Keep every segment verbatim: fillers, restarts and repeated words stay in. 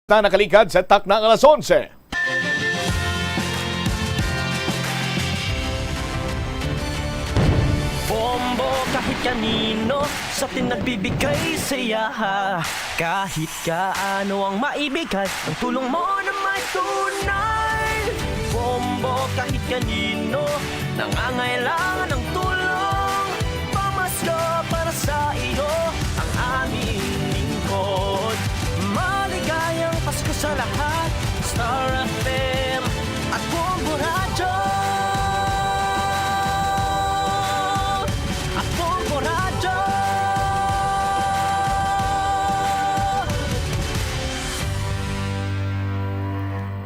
Ta nakaligad sa takna nga alas onse. Bombo kahit kanino sa atin nagbibigay saya. Kahit kaano ang maibigay, ang tulong mo na may tunay. Bombo kahit kanino nangangailangan ng tulong. Pamasko para sa iyo ang aming lingkod. Maligayang Pasko sa lahat. Star F M at Bombo Radyo. At Bombo Radyo.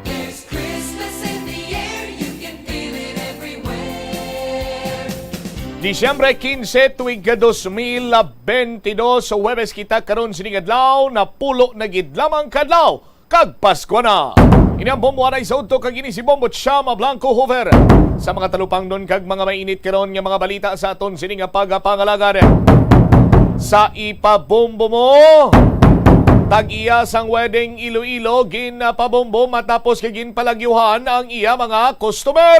There's Christmas in the air, you can feel it everywhere. Disyembre quince, tuig dos mil bentidós, Huwebes kita karon sining adlaw, napulo na gid lamang ka adlaw kag Pasko na. Ini ang Bombo Anay sa Udto, kag ini si Bombo Chama Blanco Hoover. Sa mga talupangnon kag mga mainit karon nga mga balita sa aton sini nga pagpangalagad, sa ipabombo mo, tag-iya sang wedding Iloilo ginpabombo matapos kay ginpalagyuhan ang iya mga customer.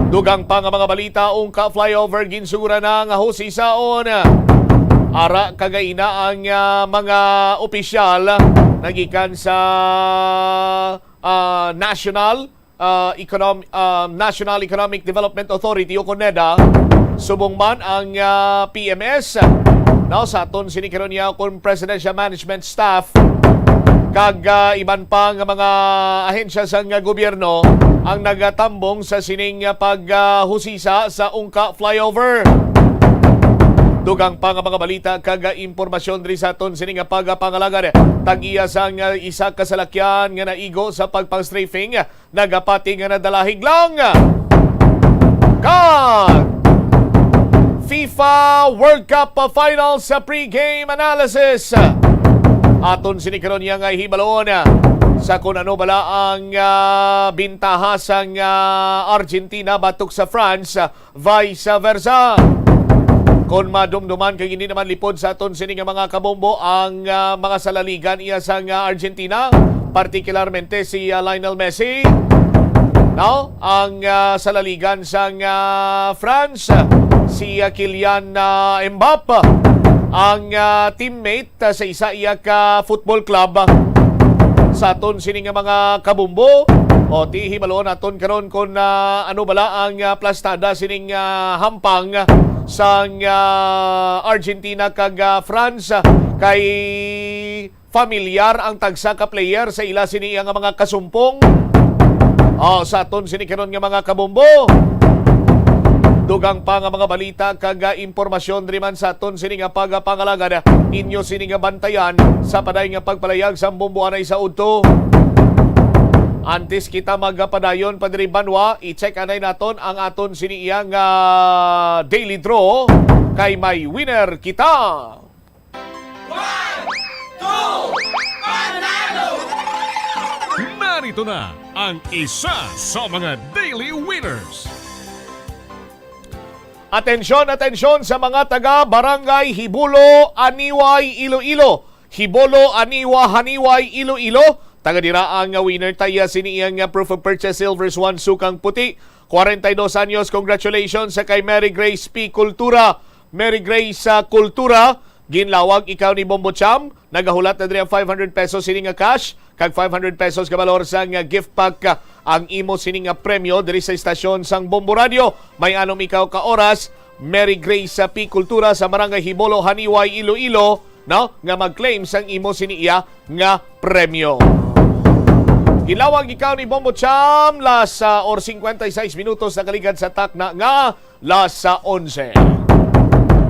Dugang pa nga mga balita, ungka flyover ginsuguran na nga husisaon. Ara kagaina ang, ah, mga opisyal nagikan sa, ah, National, ah, Econom-, ah, National Economic Development Authority o kon NEDA, subong man ang, ah, P M S, no, sa aton sini karon niya kon Presidential Management Staff, kag, ah, iban pa nga mga ahensya sang gobyerno ang nagatambong sa sining, ah, paghusisa sa ungka flyover. Dugang pa nga mga balita kag, ah, impormasyon diri sa aton sini nga pagpangalagad. Tag-iya sang, ah, isa ka salakyan nga naigo sa pagpang-strafing, nagapati nga nadalahig lang. Kag FIFA World Cup Finals sa pregame analysis. Aton sini karon niya nga hibalon sa kun ano bala ang, ah, bintaha sang, ah, Argentina batok sa France, vice versa. Kon madumduman kay hindi naman lipod sa aton sini nga mga kabombo ang, ah, mga salaligan iya sang, ah, Argentina, partikularmente si, ah, Lionel Messi. No? Ang, ah, salaligan sang, ah, France, si, ah, Kylian, ah, Mbappe, ang, ah, teammate, ah, sa isa iya ka football club. Sa aton sini nga mga kabombo, o, ti hibalon naton karon kon, ah, ano bala ang, ah, plastada sining, ah, hampang sang, ah, Argentina kag, ah, France, kay familiar ang tagsa ka player sa ila sini nga mga kasumpong. O, sa aton sini karon nga mga kabombo, dugang pa nga mga balita kag, ah, impormasyon diri man sa aton sini nga pagpangalagad, inyo sini nga bantayan sa paday nga pagpalayag sang Bombo Anay sa Udto. Antes kita magpadayon pa diri banwa, i-check anay naton ang aton sini iya nga daily draw, kay may winner kita. One, two, panalo! Narito na ang isa sa mga daily winners. Atensyon, atensyon sa mga taga Barangay Hibulo, Aniway, Iloilo. Hibulo, Aniwa, Haniway, Iloilo. Taga dira ang winner taya sini iyang proof of purchase, Silver Swan, sukang puti. Kwarenta y dos anyos, congratulations sa kay Mary Grace P. Cultura. Mary Grace, ah, Cultura, ginlawag ikaw ni Bombo Cham. Nagahulat na diri ang five hundred pesos sini nga cash, kag five hundred pesos ka balor sang, ah, gift pack, ah, ang imo sini nga premyo diri sa istasyon sang Bombo Radio. May anom ikaw ka oras, Mary Grace, ah, P. Cultura sa Barangay Hibolo, Haniway, Iloilo, no, nga mag-claim sang imo sini iya nga premyo. Gilawag ikaw ni Bombo Cham, las, ah, or cincuenta y seis minutos nakaligad sa takna nga las, ah, onse.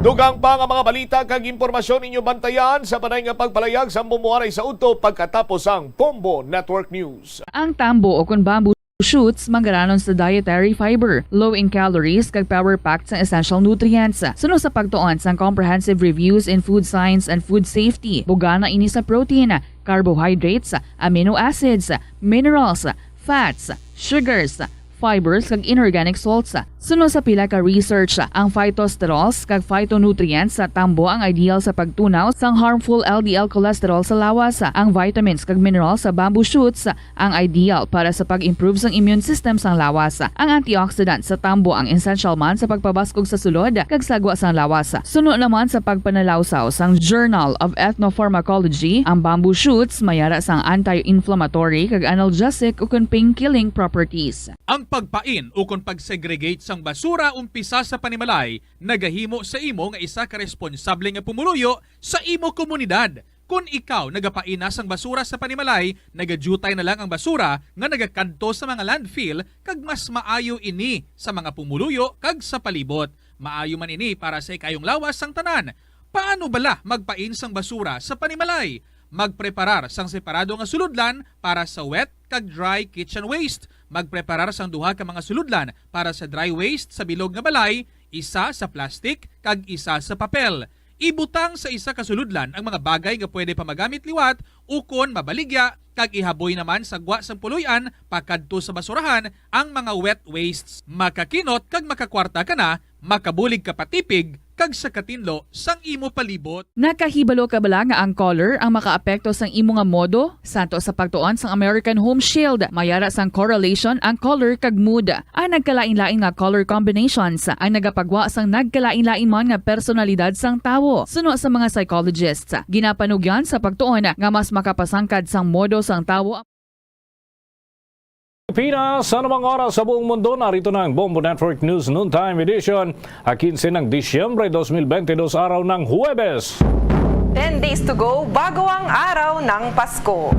Dugang pa nga mga balita kag impormasyon inyo bantayan sa panay nga pagpalayag sa Bombo Anay sa Udto pagkatapos sang Bombo Network News. Ang tambo o kon bamboo shoots manggaranon sa dietary fiber, low in calories, kag power-packed sa essential nutrients. Suno sa pagtuon sang Comprehensive Reviews in Food Science and Food Safety, bugana ini sa protein, carbohydrates, amino acids, minerals, fats, sugars, fibers, kag inorganic salts. Suno sa pila ka research, ang phytosterols kag phytonutrients sa tambo ang ideal sa pagtunaw sang harmful L D L cholesterol sa lawas. Ang vitamins kag minerals sa bamboo shoots ang ideal para sa pag-improve sang immune system sang lawas. Ang antioxidant sa tambo ang essential man sa pagpabaskog sa sulod kag sagwa sang lawas. Suno naman sa pagpanalawsaw sang Journal of Ethnopharmacology, ang bamboo shoots may ara sang anti-inflammatory kag analgesic ukon pain-killing properties. Ang pagpain ukon pag-segregate sang basura umpisa sa panimalay nagahimo sa imo nga isa ka responsable nga pumuluyo sa imo komunidad. Kon ikaw nagapain na sang basura sa panimalay, nagadyutay na lang ang basura nga nagakadto sa mga landfill, kag mas maayo ini sa mga pumuluyo kag sa palibot. Maayo man ini para sa ikayong lawas sang tanan. Paano bala magpain sang basura sa panimalay? Magpreparar sang separado nga sulodlan para sa wet kag dry kitchen waste. Magpreparar sang duha ka mga sulodlan para sa dry waste sa bilog nga balay, isa sa plastic kag isa sa papel. Ibutang sa isa ka sulodlan ang mga bagay nga pwede pa magamit liwat ukon mabaligya, kag ihaboy naman sa gwa sang puloy-an pakadto sa basurahan ang mga wet wastes. Makakinot kag makakwarta ka na, makabulig ka pa tipig kag sa katinlo sang imo palibot. Nakahibalo ka bala nga ang color ang makaapekto sang imo nga modo? Santo sa pagtuon sang American Home Shield, may ara sang correlation ang color kag mood. Ang nagkalain-lain nga color combinations ang nagapagwa sang nagkalain-lain man nga personalidad sang tawo. Suno sa mga psychologists, ginapanugyan sa pagtuon nga mas makapasangkad sang modo sang tawo. Pilipinas, sa anumang oras sa buong mundo, narito na ang Bombo Network News Noontime Edition, a quince ng Disyembre dos mil bente dos, araw ng Huwebes. Ten days to go bago ang araw ng Pasko.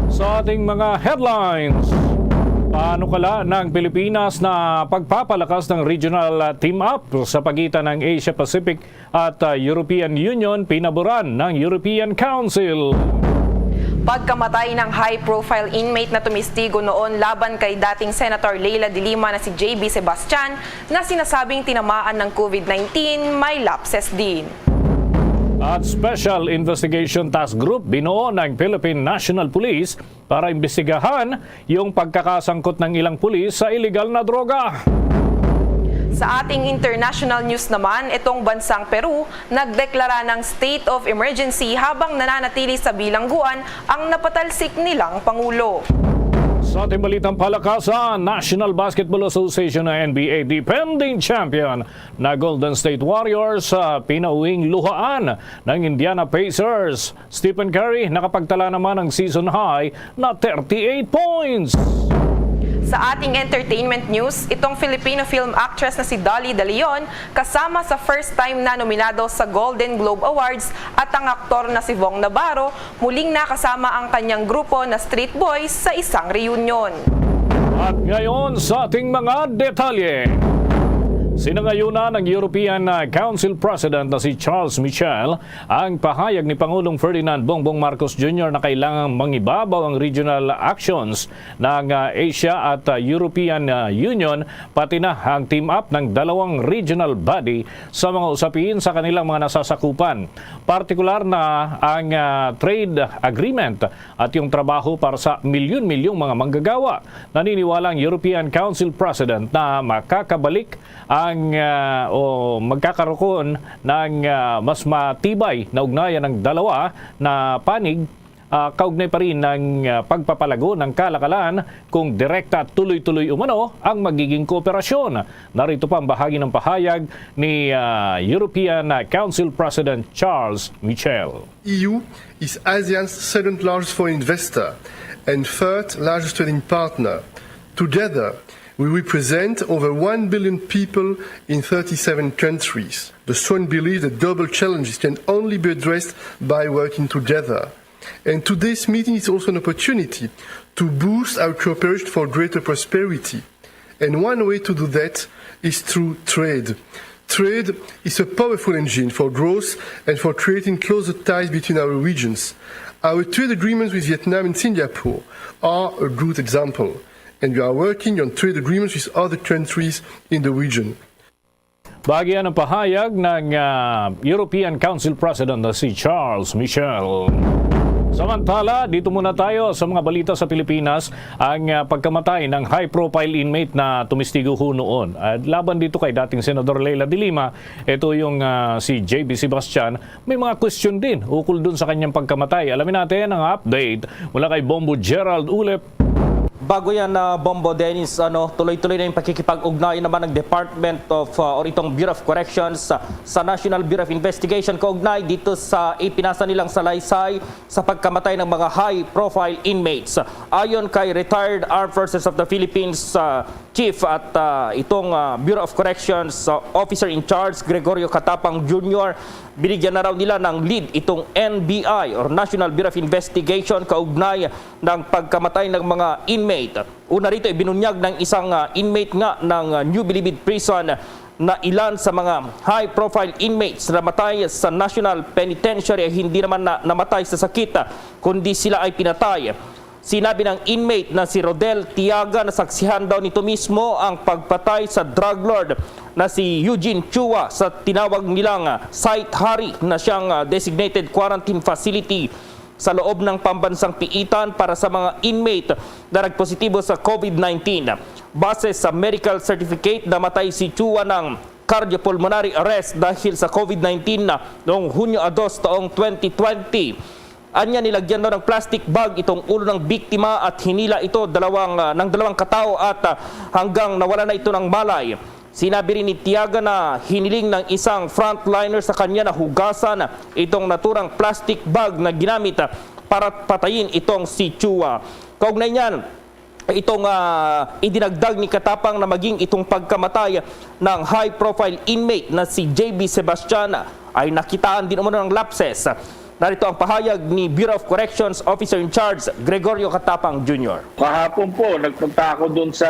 Sa ating mga headlines, panukala ng Pilipinas na pagpapalakas ng regional team-up sa pagitan ng Asia-Pacific at uh, European Union pinaboran ng European Council. Pagkamatay ng high-profile inmate na tumistigo noon laban kay dating Senator Leila de Lima na si J B Sebastian na sinasabing tinamaan ng COVID nineteen, may lapses din. At Special Investigation Task Group binuo ng Philippine National Police para imbestigahan yung pagkakasangkot ng ilang pulis sa iligal na droga. Sa ating international news naman, itong bansang Peru nagdeklara ng state of emergency habang nananatili sa bilangguan ang napatalsik nilang pangulo. Sa ating balitang palakasan, National Basketball Association o N B A defending champion na Golden State Warriors uh, pinauwing luhaan ng Indiana Pacers. Stephen Curry nakapagtala naman ng season high na thirty-eight points. Sa ating entertainment news, itong Filipino film actress na si Dolly De Leon kasama sa first time na nominado sa Golden Globe Awards at ang aktor na si Vong Navarro muling nakasama ang kanyang grupo na Street Boys sa isang reunion. At ngayon sa ating mga detalye. Sinangayunan ng European Council President na si Charles Michel ang pahayag ni Pangulong Ferdinand Bongbong Marcos Junior na kailangang mangibabaw ang regional actions ng uh, Asia at uh, European uh, Union, pati na ang team-up ng dalawang regional body sa mga usapin sa kanilang mga nasasakupan. Partikular na ang uh, trade agreement at yung trabaho para sa milyon-milyong mga manggagawa. Naniniwala ang European Council President na makakabalik ang uh, o magkakaroon ng uh, mas matibay na ugnayan ng dalawa na panig uh, kaugnay pa rin ng uh, pagpapalago ng kalakalan kung direkta at tuloy-tuloy umano ang magiging kooperasyon. Narito pa ang bahagi ng pahayag ni uh, European Council President Charles Michel. E U is ASEAN's second largest foreign investor and third largest trading partner. Together, we represent over one billion people in thirty-seven countries. The strong belief that global challenges can only be addressed by working together. And today's meeting is also an opportunity to boost our cooperation for greater prosperity. And one way to do that is through trade. Trade is a powerful engine for growth and for creating closer ties between our regions. Our trade agreements with Vietnam and Singapore are a good example, and we are working on trade agreements with other countries in the region. Bahagi yan ang pahayag ng uh, European Council President na si Charles Michel. Samantala, dito muna tayo sa mga balita sa Pilipinas. Ang ah, pagkamatay ng high-profile inmate na tumistigo ho noon ah, laban dito kay dating Senador Leila de Lima, ito yung ah, si J B Sebastian, may mga question din ukol dun sa kanyang pagkamatay. Alamin natin ang update mula kay Bombo Gerald Ulep. Bago yan, uh, Bombo Dennis, ano, tuloy-tuloy na yung pakikipag-ugnayan naman ng Department of uh, or itong Bureau of Corrections uh, sa National Bureau of Investigation kaugnay dito sa ipinasa nilang salaysay sa pagkamatay ng mga high-profile inmates. Ayon kay retired Armed Forces of the Philippines uh, Chief at uh, itong uh, Bureau of Corrections uh, Officer in Charge Gregorio Catapang Junior, binigyan na raw nila ng lead itong N B I or National Bureau of Investigation kaugnay ng pagkamatay ng mga inmate. Una rito, ibinunyag ng isang ah, inmate nga ng ah, New Bilibid Prison na ilan sa mga high-profile inmates na namatay sa National Penitentiary ay hindi naman na namatay sa sakit, ah, kundi sila ay pinatay. Sinabi ng inmate na si Rodel Tiaga na saksihan daw nito mismo ang pagpatay sa drug lord na si Eugene Chua sa tinawag nilang ah, Site Hari na siyang ah, designated quarantine facility sa loob ng pambansang piitan para sa mga inmate na nagpositibo sa COVID nineteen. Base sa medical certificate, namatay si Chua ng cardiopulmonary arrest dahil sa COVID nineteen na noong Hunyo a dos taong twenty twenty. Anya, nilagyan daw ng plastic bag itong ulo ng biktima at hinila ito dalawang, ah, ng dalawang katao at ah, hanggang nawala na ito ng malay. Sinabi rin ni Tiaga na hiniling ng isang frontliner sa kanya na hugasan itong naturang plastic bag na ginamit para patayin itong si Chua. Kaugnay niyan, itong ah, idinagdag ni Katapang na maging itong pagkamatay ng high-profile inmate na si J B Sebastian ay nakitaan din umano ng lapses. Narito ang pahayag ni Bureau of Corrections Officer in Charge Gregorio Catapang Junior. Kahapon po, nagpunta ako doon sa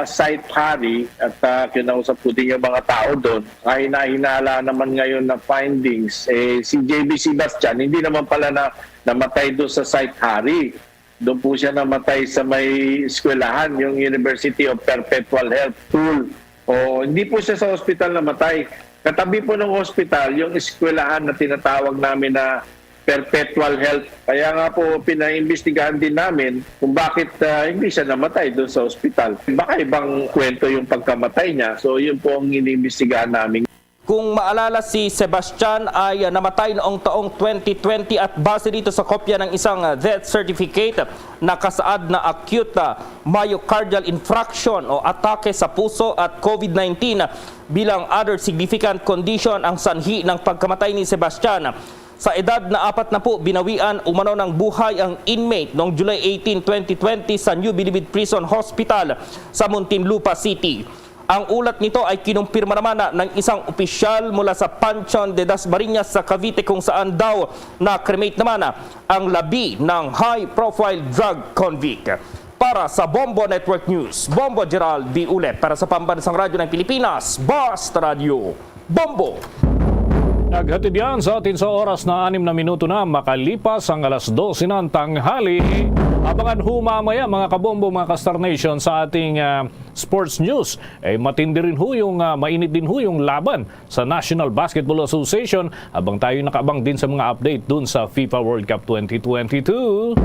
site, Hari, at ah, kinausap ko din yung mga tao doon. Kahinahinala naman ngayon na findings, eh, si J B Sebastian, hindi naman pala na namatay doon sa site, Hari. Doon po siya namatay sa may eskwelahan, yung University of Perpetual Health School. O, hindi po siya sa hospital namatay. Katabi po ng hospital, yung eskwelahan na tinatawag namin na Perpetual Health. Kaya nga po, pinaimbestigahan din namin kung bakit ah, hindi siya namatay doon sa hospital. Baka ibang kwento yung pagkamatay niya. So, yun po ang iniimbestigahan namin. Kung maalala, si Sebastian ay ah, namatay noong taong twenty twenty at base dito sa kopya ng isang ah, death certificate, nakasaad na acute ah, myocardial infarction o atake sa puso at COVID nineteen bilang other significant condition ang sanhi ng pagkamatay ni Sebastian. Sa edad na apat na po, binawian umano ng buhay ang inmate noong July eighteen, twenty twenty sa New Bilibid Prison Hospital sa Muntinlupa City. Ang ulat nito ay kinumpirma naman na ng isang opisyal mula sa Panteon de Dasmariñas sa Cavite, kung saan daw na-cremate naman ang labi ng high-profile drug convict. Para sa Bombo Network News, Bombo Gerald D. Ulep para sa Pambansang Radyo ng Pilipinas, Basta Radyo, Bombo! Naghatid yan sa atin sa oras na anim na minuto na makalipas ang alas dose ng tanghali. Abangan ho mamaya, mga kabombo, mga ka-Star Nation, sa ating ah, sports news. Eh, matindi rin ho yung, ah, mainit din ho yung laban sa National Basketball Association habang tayo nakaabang din sa mga update dun sa FIFA World Cup twenty twenty-two.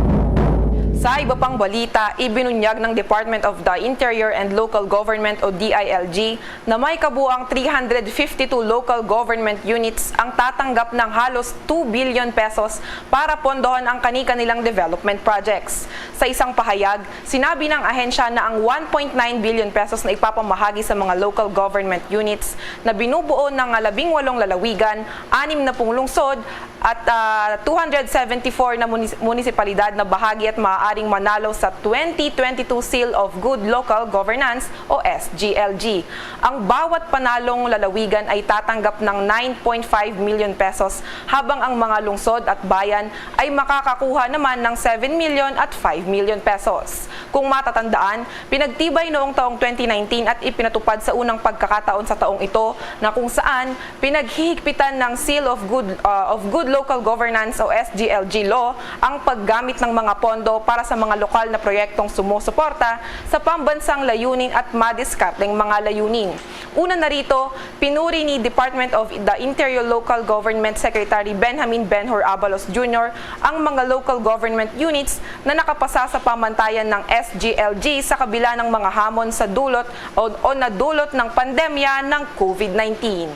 Sa iba pang balita, ibinunyag ng Department of the Interior and Local Government o D I L G na may kabuang three hundred fifty-two local government units ang tatanggap ng halos two billion pesos para pondohan ang kani-kanilang development projects. Sa isang pahayag, sinabi ng ahensya na ang one point nine billion pesos na ipapamahagi sa mga local government units na binubuo ng labing walong lalawigan, anim na pung lungsod, at ah, two hundred seventy-four na munis- munisipalidad na bahagi at maaaring manalo sa twenty twenty-two Seal of Good Local Governance o S G L G. Ang bawat panalong lalawigan ay tatanggap ng nine point five million pesos, habang ang mga lungsod at bayan ay makakakuha naman ng seven million at five million pesos. Kung matatandaan, pinagtibay noong taong twenty nineteen at ipinatupad sa unang pagkakataon sa taong ito na kung saan pinaghihigpitan ng Seal of Good, ah, of Good Local Governance o S G L G law ang paggamit ng mga pondo para sa mga lokal na proyektong sumusuporta sa pambansang layunin at madiskarteng mga layunin. Una na rito, pinuri ni Department of the Interior Local Government Secretary Benjamin Benhur Abalos Junior ang mga local government units na nakapasa sa pamantayan ng S G L G sa kabila ng mga hamon sa dulot o, o nadulot ng pandemya ng COVID nineteen.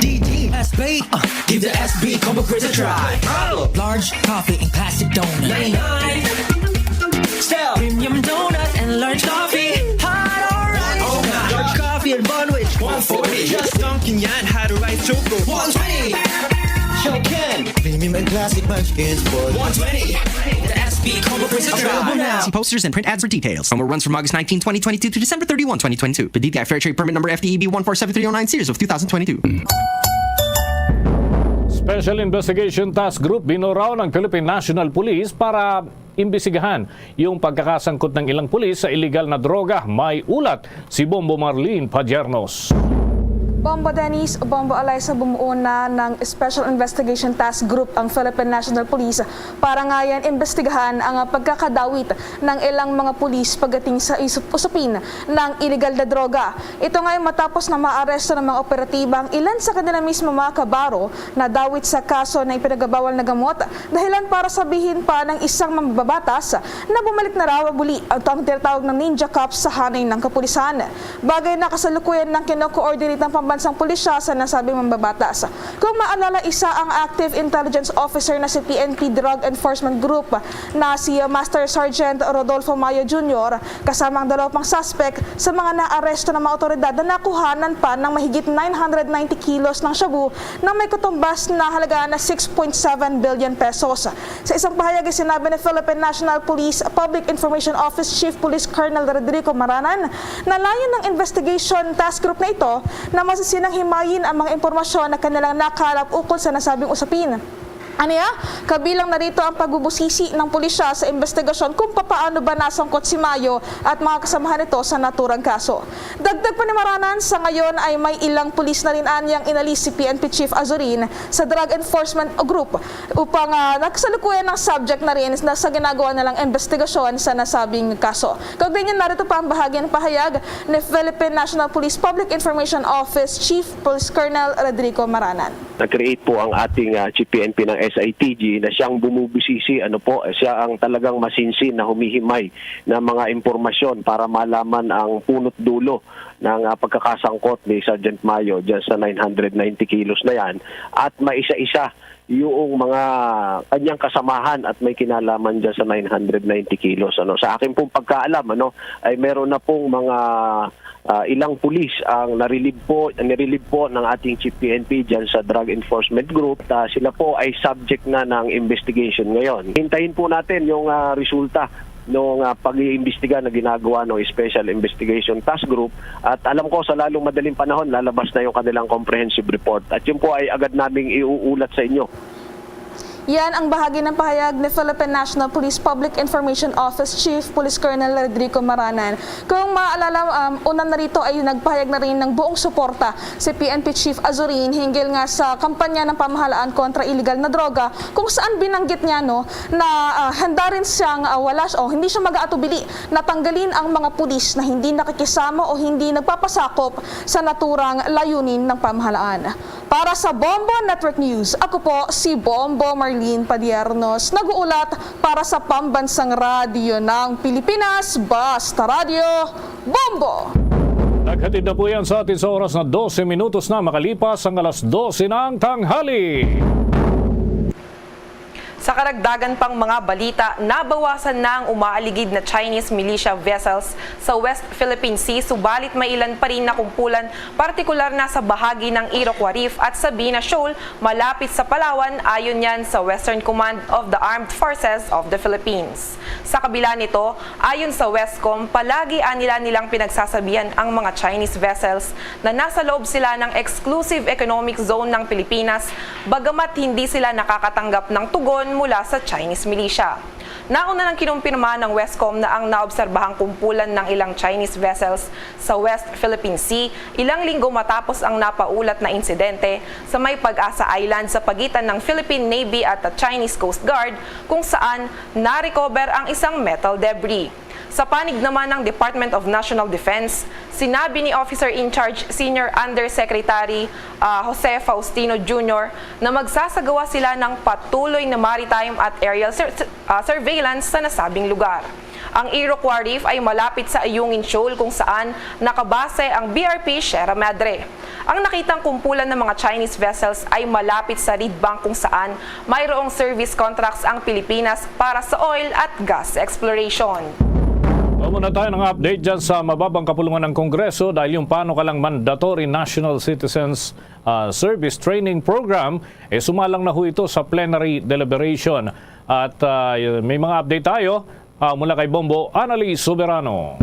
D D S B. Uh, give the S B combo quiz a try. Large coffee and classic donut. Style. Premium donut and large coffee. Hot or ice. Oh, large coffee and bun with one forty. Just dunking yan, hot or ice choco. one twenty. Show Ken. Premium and classic munchkins for one twenty. The S B combo quiz a try. Available now. See posters and print ads for details. Promo runs from August nineteen, twenty twenty-two to December thirty-one, twenty twenty-two. The D T I Fair Trade Permit Number F T E B one four seven three oh nine series of two thousand twenty-two. Special Investigation Task Group binuraw ng Philippine National Police para imbestigahan yung pagkakasangkot ng ilang pulis sa iligal na droga. May ulat si Bombo Marlene Padiernos. Bombo Dennis, Bombo Alaysa, bumuo na ng Special Investigation Task Group ang Philippine National Police para ngayon imbestigahan ang pagkakadawit ng ilang mga pulis pagdating sa isup-, usapin ng iligal na droga. Ito nga ay matapos na maaresto ng mga operatiba ang ilan sa kanila mismo mga kabaro na dawit sa kaso na ipinagbabawal na gamot, dahilan para sabihin pa ng isang mambabatas na bumalik na raw muli ang tinatawag na ninja cops sa hanay ng kapulisan. Bagay na kasalukuyan ng kino-coordinate ng pambansang pulisya sa nasabing mambabatas. Kung maalala, isa ang active intelligence officer na si P N P Drug Enforcement Group na si Master Sergeant Rodolfo Mayo Junior kasama ang dalawa pang suspect sa mga naaresto ng mga otoridad na nakuhanan pa ng mahigit nine hundred ninety kilos ng shabu na may katumbas na halaga na six point seven billion pesos. Sa isang pahayag, sinabi ni Philippine National Police Public Information Office Chief Police Colonel Rodrigo Maranan na layon ng investigation task group na ito na masisinang himayin ang mga impormasyon na kanilang nakalap ukol sa nasabing usapin. Aniya, kabilang na rito ang pagbubusisi ng pulisya sa investigasyon kung papaano ba nasangkot si Mayo at mga kasamahan nito sa naturang kaso. Dagdag pa ni Maranan, sa ngayon ay may ilang pulis na rin anyang inalis si P N P Chief Azurin sa Drug Enforcement Group upang uh, nagsalukuyan ng subject na rin na sa ginagawa nilang investigasyon sa nasabing kaso. Kaugnay niyan, narito pa ang bahagi ng pahayag ni Philippine National Police Public Information Office Chief Police Colonel Rodrigo Maranan. Nag-create po ang ating uh, Chief P N P ng S I T G na siyang bumubusisi, ano po, siya ang talagang masinsin na humihimay ng mga impormasyon para malaman ang punot dulo ng uh, pagkakasangkot ni Sergeant Mayo dyan sa nine hundred ninety kilos na yan at maisa-isa yung mga kanyang kasamahan at may kinalaman dyan sa nine hundred ninety kilos. Ano, sa akin pong pagkaalam, ano, ay meron na pong mga uh, ilang pulis ang narilib po, nirelib po ng ating Chief P N P dyan sa Drug Enforcement Group. Uh, sila po ay subject na ng investigation ngayon. Hintayin po natin yung uh, resulta ng uh, pag-iimbestiga na ginagawa ng Special Investigation Task Group at alam ko sa lalong madaling panahon lalabas na yung kanilang comprehensive report at yun po ay agad naming iuulat sa inyo. Yan ang bahagi ng pahayag ni Philippine National Police Public Information Office Chief Police Colonel Rodrigo Maranan. Kung maalala, um, una na rito ay nagpahayag na rin ng buong suporta si P N P Chief Azurin hinggil nga sa kampanya ng pamahalaan kontra iligal na droga, kung saan binanggit niya, no, na uh, handa rin siyang uh, wala o hindi siya mag-aatubili na tanggalin ang mga pulis na hindi nakikisama o hindi nagpapasakop sa naturang layunin ng pamahalaan. Para sa Bombo Network News, ako po si Bombo Marlene Padiernos, nag-uulat para sa Pambansang Radyo ng Pilipinas, Basta Radyo, Bombo! Naghatid na po yan sa atin sa oras na dose minutos na makalipas ang alas dose ng tanghali. Sa karagdagan pang mga balita, nabawasan na ang umaaligid na Chinese militia vessels sa West Philippine Sea, subalit may ilan pa rin nakumpulan, partikular na sa bahagi ng Iroquois Reef at Sabina Shoal, malapit sa Palawan, ayon yan sa Western Command of the Armed Forces of the Philippines. Sa kabila nito, ayon sa Westcom, palagi anila nilang pinagsasabihan ang mga Chinese vessels na nasa loob sila ng exclusive economic zone ng Pilipinas, bagamat hindi sila nakakatanggap ng tugon mula sa Chinese militia. Nauna nang kinumpirma ng Westcom na ang naobserbahang kumpulan ng ilang Chinese vessels sa West Philippine Sea ilang linggo matapos ang napaulat na insidente sa may Pag-asa Island sa pagitan ng Philippine Navy at the Chinese Coast Guard, kung saan na-recover ang isang metal debris. Sa panig naman ng Department of National Defense, sinabi ni Officer in Charge Senior Undersecretary, ah, Jose Faustino Junior na magsasagawa sila ng patuloy na maritime at aerial sur- ah, surveillance sa nasabing lugar. Ang Iroquois Reef ay malapit sa Ayungin Shoal, kung saan nakabase ang B R P Sierra Madre. Ang nakitang kumpulan ng mga Chinese vessels ay malapit sa Reed Bank, kung saan mayroong service contracts ang Pilipinas para sa oil at gas exploration. Mao na tayo ng update dyan sa mababang kapulungan ng Kongreso, dahil yung panukalang Mandatory National Citizens, ah, Service Training Program, eh, sumalang na ho ito sa plenary deliberation. At, ah, may mga update tayo, ah, mula kay Bombo Anali Soberano.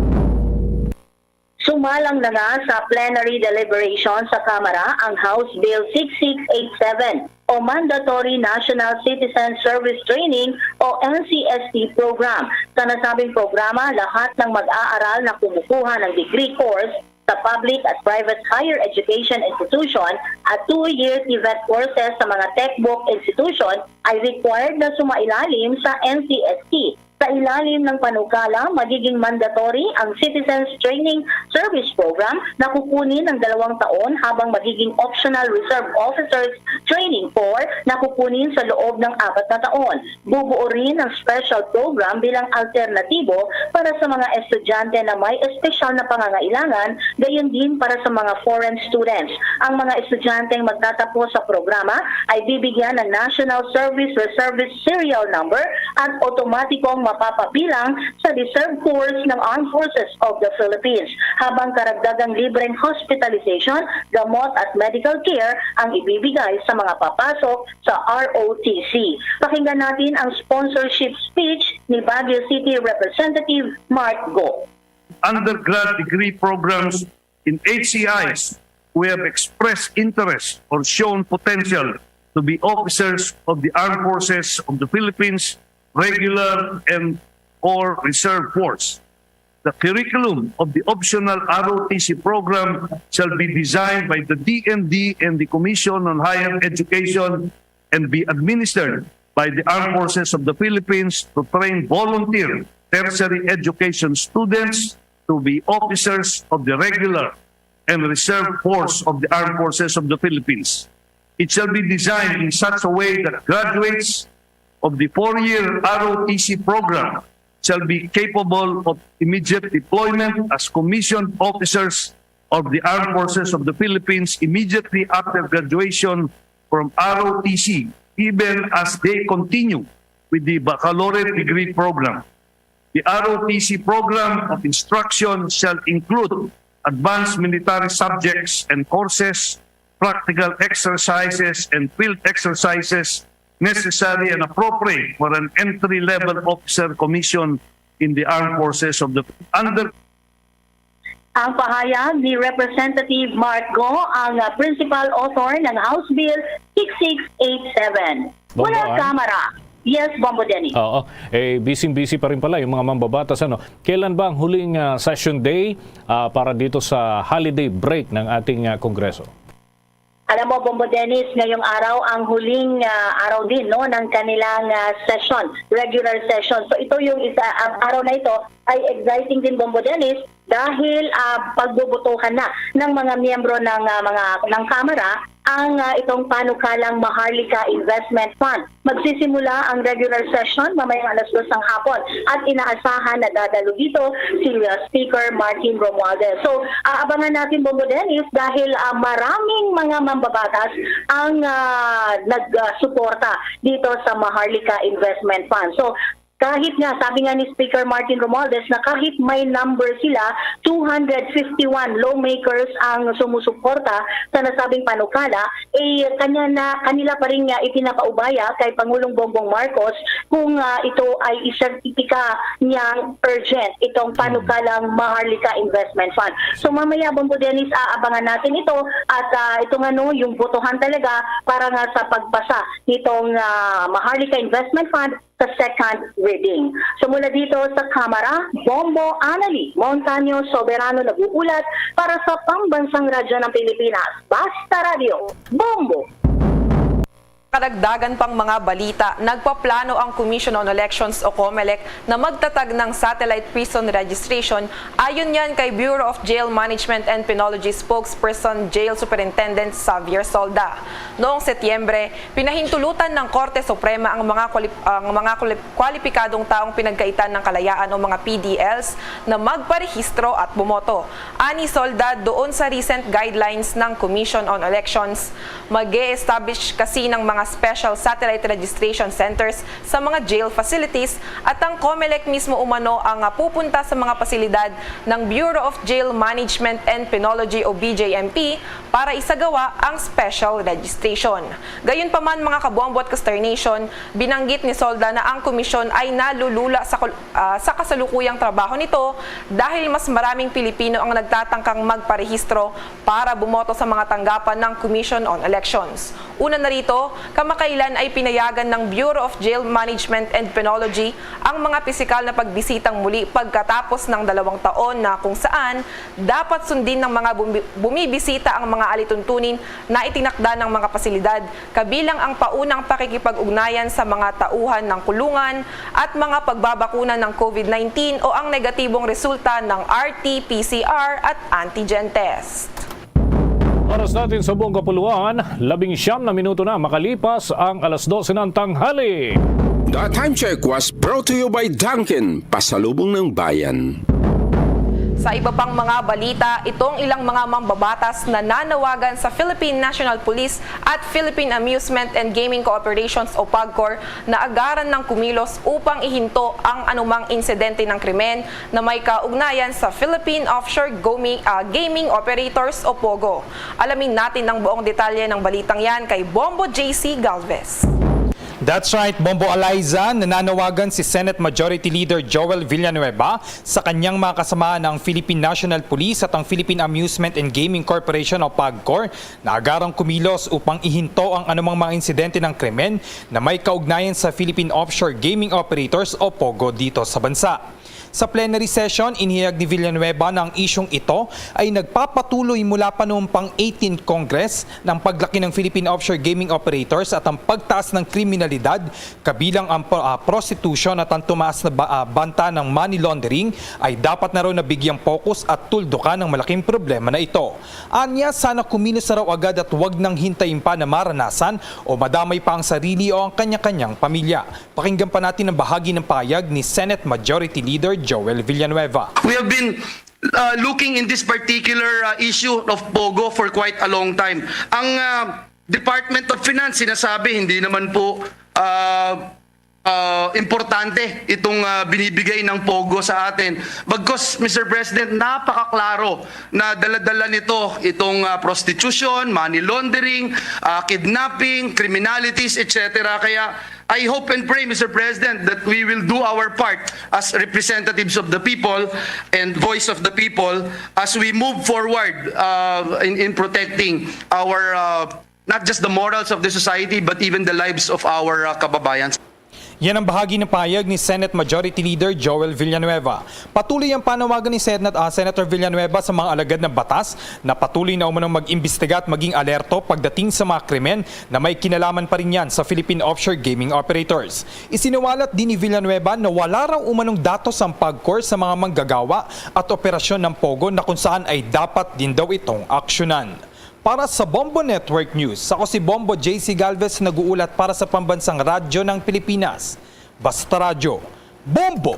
Sumalang na nga sa plenary deliberation sa Kamara ang House Bill six six eight seven o Mandatory National Citizen Service Training o N C S T program. Sa nasabing programa, lahat ng mag-aaral na kumukuha ng degree course sa public at private higher education institution at two-year TVET courses sa mga tech book institution ay required na sumailalim sa N C S T. Sa ilalim ng panukala, magiging mandatory ang Citizens Training Service Program na kukunin ng dalawang taon, habang magiging optional reserve officers training, four, na kukunin sa loob ng apat na taon. Bubuo rin ang special program bilang alternatibo para sa mga estudyante na may espesyal na pangangailangan, gayon din para sa mga foreign students. Ang mga estudyanteng magtatapos sa programa ay bibigyan ng National Service Reservist Serial Number at otomatikong mapapabilang sa Reserve Force ng Armed Forces of the Philippines, habang karagdagang libreng hospitalization, gamot at medical care ang ibibigay sa mga papasok sa R O T C. Pakinggan natin ang sponsorship speech ni Baguio City Representative Mark Go. Undergrad degree programs in H C Is who have expressed interest or shown potential to be officers of the Armed Forces of the Philippines, regular and or reserve force. The curriculum of the optional R O T C program shall be designed by the D N D and the Commission on Higher Education and be administered by the Armed Forces of the Philippines to train volunteer tertiary education students to be officers of the regular and reserve force of the Armed Forces of the Philippines. It shall be designed in such a way that graduates of the four-year R O T C program shall be capable of immediate deployment as commissioned officers of the Armed Forces of the Philippines immediately after graduation from R O T C, even as they continue with the baccalaureate degree program. The R O T C program of instruction shall include advanced military subjects and courses, practical exercises, and field exercises necessary and appropriate for an entry-level officer commission in the armed forces of the under Ang pahayag ni Representative Mark Go, ang, ah, principal author ng House Bill six six eight seven. Bombo, Mula ah. Kamara, yes, Bombo Dennis. Oo. Eh, busy-busy pa rin pala yung mga mambabatas, ano? Kailan ba ang huling, ah, session day, ah, para dito sa holiday break ng ating, ah, Kongreso? Alam mo, Bombo Dennis, ngayong araw ang huling, ah, araw din, no, ng kanilang, ah, session, regular session. So ito yung isa, ang araw na ito ay exciting din, Bombo Dennis, dahil, ah, pagbubutuhan na ng mga miyembro ng, ah, mga, ng Kamara ang, ah, itong panukalang Maharlika Investment Fund. Magsisimula ang regular session mamayang alas dos ng hapon at inaasahan na dadalo dito si, ah, Speaker Martin Romualdez. So, aabangan natin, Bombo Dennis, dahil, ah, maraming mga mambabatas ang, ah, nagsuporta dito sa Maharlika Investment Fund. So, kahit nga, sabi nga ni Speaker Martin Romualdez na kahit may number sila, two hundred fifty-one lawmakers ang sumusuporta sa nasabing panukala, eh, kanya na, kanila pa rin nga ipinapaubaya kay Pangulong Bongbong Marcos kung, ah, ito ay isertipika niyang urgent itong panukalang Maharlika Investment Fund. So mamaya, Bombo Dennis, aabangan natin ito at, ah, ito nga, no, yung botohan talaga para nga sa pagpasa nitong, ah, Maharlika Investment Fund sa second reading. So mula dito sa Kamara, Bombo Annalie Montaño Soberano nag-uulat para sa Pambansang Radyo ng Pilipinas, Basta Radyo, Bombo! Karagdagan pang mga balita, nagpaplano ang Commission on Elections o COMELEC na magtatag ng satellite prison registration. Ayon yan kay Bureau of Jail Management and Penology spokesperson Jail Superintendent Xavier Solda. Noong Setyembre, pinahintulutan ng Korte Suprema ang mga kwalip- ang mga kwalip- kwalipikadong taong pinagkaitan ng kalayaan o mga P D Ls na magparehistro at bumoto. Ani Solda, doon sa recent guidelines ng Commission on Elections, mag-e-establish kasi ng mga special satellite registration centers sa mga jail facilities at ang COMELEC mismo umano ang ah, pupunta sa mga pasilidad ng Bureau of Jail Management and Penology o B J M P para isagawa ang special registration. Gayunpaman, mga kabombo at Ka-Star Nation, binanggit ni Solda na ang komisyon ay nalulula sa kul- ah, sa kasalukuyang trabaho nito dahil mas maraming Pilipino ang nagtatangkang magparehistro para bumoto sa mga tanggapan ng Commission on Elections. Una na rito, kamakailan ay pinayagan ng Bureau of Jail Management and Penology ang mga pisikal na pagbisitang muli pagkatapos ng dalawang taon na kung saan dapat sundin ng mga bumi- bumibisita ang mga alituntunin na itinakda ng mga pasilidad, kabilang ang paunang pakikipag-ugnayan sa mga tauhan ng kulungan at mga pagbabakuna ng COVID nineteen o ang negatibong resulta ng R T P C R at antigen test. Oras natin sa buong kapuluan, labing siyam na minuto na makalipas ang alas dose ng tanghali. The time check was brought to you by Dunkin, Pasalubong ng Bayan. Sa iba pang mga balita, itong ilang mga mambabatas na nanawagan sa Philippine National Police at Philippine Amusement and Gaming Corporations o PAGCOR na agaran ng kumilos upang ihinto ang anumang insidente ng krimen na may kaugnayan sa Philippine Offshore Gomi- ah, Gaming Operators o POGO. Alamin natin ang buong detalye ng balitang yan kay Bombo J C Galvez. That's right, Bombo Eliza, nananawagan si Senate Majority Leader Joel Villanueva sa kanyang mga kasamahan ng Philippine National Police at ang Philippine Amusement and Gaming Corporation o PAGCOR na agarang kumilos upang ihinto ang anumang mga insidente ng krimen na may kaugnayan sa Philippine Offshore Gaming Operators o POGO dito sa bansa. Sa plenary session, inihayag ni Villanueva na ang isyung ito ay nagpapatuloy mula pa noong pang eighteenth Congress ng paglaki ng Philippine Offshore Gaming Operators at ang pagtaas ng kriminalidad, kabilang ang pro- ah, prostitution at ang tumaas na ba- ah, banta ng money laundering, ay dapat na raw nabigyang focus at tuldukan ang malaking problema na ito. Anya, sana kumilos na raw agad at wag nang hintayin pa na maranasan o madamay pa ang sarili o ang kanya-kanyang pamilya. Pakinggan pa natin ang bahagi ng pahayag ni Senate Majority Leader Joel Villanueva. We have been uh, looking in this particular uh, issue of POGO for quite a long time. Ang uh, Department of Finance sinasabi hindi naman po uh, uh, importante itong uh, binibigay ng POGO sa atin. Bagkus, Mister President, napakaklaro na dala-dala nito itong uh, prostitution, money laundering, uh, kidnapping, criminalities, et cetera. Kaya I hope and pray, Mister President, that we will do our part as representatives of the people and voice of the people as we move forward uh, in, in protecting our uh, not just the morals of the society but even the lives of our uh, kababayans. Yan ang bahagi ng pahayag ni Senate Majority Leader Joel Villanueva. Patuloy ang panawagan ni Senat- ah, Senator Villanueva sa mga alagad ng batas na patuloy na umanong mag-imbestiga at maging alerto pagdating sa mga krimen na may kinalaman pa rin yan sa Philippine Offshore Gaming Operators. Isiniwalat din ni Villanueva na wala raw umanong datos ang PAGCOR sa mga manggagawa at operasyon ng POGO na kung saan ay dapat din daw itong aksyonan. Para sa Bombo Network News, ako si Bombo J C Galvez, nag-uulat para sa Pambansang Radyo ng Pilipinas. Basta Radyo, Bombo!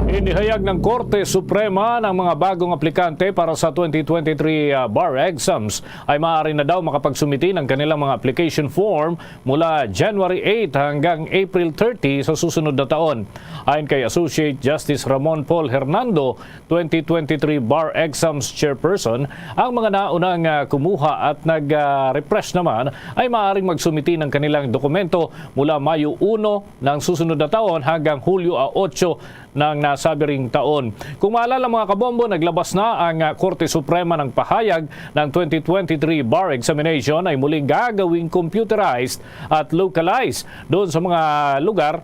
Inihayag ng Korte Suprema ng mga bagong aplikante para sa twenty twenty-three, ah, bar exams ay maaari na daw makapagsumiti ng kanilang mga application form mula January eight hanggang April thirty sa susunod na taon. Ayon kay Associate Justice Ramon Paul Hernando, twenty twenty-three bar exams chairperson, ang mga naunang, ah, kumuha at nag-refresh naman ay maaaring magsumiti ng kanilang dokumento mula Mayo uno ng susunod na taon hanggang Hulyo a otso ng nasabi ring taon. Kung maalala, mga kabombo, naglabas na ang, ah, Korte Suprema ng pahayag ng twenty twenty-three bar examination ay muling gagawing computerized at localized doon sa mga lugar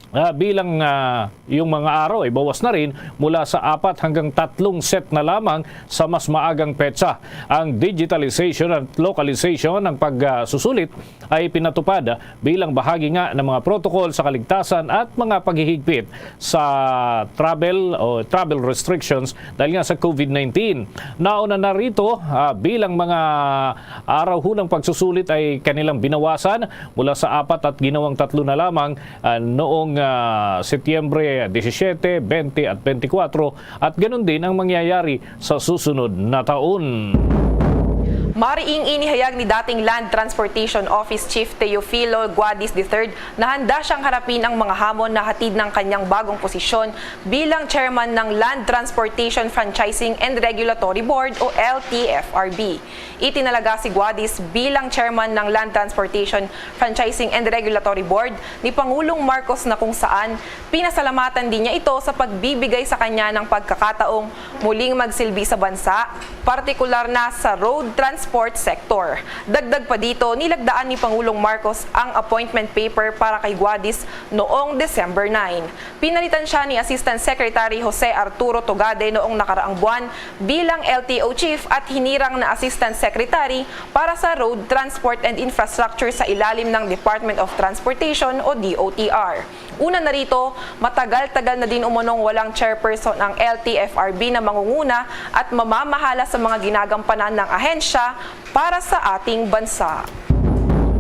Ah, bilang, ah, yung mga araw ay bawas na rin mula sa apat hanggang tatlong set na lamang sa mas maagang petsa. Ang digitalization at localization ng pagsusulit ay pinatupad bilang bahagi nga ng mga protocol sa kaligtasan at mga paghihigpit sa travel o travel restrictions dahil nga sa COVID nineteen. Nauna na rito, ah, bilang mga araw hunang pagsusulit ay kanilang binawasan mula sa apat at ginawang tatlo na lamang, ah, noong, ah, Setyembre disisiete, bente at bentikwatro, at ganun din ang mangyayari sa susunod na taon. Mariing inihayag ni dating Land Transportation Office Chief Teofilo Guadis the third na handa siyang harapin ang mga hamon na hatid ng kanyang bagong posisyon bilang chairman ng Land Transportation Franchising and Regulatory Board o L T F R B. Itinalaga si Guadis bilang chairman ng Land Transportation Franchising and Regulatory Board ni Pangulong Marcos na kung saan pinasalamatan din niya ito sa pagbibigay sa kanya ng pagkakataong muling magsilbi sa bansa, partikular na sa road transport sector. Dagdag pa dito, nilagdaan ni Pangulong Marcos ang appointment paper para kay Guadis noong December nine. Pinalitan siya ni Assistant Secretary Jose Arturo Togade noong nakaraang buwan bilang L T O Chief at hinirang na Assistant Secretary para sa Road Transport and Infrastructure sa ilalim ng Department of Transportation o D O T R. Una na rito, matagal-tagal na din umanong walang chairperson ang L T F R B na mangunguna at mamamahala sa mga ginagampanan ng ahensya para sa ating bansa.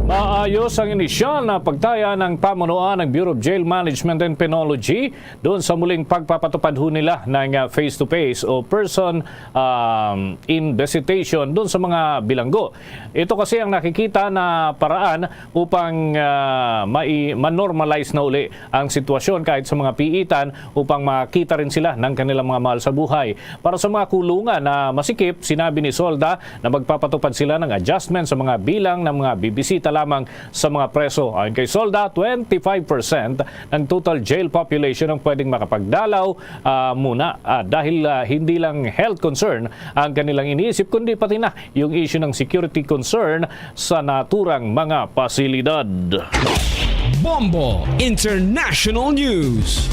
Maayos ang inisyal na pagtaya ng pamunuan ng Bureau of Jail Management and Penology doon sa muling pagpapatupad ho nila ng, ah, face-to-face o person, um, in visitation doon sa mga bilanggo. Ito kasi ang nakikita na paraan upang, ah, mai-, ma-normalize na uli ang sitwasyon kahit sa mga piitan upang makita rin sila ng kanilang mga mahal sa buhay. Para sa mga kulungan na masikip, sinabi ni Solda na magpapatupad sila ng adjustment sa mga bilang ng mga bibisita lamang sa mga preso. Ayon kay Solda, twenty-five percent ng total jail population ang pwedeng makapagdalaw, ah, muna, ah, dahil, ah, hindi lang health concern ang kanilang iniisip, kundi pati na yung issue ng security concern sa naturang mga pasilidad. Bombo International News.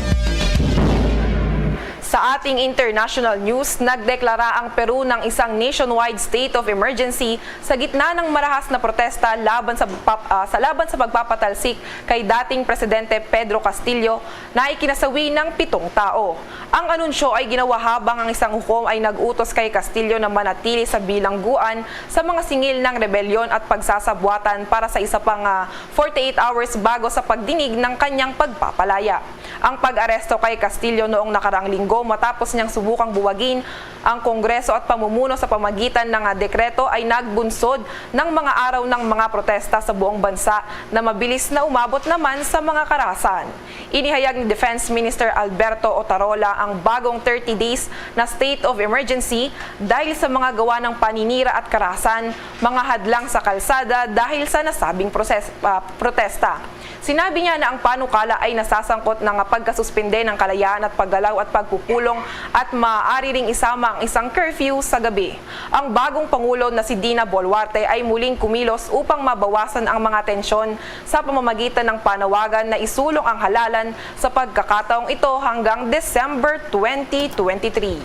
Sa ating international news, nagdeklara ang Peru ng isang nationwide state of emergency sa gitna ng marahas na protesta laban sa, pap- ah, sa laban sa pagpapatalsik kay dating Presidente Pedro Castillo na ikinasawi ng pitong tao. Ang anunsyo ay ginawa habang ang isang hukom ay nag-utos kay Castillo na manatili sa bilangguan sa mga singil ng rebelyon at pagsasabuatan para sa isa pang, ah, forty-eight hours bago sa pagdinig ng kanyang pagpapalaya. Ang pag-aresto kay Castillo noong nakaraang linggo matapos niyang subukang buwagin ang Kongreso at pamumuno sa pamagitan ng, ah, dekreto ay nagbunsod ng mga araw ng mga protesta sa buong bansa na mabilis na umabot naman sa mga karahasan. Inihayag ni Defense Minister Alberto Otarola ang bagong thirty days na state of emergency dahil sa mga gawa ng paninira at karahasan, mga hadlang sa kalsada dahil sa nasabing proses-, ah, protesta. Sinabi niya na ang panukala ay nasasangkot na nga pagkasuspende ng kalayaan at paggalaw at pagpupulong at maaari ring isama ang isang curfew sa gabi. Ang bagong pangulo na si Dina Boluarte ay muling kumilos upang mabawasan ang mga tensyon sa pamamagitan ng panawagan na isulong ang halalan sa pagkakataong ito hanggang December twenty twenty-three.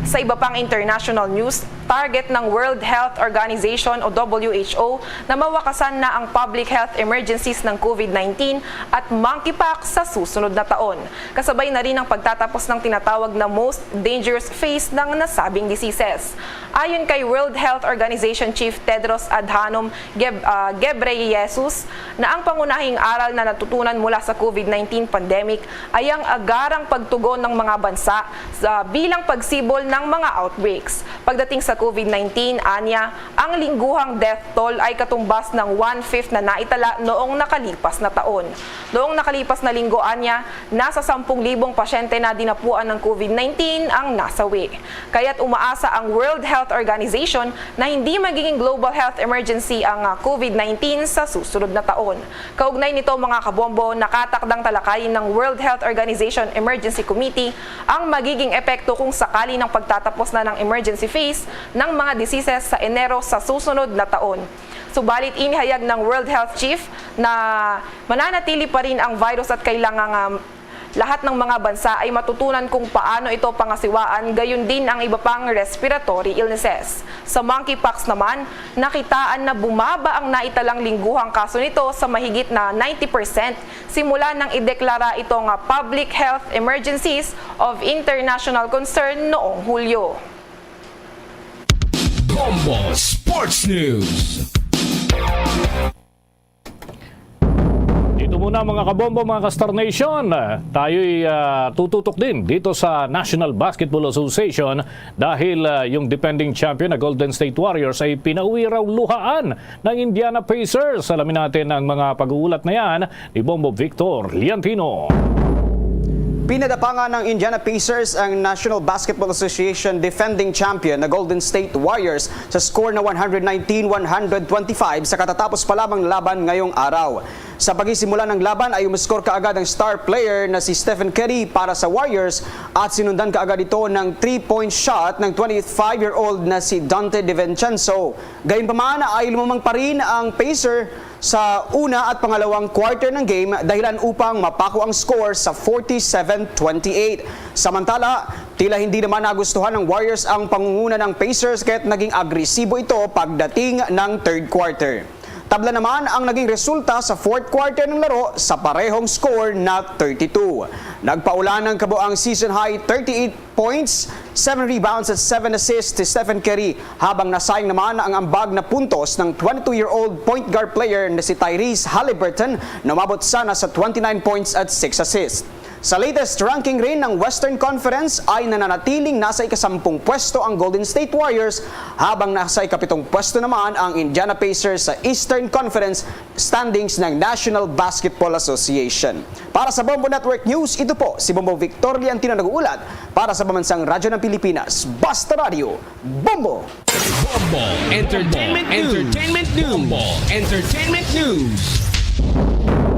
Sa iba pang international news, target ng World Health Organization o W H O na mawakasan na ang public health emergencies ng COVID nineteen at monkeypox sa susunod na taon, kasabay na rin ang pagtatapos ng tinatawag na most dangerous phase ng nasabing diseases. Ayon kay World Health Organization Chief Tedros Adhanom Geb-, ah, Ghebreyesus, na ang pangunahing aral na natutunan mula sa COVID nineteen pandemic ay ang agarang pagtugon ng mga bansa sa bilang pagsibol ng mga outbreaks. Pagdating sa COVID nineteen, anya, ang lingguhang death toll ay katumbas ng one-fifth na naitala noong nakalipas na taon. Noong nakalipas na linggo, anya, nasa sampung libong pasyente na dinapuan ng COVID nineteen ang nasawi. Kaya't umaasa ang World Health Organization na hindi magiging global health emergency ang, ah, COVID nineteen sa susunod na taon. Kaugnay nito, mga kabombo, nakatakdang talakayin ng World Health Organization Emergency Committee ang magiging epekto kung sakali ng pagtatapos na ng emergency phase ng mga diseases sa Enero sa susunod na taon. Subalit inihayag ng World Health Chief na mananatili pa rin ang virus at kailangan nga lahat ng mga bansa ay matutunan kung paano ito pangasiwaan, gayon din ang iba pang respiratory illnesses. Sa monkeypox naman, nakitaan na bumaba ang naitalang lingguhang kaso nito sa mahigit na ninety percent simula nang ideklara ito nga Public Health Emergencies of International Concern noong Hulyo. Bombo Sports News. Dito muna, mga kabombo, mga ka-Star Nation. Tayo'y ah, tututok din dito sa National Basketball Association dahil ah, yung defending champion na Golden State Warriors ay pinauwi raw luhaan ng Indiana Pacers. Alamin natin ang mga pag-uulat na yan ni Bombo Victor Liantino. Pinadapangan ng Indiana Pacers ang National Basketball Association defending champion na Golden State Warriors sa score na one hundred nineteen one hundred twenty-five sa katatapos pa lamang na laban ngayong araw. Sa pagisimula ng laban ay umiskor kaagad ang star player na si Stephen Curry para sa Warriors at sinundan kaagad ito ng three-point shot ng twenty-five-year-old na si Donte DiVincenzo. Gayunpaman ay lumamang pa rin ang Pacer sa una at pangalawang quarter ng game dahilan upang mapako ang score sa forty-seven twenty-eight. Samantala, tila hindi naman nagustuhan ng Warriors ang pangunguna ng Pacers kaya't naging agresibo ito pagdating ng third quarter. Tabla naman ang naging resulta sa fourth quarter ng laro sa parehong score na thirty-two. Nagpaulan ng kabuang season high thirty-eight points, seven rebounds at seven assists si Stephen Curry, habang nasayang naman ang ambag na puntos ng twenty-two-year-old point guard player na si Tyrese Halliburton na umabot sana sa twenty-nine points at six assists. Sa latest ranking rin ng Western Conference ay nananatiling nasa ikasampung pwesto ang Golden State Warriors, habang nasa ikapitong pwesto naman ang Indiana Pacers sa Eastern Conference standings ng National Basketball Association. Para sa Bombo Network News, ito po si Bombo Victor Liantino nag-uulat para sa Pambansang Radyo ng Pilipinas, Basta Radyo, Bombo! Bombo Entertainment News. Entertainment News. Bombo Entertainment News.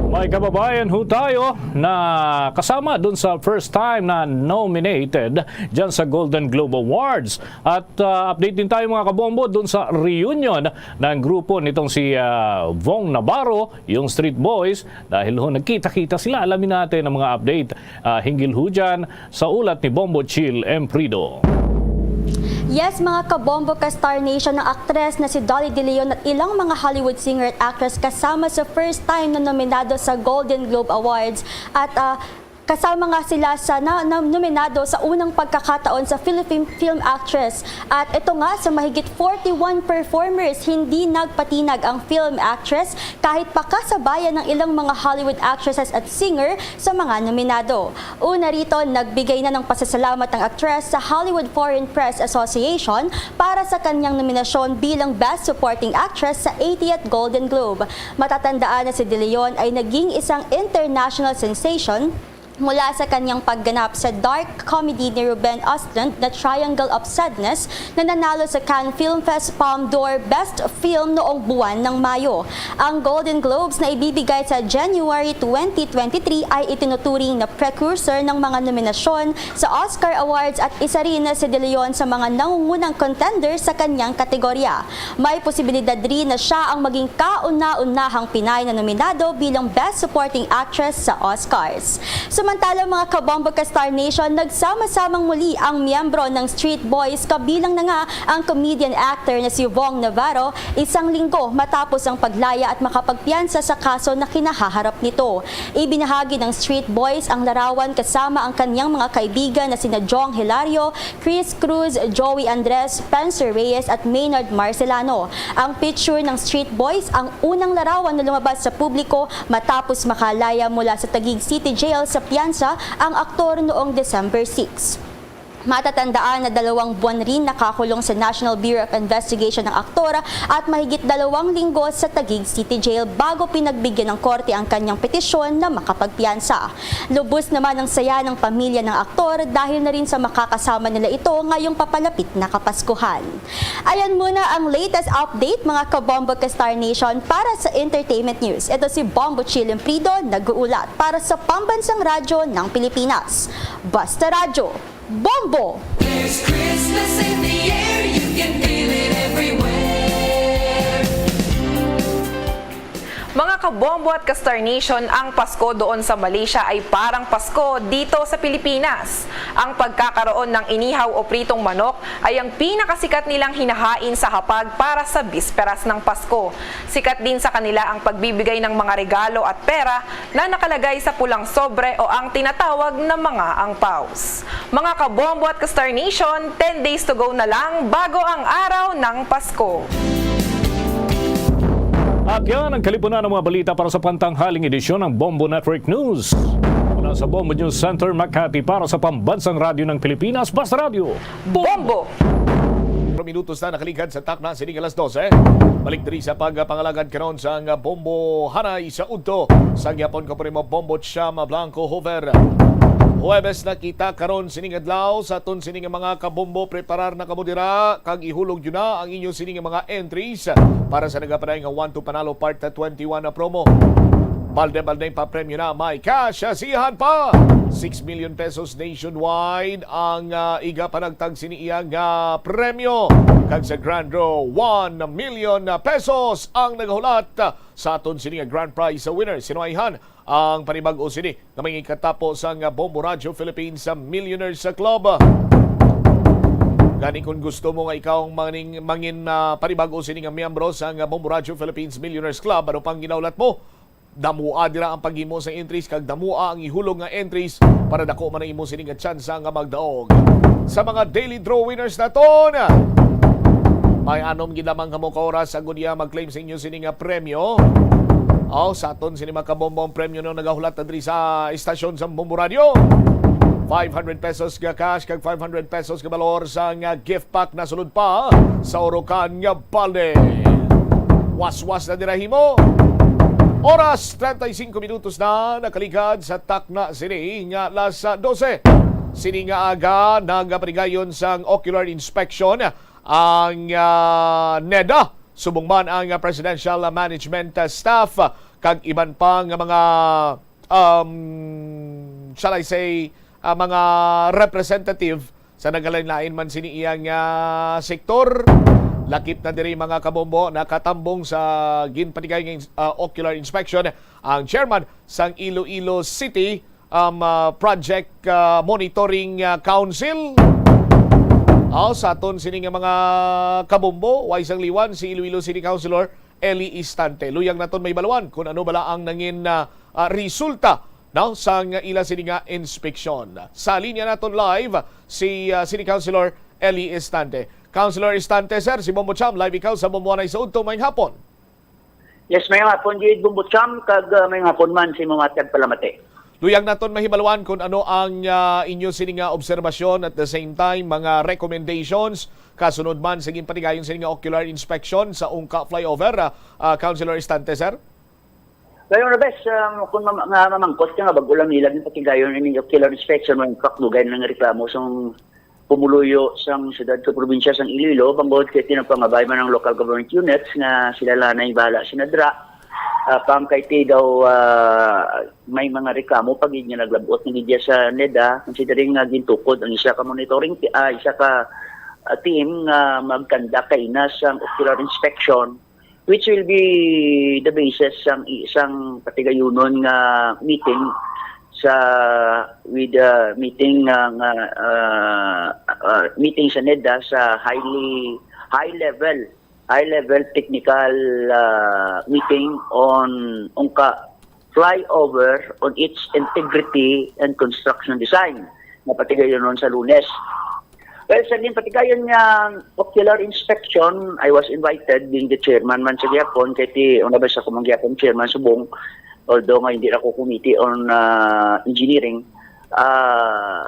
May kababayan ho tayo na kasama dun sa first time na nominated dyan sa Golden Globe Awards. At ah, update din tayo, mga kabombo, dun sa reunion ng grupo nitong si ah, Vong Navarro, yung Street Boys, dahil ho nagkita-kita sila. Alamin natin ang mga update ah, hinggil ho dyan sa ulat ni Bombo Chill Emprido. Yes, mga kabombo ka Star Nation, ang aktres na si Dolly De Leon at ilang mga Hollywood singer at actress kasama sa first time na nominado sa Golden Globe Awards at ah, kasama nga sila sa na, na- nominado sa unang pagkakataon sa Philippine Film Actress. At ito nga, sa mahigit forty-one performers, hindi nagpatinag ang film actress kahit pa kasabayan ng ilang mga Hollywood actresses at singer sa mga nominado. Una rito, nagbigay na ng pasasalamat ang aktres sa Hollywood Foreign Press Association para sa kanyang nominasyon bilang Best Supporting Actress sa eightieth Golden Globe. Matatandaan na si De Leon ay naging isang international sensation mula sa kanyang pagganap sa dark comedy ni Ruben Östlund na Triangle of Sadness na nanalo sa Cannes Film Fest Palme d'Or Best Film noong buwan ng Mayo. Ang Golden Globes na ibibigay sa January twenty twenty-three ay itinuturing na precursor ng mga nominasyon sa Oscar Awards at isa rin si De Leon sa mga nangungunang contender sa kanyang kategorya. May posibilidad rin na siya ang maging kauna-unahang Pinay na nominado bilang Best Supporting Actress sa Oscars. Samantala, mga kabombo ka Star Nation, nagsama-samang muli ang miyembro ng Street Boys, kabilang na nga ang comedian actor na si Vong Navarro, isang linggo matapos ang paglaya at makapagpiyansa sa kaso na kinahaharap nito. Ibinahagi ng Street Boys ang larawan kasama ang kanyang mga kaibigan na sina Jong Hilario, Chris Cruz, Joey Andres, Spencer Reyes at Maynard Marcelano. Ang picture ng Street Boys ang unang larawan na lumabas sa publiko matapos makalaya mula sa Taguig City Jail sa piyansa ang aktor noong December six. Matatandaan na dalawang buwan rin nakakulong sa National Bureau of Investigation ang aktor at mahigit dalawang linggo sa Taguig City Jail bago pinagbigyan ng korte ang kanyang petisyon na makapagpiyansa. Lubos naman ang saya ng pamilya ng aktor dahil na rin sa makakasama nila ito ngayong papalapit na Kapaskuhan. Ayan muna ang latest update, mga kabombo ka Star Nation, para sa Entertainment News. Ito si Bombo Chill Emprido, nag-uulat para sa Pambansang Radyo ng Pilipinas. Basta Radyo, Bombo! There's Christmas in the air, you can feel it everywhere. Kabombo at ka-Star Nation, ang Pasko doon sa Malaysia ay parang Pasko dito sa Pilipinas. Ang pagkakaroon ng inihaw o pritong manok ay ang pinakasikat nilang hinahain sa hapag para sa bisperas ng Pasko. Sikat din sa kanila ang pagbibigay ng mga regalo at pera na nakalagay sa pulang sobre o ang tinatawag na mga angpaws. Mga Kabombo at ka-Star Nation, ten days to go na lang bago ang araw ng Pasko. At yan ang kalipunan ng mga balita para sa pantanghaling edisyon ng Bombo Network News. Mula sa Bombo News Center, Makati, para sa Pambansang Radyo ng Pilipinas, Basta Radyo. Bombo! Minutos na nakaligad sa takna sining alas dose. Balik diri sa pagpangalagad karon sang Bombo Hanay sa udto sa gihapon ko, Primo Bombo Cham Blanco Hoover. Huwebes na kita karon sining adlaw. Sa aton sining mga kabombo, preparar na kamo dira kag ihulog yun na ang inyo sining mga entries para sa nagapadayon nga One to Panalo Part twenty-one na promo. Balde-balde pa premyo na, may cash siyahan pa. Six million pesos nationwide ang ah, igapanagtag sini iya nga premyo. Kag sa Grand Draw, one million pesos ang nagahulat sa aton sini nga grand prize sa winner. Sinuwayhan ang panibag-o sini nga mangikatapo sang Bombo Radio Philippines sa Millionaires Club. Gani, kung gusto mo nga ikaw ang maning, mangin ah, panibag-o sini nga miyembro sang Bombo Radio Philippines Millionaires Club, ano pang ginahulat mo? Damoa dira ang paghimo sa entries kag damoa ang ihulog nga entries para dako man ang imo sini nga tsansa nga magdaog. Sa mga daily draw winners naton, may anom gid lamang kamo ka oras agud iya mag-claim sa inyo sini nga premyo. Aw, sa aton sini mga kabombo, ang premyo no nagahulat na diri sa istasyon sa Bombo Radio. Five hundred pesos nga cash kag five hundred pesos nga balor sa nga gift pack na sulod pa sa urukan nga balde. Waswas na dira himo. Oras, treinta y cinco minutos na nakaligad sa takna sini nga alas dose. Sini nga aga, nagapatigayon sang ocular inspection ang ah, NEDA, subong man ang ah, Presidential Management ah, Staff kag iban pa nga mga um, shall I say, ah, mga representative sa nagalain-lain man sini iya nga sektor. Lakip na diri, mga kabombo, nakatambong sa ginpatigay nga ins- ah, ocular inspection ang chairman sang Iloilo City um, ah, Project ah, Monitoring ah, Council. Aw, sa aton sini nga mga kabombo, way sang liwan si Iloilo City Councilor Eli Istante. Luyag naton mahibaluan kung ano bala ang nangin ah, ah, resulta, no, sang ila sini nga inspeksyon. Sa linya naton live si ah, City Councilor Eli Istante. Councilor Istante, sir, si Bombo Cham, live ikaw sa Bombo Hanay sa udto. Maayong hapon. Yes, maayong hapon gid, Bombo Cham, kag ah, maayong hapon man sa imong mga tagpalamati. Luyag naton mahibaluan kung ano ang ah, inyo sini nga obserbasyon, at the same time mga recommendations kasunod man sa ginpatigayon sini nga ocular inspection sa Ungka Flyover, ah, ah, Councilor Istante, sir. Kaya na bes, um, kung mam- nga mamangkot ka nga bago lang nila yung patigayon ini ocular inspection, may impact dugay ng reklamo sa pumuluyo sang siyudad sa probinsya sang Iloilo, bangod kay tinapangabay man ang local government units nga sila lang na yung bahala sa nadra. Ah, pang kay ti daw ah, may mga reklamo pag nga naglabot ng media sa NEDA, considering nga gintukod ang isa ka monitoring ti- ah, isa ka ah, team nga magkanda kay na sang ocular inspection, which will be the basis sang isang patigayunon nga meeting sa with uh, meeting nga, nga uh, uh, meeting sa NEDA sa highly high level high level technical uh, meeting on Ungka flyover on its integrity and construction design nga patigayon sa Lunes. Well, sa ginpatigayon nga ocular inspection, I was invited being the chairman man sa gihapon, kay ti una ba sa kumang gihapon chairman subong, although nga hindi ako committee on uh, engineering, uh,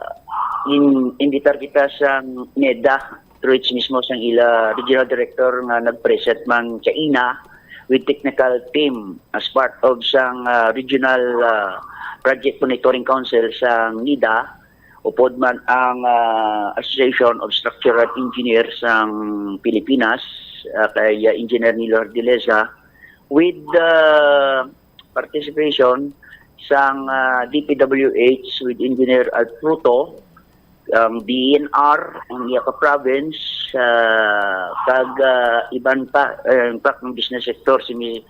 in, imbitar kita sa NEDA through its mismo sang ila regional director nga nag-present man sa ina with technical team as part of sang uh, regional uh, project monitoring council sang NEDA, upod man ang ah, Association of Structural Engineers sang Pilipinas, ah, kay ah, Engineer Nilo Ardileza, with the participation sang ah, D P W H with Engineer Alfruto, ang D E N R, ang iya ka province, ah, kag ah, iban pa, eh, in fact, ang business sector, si, Mi-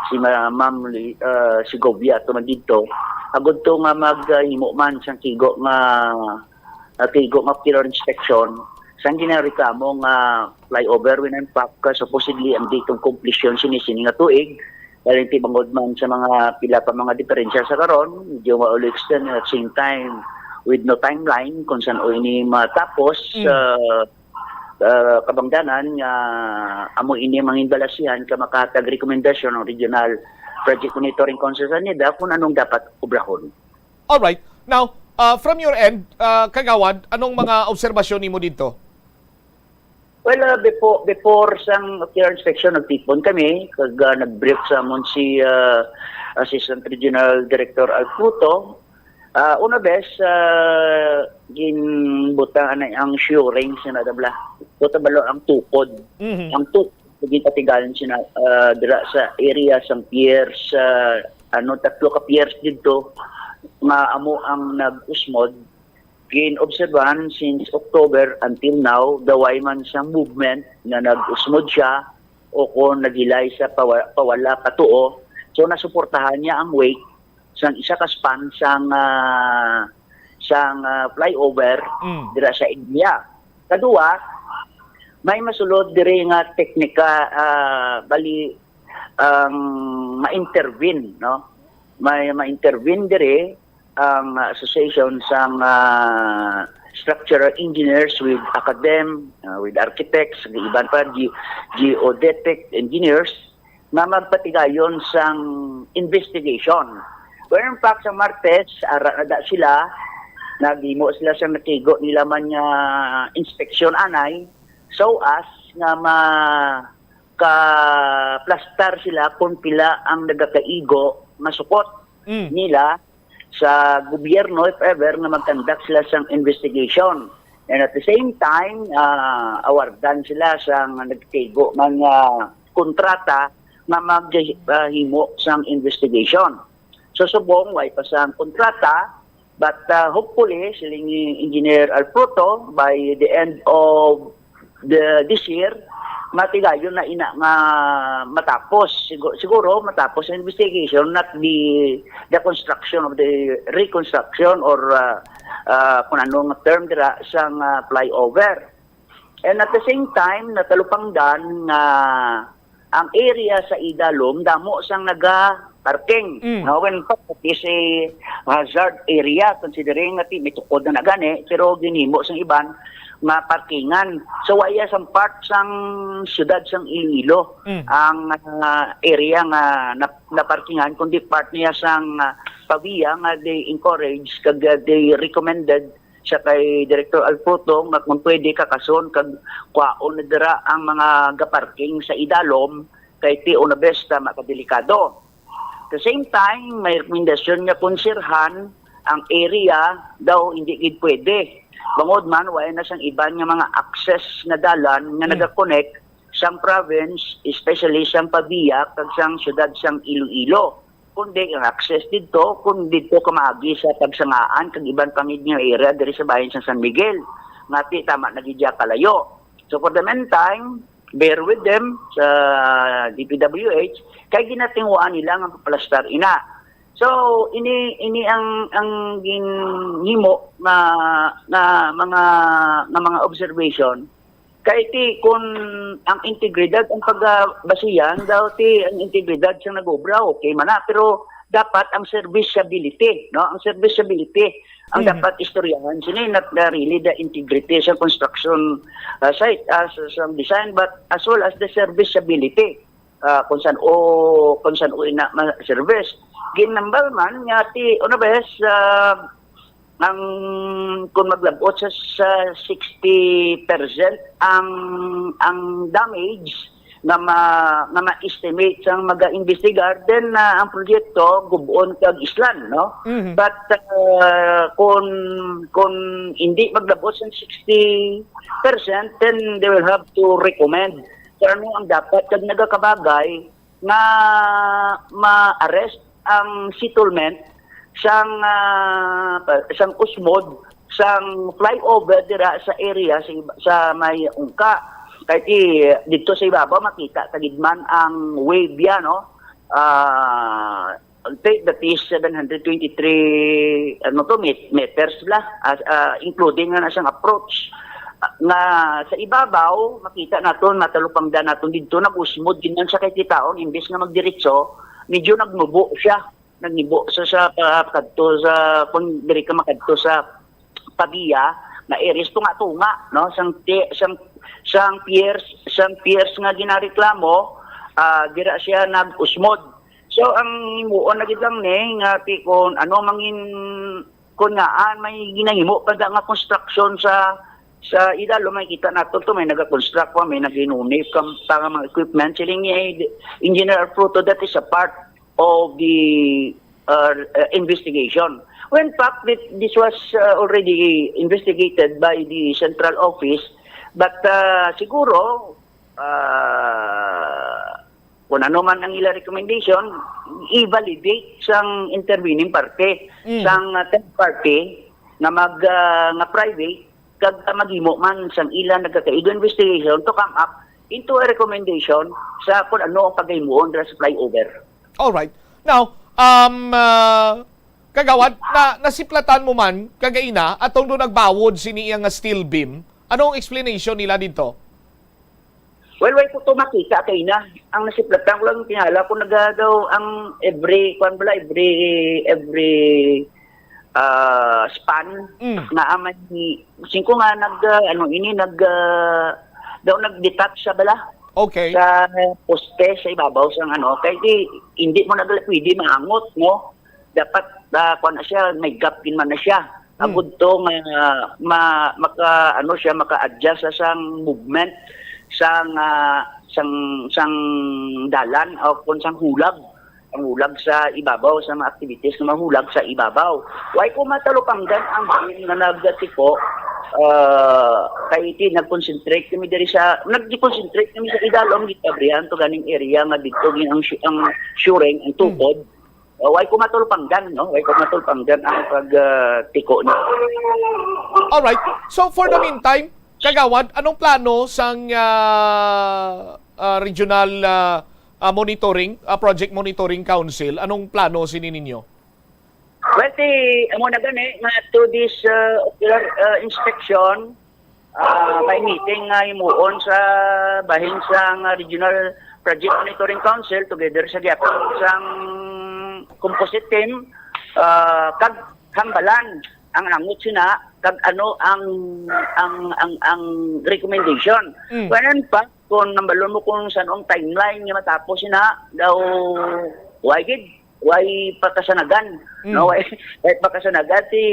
si Ma-, Ma'am Li-, ah, Segovia to man didto, agud to nga maghimo man sang tigo nga, ah, tigo nga failure inspection sang ginareklamo nga flyover, when in fact, ah, supposedly ang date of completion sini, sini nga tuig, dahil ti bangod man sa mga pila pa mga diferensya sa karon, medyo ma-overextend, at same time with no timeline kung san-o ini matapos. Mm. Ah, ah, kabangdanan nga amo ini mangin balasihan ka makahatag rekomendasyon ang Regional Project Monitoring Council sa NEDA kung anong dapat obrahon. All right. Now, uh, from your end, uh, Kagawad, anong mga obserbasyon nimo dito? Well, uh, before, before sang failure inspection, nagtipon kami, kag, uh, nag-brief sa amon si, uh, Assistant Regional Director Alfruto. Uh, una bes, uh, ginbutang anay ang shoring sa nadabla. Buta balo ang tukod. Mhm. Ang tukod, ginpatigalan sina, uh, dira sa area sang pier, sa, ano, tatlo ka piers didto nga amo ang nag-usmod. Gin-obserbahan since October until now, daway man sang movement nga nag-usmod siya o kon naghilay sa pawa-, pawala, patuo. So, nasuportahan niya ang weight sang isa ka span sang, ah, sang, ah, flyover Mm. dira sa area. Kadua, may masulod diri nga teknika, ah, bali, ang ma-intervene, no? May ma-intervene diri ang association sang, ah, structural engineers with academ, ah, with architects, ang iban pa, ge-, geodetic engineers, nga magpatigayon sang investigation. Well, in fact, sa Martes, ara na da sila, naghimo sila sa natigo nila man nga inspeksyon anay, so as nga ma-, ka-plastar sila kung pila ang nagakaigo masukot Mm. nila sa gobyerno if ever nga mag-conduct sila sang investigation. And at the same time, ah, awardan sila sang nagtigo man nga kontrata nga maghimo sang investigation. So, subong, way pa sang kontrata, but, ah, hopefully, siling ni Engineer Alfruto, by the end of the, this year, matigayon na ina nga matapos. Sigu-, siguro, matapos ang investigation, not the, the construction of the reconstruction or, ah, ah, kung ano nga term dira sang, ah, flyover. And at the same time, natalupangdan nga ang area sa Idalom, damo sang naga-parking. Mm. No, when fact, it is a hazard area, considering nga ti-, may tukod na nagani, pero ginhimo sang iban nga parkingan. So, wa iya sang part sang siyudad sang Iloilo Mm. ang, ah, area nga nap-, naparkingan, kundi part niya sang, ah, pavia nga they encourage kag, ah, they recommended sa kay Director Alfruto nga kung pwede kakason kag kwaon na dira ang mga gaparking sa Idalom kay ti una bes tama ka delikado. At the same time, may rekomendasyon nga konsirhan ang area daw hindi gid pwede. Bangod man, wala na sang iban nga mga access nga dalan nga Hmm. nagakonek sang province, especially sang Pavia kag sang siyudad sang Iloilo. Kundi ang access didto, kung didto ka maagi sa Pagsangaan kag iban pa gid nga area diri sa bahin sang San Miguel, nga ti tama na gid siya kalayo. So for the meantime, bear with them sa D P W H, kay ginatinguan nila nga papalastar ina. So ini, ini ang, ang ginhimo nga, nga mga, nga mga observation. Kay ti kun ang integridad ang pagabasihan, daw ti ang integridad sang nag-obra, okay man na, pero dapat ang serviceability, no? Ang serviceability ang Mm. dapat istoryahan sini, not, uh, really the integrity sa construction, uh, site, uh, sa, sa design, but as well as the serviceability, uh, kung san-o, kung san-o ina ma-service. Ginambal man nga ti, una bes, uh, ang, kung maglabot sa, sa sixty percent ang, ang damage nga ma-, nga ma-estimate sang maga-imbestigar, then, ah, ang proyekto gub-on kag islan, no? Mhm. But, ah, kung, kung hindi maglabot sang sixty percent, then they will have to recommend kung ano ang dapat kag nagakabagay nga ma-arrest ang settlement sang, ah, pa-, sang usmod sang flyover dira sa area sa, sa may Ungka. Kay ti, didto sa ibabaw makita ta gid man ang wave ya, no? ah, tape, that is seven hundred twenty-three, ano to, met-, meters bala, as, ah, including na, na siyang approach. Ah, nga sa ibabaw, makita naton, matalupangdan naton didto, nag-usmod gid man siya kay titaon, imbes nga magdiretso, medyo nagnubo siya. Nagnubo sa, sa, ah, kadto sa, kung diri ka makadto sa Pavia, nga areas tunga-tunga, no? Sang ti-, sang, sang piers, sang piers nga ginareklamo, ah, dira siya nag-usmod. So, ang himuon na gid lang ni nga ti-, kun ano mangin, kun ngaan may ginahimo pa da nga construction sa, sa idalom, makita nato to, may nagakonstruct pa, may naghinunip kam-, pa nga mga equipment. Siling ni Engineer Arfruto, that is a part of the, uh, uh, investigation. Well, in fact, thi-, this was, uh, already investigated by the central office, but, uh, siguro, uh, kung ano man ang ila recommendation, i-validate sang intervening party, Mm. sang, uh, third party nga mag, uh, nga private, kag, uh, maghimo man sang ila nagkakaigo investigation to come up into a recommendation sa kung ano ang paghimuon dira sa flyover. Alright. Now, um, uh, Kagawad, na, nasiplatan mo man, kagaina, atong do nagbawod sini iya nga steel beam. Ano ang explanation nila dito? Well, way ko to makita kay na. Ang nasiplatan ko lang, tingala ko naga daw ang every, kuwan bala, every, every, ah, span Mm. na may, singko nga nag, ah, ano ini, nag, ah, daw nag-detach siya bala Okay. sa poste sa ibabaw sang ano. Kay di, hindi mo na pwede maangot, no? Dapat, ah, kuwan na siya, may gap din man na siya. Hmm. Agud to nga ma-, maka, ano siya, maka-adjust sa sang movement sang, ah, sang, sang dalan o kung sang hulag. Ang hulag sa ibabaw, sa mga activities nga mahulag sa ibabaw. Way ko matalupangdan ang bahin nga nagtiko, ah, kay iti nag-concentrate kami diri sa, nag-concentrate kami sa idalom, gitabrihan to ganing area nga dito gin ang shu-, ang shuring, ang Hmm. tukod. Uh, way ko matulpanggan, no? Way ko matulpanggan ang pag, ah, tiko niya. Alright. So, for the meantime, Kagawad, anong plano sang, ah, ah, regional, ah, ah, monitoring, ah, project monitoring council? Anong plano sini ninyo? Well, ti, amo na gani nga to this, ah, ocular, ah, inspection, ah, may meeting nga himuon sa bahin sang Regional Project Monitoring Council together sa gihapon sang composite team, ah, kag hangbalan ang angot sina kag ano ang, ang, ang, ang recommendation. Mm. Kung ano pa, kung nambalon mo kung saan ang timeline nga matapos sina, daw way gid, way pakasanagan, Mm. no? Way, way pakasanagan ti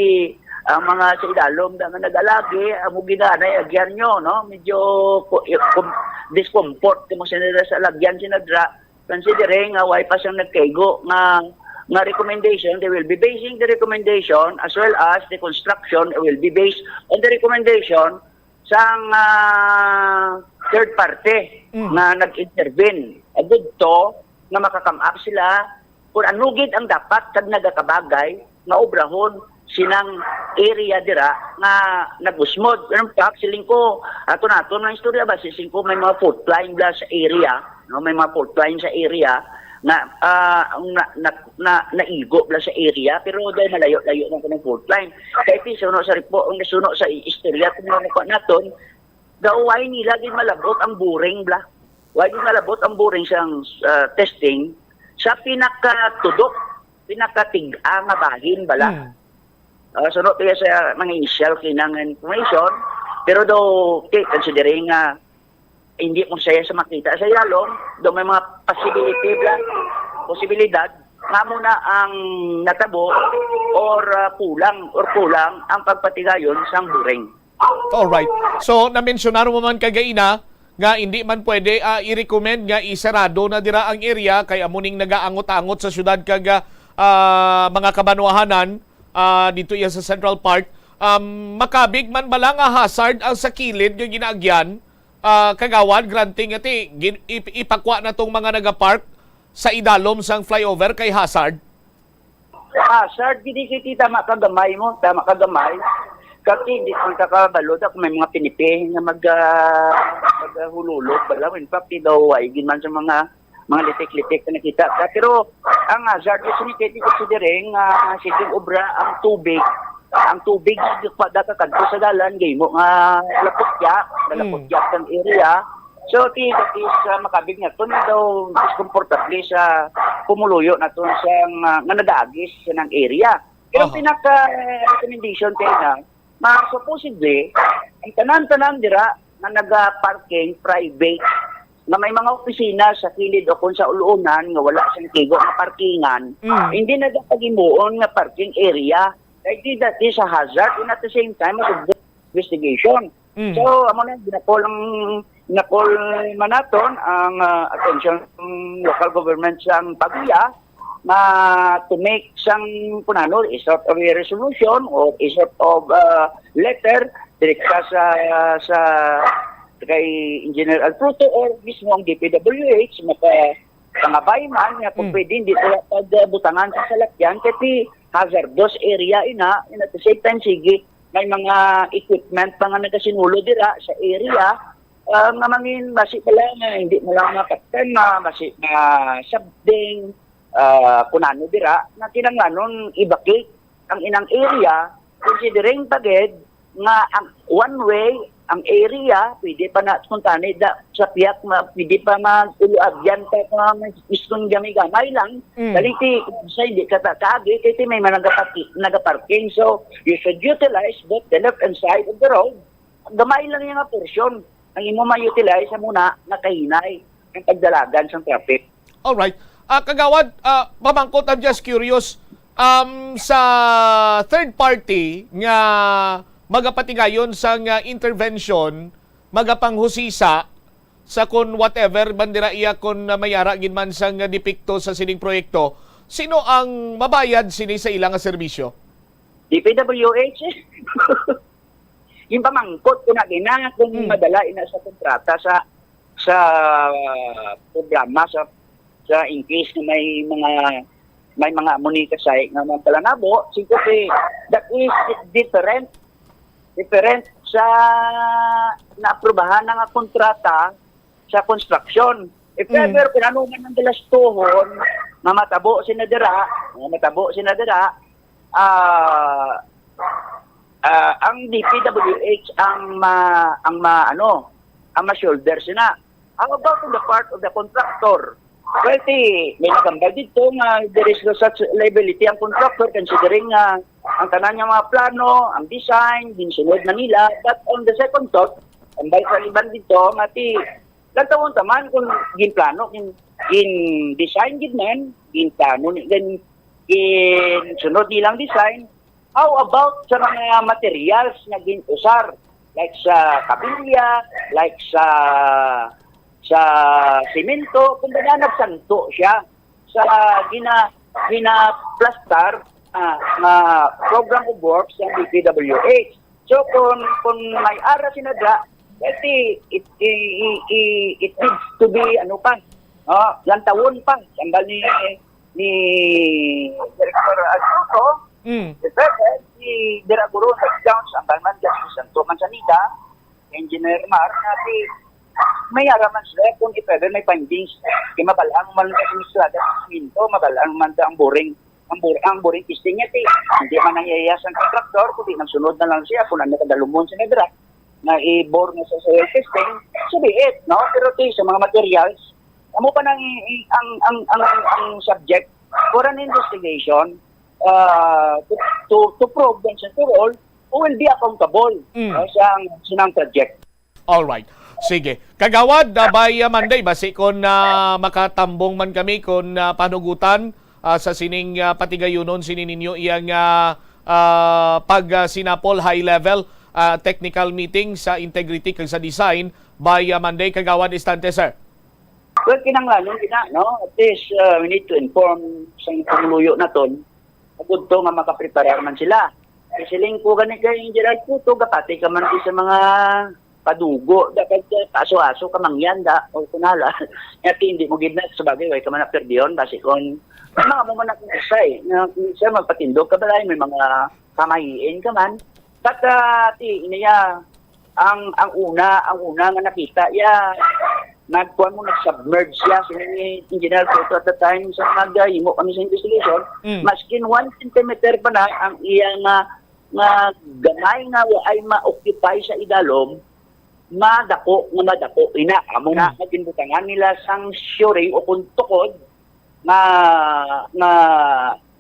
ang mga sa idalom na nga nag-alagi, amo gid na, nay, agyan nyo, no? Medyo ko-, i-, com-, discomfort kamo sa nila sa lagyan sina dra, considering nga way pa siyang nagkaigo nga, nga recommendation, they will be basing the recommendation as well as the construction will be based on the recommendation sang, ah, third party Mm. nga nag-intervene. Agud to nga maka-come up sila kung ano gid ang dapat kag nagakabagay nga obrahon sinang area dira nga nag-usmod. Pero in fact, siling ko, ato nato nga istorya ba, siling ko may mga fault line bala sa area, no? May mga fault line sa area nga, ah, na, na, na, naigo bala sa area, pero daw malayo-layo na kanang fault line. Kay ti, suno sa repo-, ang suno sa i-, istorya kung ano pa naton, daw way nila gid malabot ang boring bala. Way gid malabot ang boring sang, ah, testing sa pinakatudok, pinakatig-a nga bahin bala. Hmm. Ah, suno kaya sa mga initial kinang information, pero daw, okay, considering nga hindi mo siya sa makita sa yalong, daw may mga possibility bala, posibilidad nga mo na ang natabo or, ah, kulang or kulang ang pagpatigayon sang boring. Alright. So, na-mensionar mo man kagaina nga hindi man pwede, ah, i-recommend nga isarado na dira ang area kay amo ning nagaangot-angot sa syudad kag, ah, ah, mga kabanwahanan, ah, dito iya sa Central Park. Um, makabig man bala nga hazard ang sa kilid nga ginaagyan, ah, Kagawad, granting nga ti, gin-, ip-, ipakwa na tong mga nagapark sa idalom sang flyover kay hazard? Ah, sir, gid, gid, tama ka gamay mo, tama ka gamay. Kasi hindi man ka kabalo ta kung may mga pinipi nga mag, ah, maghululog bala. In fact, di daw way gid man sa mga mga litik-litik na nakita ta. Pero ang hazard is ni Katie, considering nga sige obra ang tubig, ang tubig nagpadakadto sa dalan, gay mo nga lapot ya, malapot Mm. ya ang area. So, ti that is uh, makabig na to na daw diskomportable sa pumuluyo na to sa nga, nga nag-aagis sa nang area. Pero ang Aha. pinaka recommendation kay na, ma supposedly, ang tanan-tanan dira nga naga-parking private, nga may mga opisina sa kilid o kung sa ulunan nga wala siyang tigo nga parkingan, Mm. hindi nagapagimuon nga parking area. Kay di that is a hazard and at the same time, mag-investigation. Mm. So, amo na, ginapol ang, ginapol man naton ang ah, attention ng local government sa Paguya na to make sang kunano, a sort of a resolution or a sort of ah, letter direkta sa sa kay Engineer Alfruto or mismo ang D P W H maka pangabay man nga kung Mm. pwede hindi sila pagbutangan sa salakyan kasi hazardous area ina, and at the same time sige may mga equipment pa nga nagasinulo dira sa area ah, nga mangin basi pala nga hindi mo lang makatema, basi na sabding ah, kunano dira na kinanglanon i-vacate ang inang area, considering pa gid nga ang one way ang area pwede pa na kuntani da sa piyak nga pwede pa mag-uluagyan pa nga mismong gamay-gamay lang. Mm. Dali ti sa hindi ka ta- kaagi kay ti may mga nagapaki- nagaparking, so you should utilize both the left and side of the road. Gamay lang yung portion ang imo ma-utilize sa muna nga kahinay ang pagdalagan sa traffic. Alright. Ah, Kagawad, ah, pamangkot, I'm just curious, um, sa third party nga magapatigayon sa nga intervention, magapanghusisa sa kon whatever bandira iya kon mayara gid man sang depekto sa sining proyekto, sino ang mabayad sini sa ila nga serbisyo? D P W H. Yung pamangkot ko na gina kung Hmm. madala ina sa kontrata sa sa programa sa sa in case na may mga may mga amo ni kasay nga mga palanabo, siguro kay that is different, different sa naaprubahan na nga kontrata sa construction. If Mm. ever, kung ano man ang galastuhon nga matabo sina dira, nga matabo sina dira, ah, ah, ang D P W H ang ma, ang ma, ano, ang ma-shoulder sina. How about on the part of the contractor? Well, ti, may nagambal dito nga there is no such liability ang contractor considering nga ang tanan nga mga plano, ang design, ginsunod na nila. But on the second thought, ang sa iban dito, nga ti, lantawon ta man kung ginplano, gin, gin-design gid man, ginplano, ni- gin, ginsunod nilang design. How about sa mga materials nga gin-usar? Like sa kabilya, like sa sa simento, kumbaga nagsanto siya sa gina ginaplastar ah, nga program of works ng D P W H. So kung kung may ara sina dra, kasi it, it, it, it needs to be ano pa, no? Lantawon pa, sambal ni ni Director Alfonso, Mm. Di ba, eh, si Dira Guru, sa Jones, ang balman dyan, si Santo Manzanita, Engineer Mar, na si may araman sila kung if ever may findings, kay mabalaan man sa estrada sa simento, mabalaan man ang boring, ang bor ang boring testing niya, ti, hindi man ang iyayas ang contractor, kundi nagsunod na lang siya kung ano kadalumon sa Nedra, na i-bore na sa soil testing, so be it, no? Pero ti, sa mga materials, amo pa nang i- i- ang, ang, ang, ang subject for an investigation uh, to, to, to prove once and for all who will be accountable Mm. uh, sa, sa ng project. All right. Sige. Kagawad, uh, by uh, Monday, basi kon uh, makatambong man kami kon uh, panugutan uh, sa sining uh, patigayunon sini ninyo iyang uh, uh, pag uh, sinapol high level uh, technical meeting sa integrity kag sa design by uh, Monday, Kagawad Estante, sir. Well, kinahanglanon gina, no? At least, uh, we need to inform sa pangluyo naton. Agud to nga makapreparar man sila. Kay siling ko gani kay Engineer Puto, gapati ka man di sa mga padugo, dapat uh, aso-aso ka mangyan da, o kunala. Nga ti, hindi mo gid na, sa bagay, way ka man na perdyon, basi kung mga mo man akong isay, nga kung siya magpatindog ka balay, may mga kamahiin ka man. But, uh, ti, iniya, ang ang una, ang una nga nakita iya nagkuan mo, nag-submerge siya, si ni Engineer Soto at the time, sa nagahimo kami sa investigation, Mm. maskin one centimeter pa na ang iya nga, nga gamay nga wa ay ma-occupy sa idalom, madako nga madako. Ina, amo na Mm. nga ginbutangan nila sang shoring o kung tukod nga, nga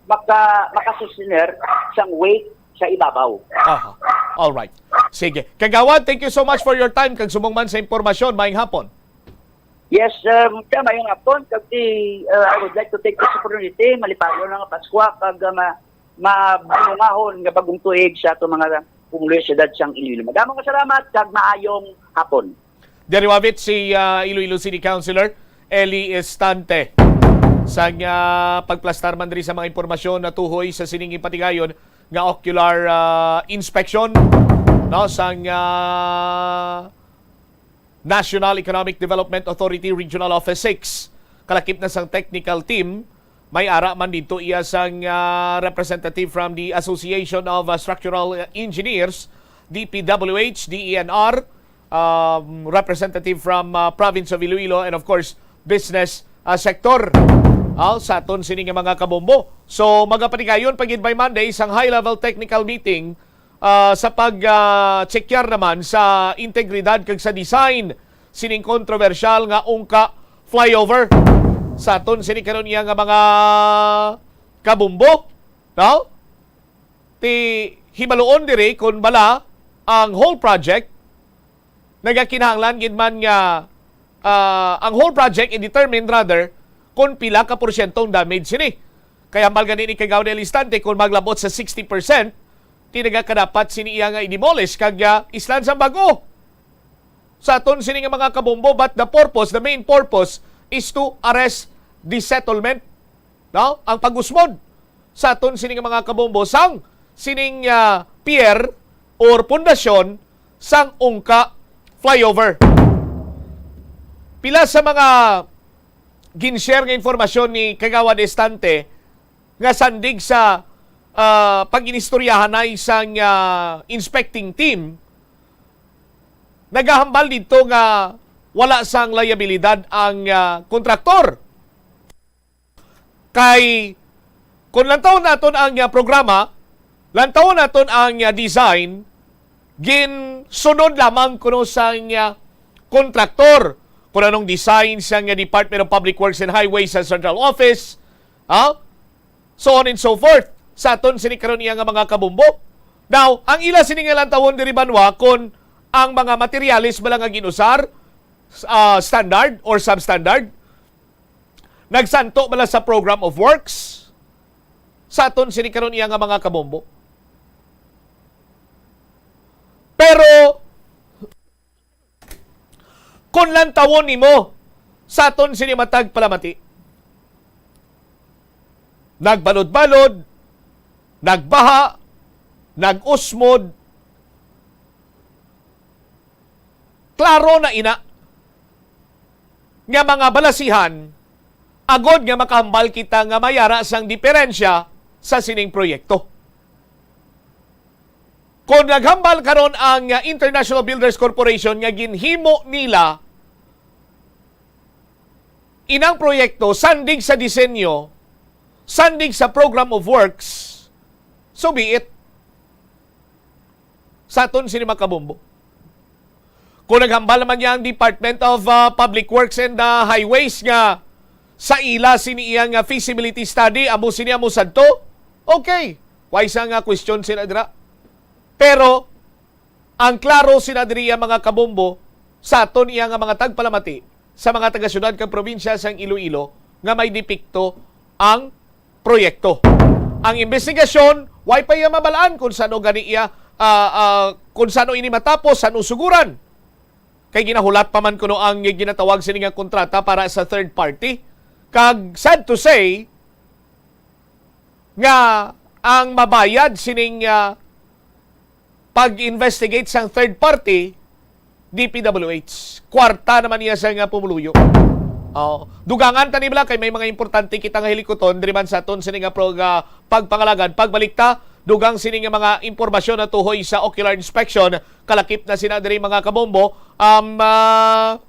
maka-, makasustener sang weight sa ibabaw. Aha. All right. Sige. Kagawad, thank you so much for your time. Kag subong man sa impormasyon, maayong hapon. Yes, um, maayong hapon. Kag, uh, I would like to take this opportunity, malipayon nga Paskwa, kag, uh, ma-, mabunungahon nga bagong tuig sa ato mga pumuluyo sa siyudad sang Iloilo. Madamo nga salamat, kag maayong hapon. Diri wavit si, ah, Iloilo City Councilor Eli Estante. Sang, ah, pagplastar man diri sa mga impormasyon na tuhoy sa sining ipatigayon nga ocular, ah, inspection, no, sang, ah, National Economic Development Authority Regional Office six. Kalakip na sang technical team, may ara man dito iya sang, ah, representative from the Association of, ah, Structural Engineers, D P W H, D E N R, um, representative from, uh, province of Iloilo, and of course, business, uh, sector. Ah, sa aton sini nga mga kabombo. So, magapatigayon pa gid by Monday sang high-level technical meeting, uh, sa pag, uh, checkar naman sa integridad kag sa design sining kontrobersyal nga ungka flyover. Sa aton sini karon iya nga mga kabombo, no? Ti hibaluon diri kung bala ang whole project nagakinahanglan gid man nga, ah, ang whole project i-determine rather kung pila ka porsyento ang damage sini. Kay hambal gani ni Kagawad Elistante, kung maglabot sa sixty percent, ti nagakadapat sini iya nga i-demolish kag, ah, islan sa bag-o. Sa aton sini nga mga kabombo, but the purpose, the main purpose is to arrest the settlement, no? Ang pag-usmod sa aton sini nga mga kabombo sang sining, ah, pier or pundasyon sang ungka flyover. Pila sa mga gin-share nga informasyon ni Kagawad Estante nga sandig sa, ah, pag-inistoryahanay sang, ah, inspecting team, nagahambal didto nga wala sang liabilidad ang, ah, kontraktor. Kay kung lantawon naton ang, ah, programa, lantawon naton ang, ah, design, ginsunod lamang kuno sang, ah, kontraktor. Kung anong design sang, ah, Department of Public Works and Highways sa Central Office, ha? So on and so forth. Sa aton sini karon iya nga mga kabombo. Now, ang ila sini nga lantawon diri banwa kung ang mga materyales bala nga ginusar, s-, ah, standard or substandard, nagsanto bala sa program of works sa aton sini karon iya nga mga kabombo. Pero kung lantawon nimo sa aton sini matag palamati, nagbalod-balod, nagbaha, nag-usmod, klaro na ina nga mga balasihan, agod nga makahambal kita nga may ara sang diperensya sa sining proyekto. Kung naghambal karon ang, uh, International Builders Corporation nga ginhimo nila inang proyekto sandig sa disenyo, sandig sa program of works, so be it. Sa aton sini mga kabombo. Kung naghambal naman niya ang Department of, uh, Public Works and, uh, Highways nga sa ila sini iya nga feasibility study, amo sini, amo sadto, okay. Way sa nga question sila dira. Pero ang klaro sina diri ang mga kabombo sa aton iya nga mga tagpalamati sa mga taga-syudad kag probinsya sang Iloilo nga may depekto ang proyekto. Ang investigasyon, way pa iya mabalaan kung sano gani iya, ah, ah, kung sano ini matapos, sano suguran. Kay ginahulat pa man kuno ang ginatawag sini nga kontrata para sa third party. Kag sad to say nga ang mabayad sining, ah, pag-investigate sang third party, D P W H. Kwarta naman niya sa nga pumuluyo. Oh, dugangan ta ni bala kay may mga importante kita nga hilikuton diri man sa aton sini nga prog-, ah, pagpangalagad. Pagbalik ta, dugang sini nga mga impormasyon na tuhoy sa ocular inspection. Kalakip na sina diri mga kabombo. Um, ah,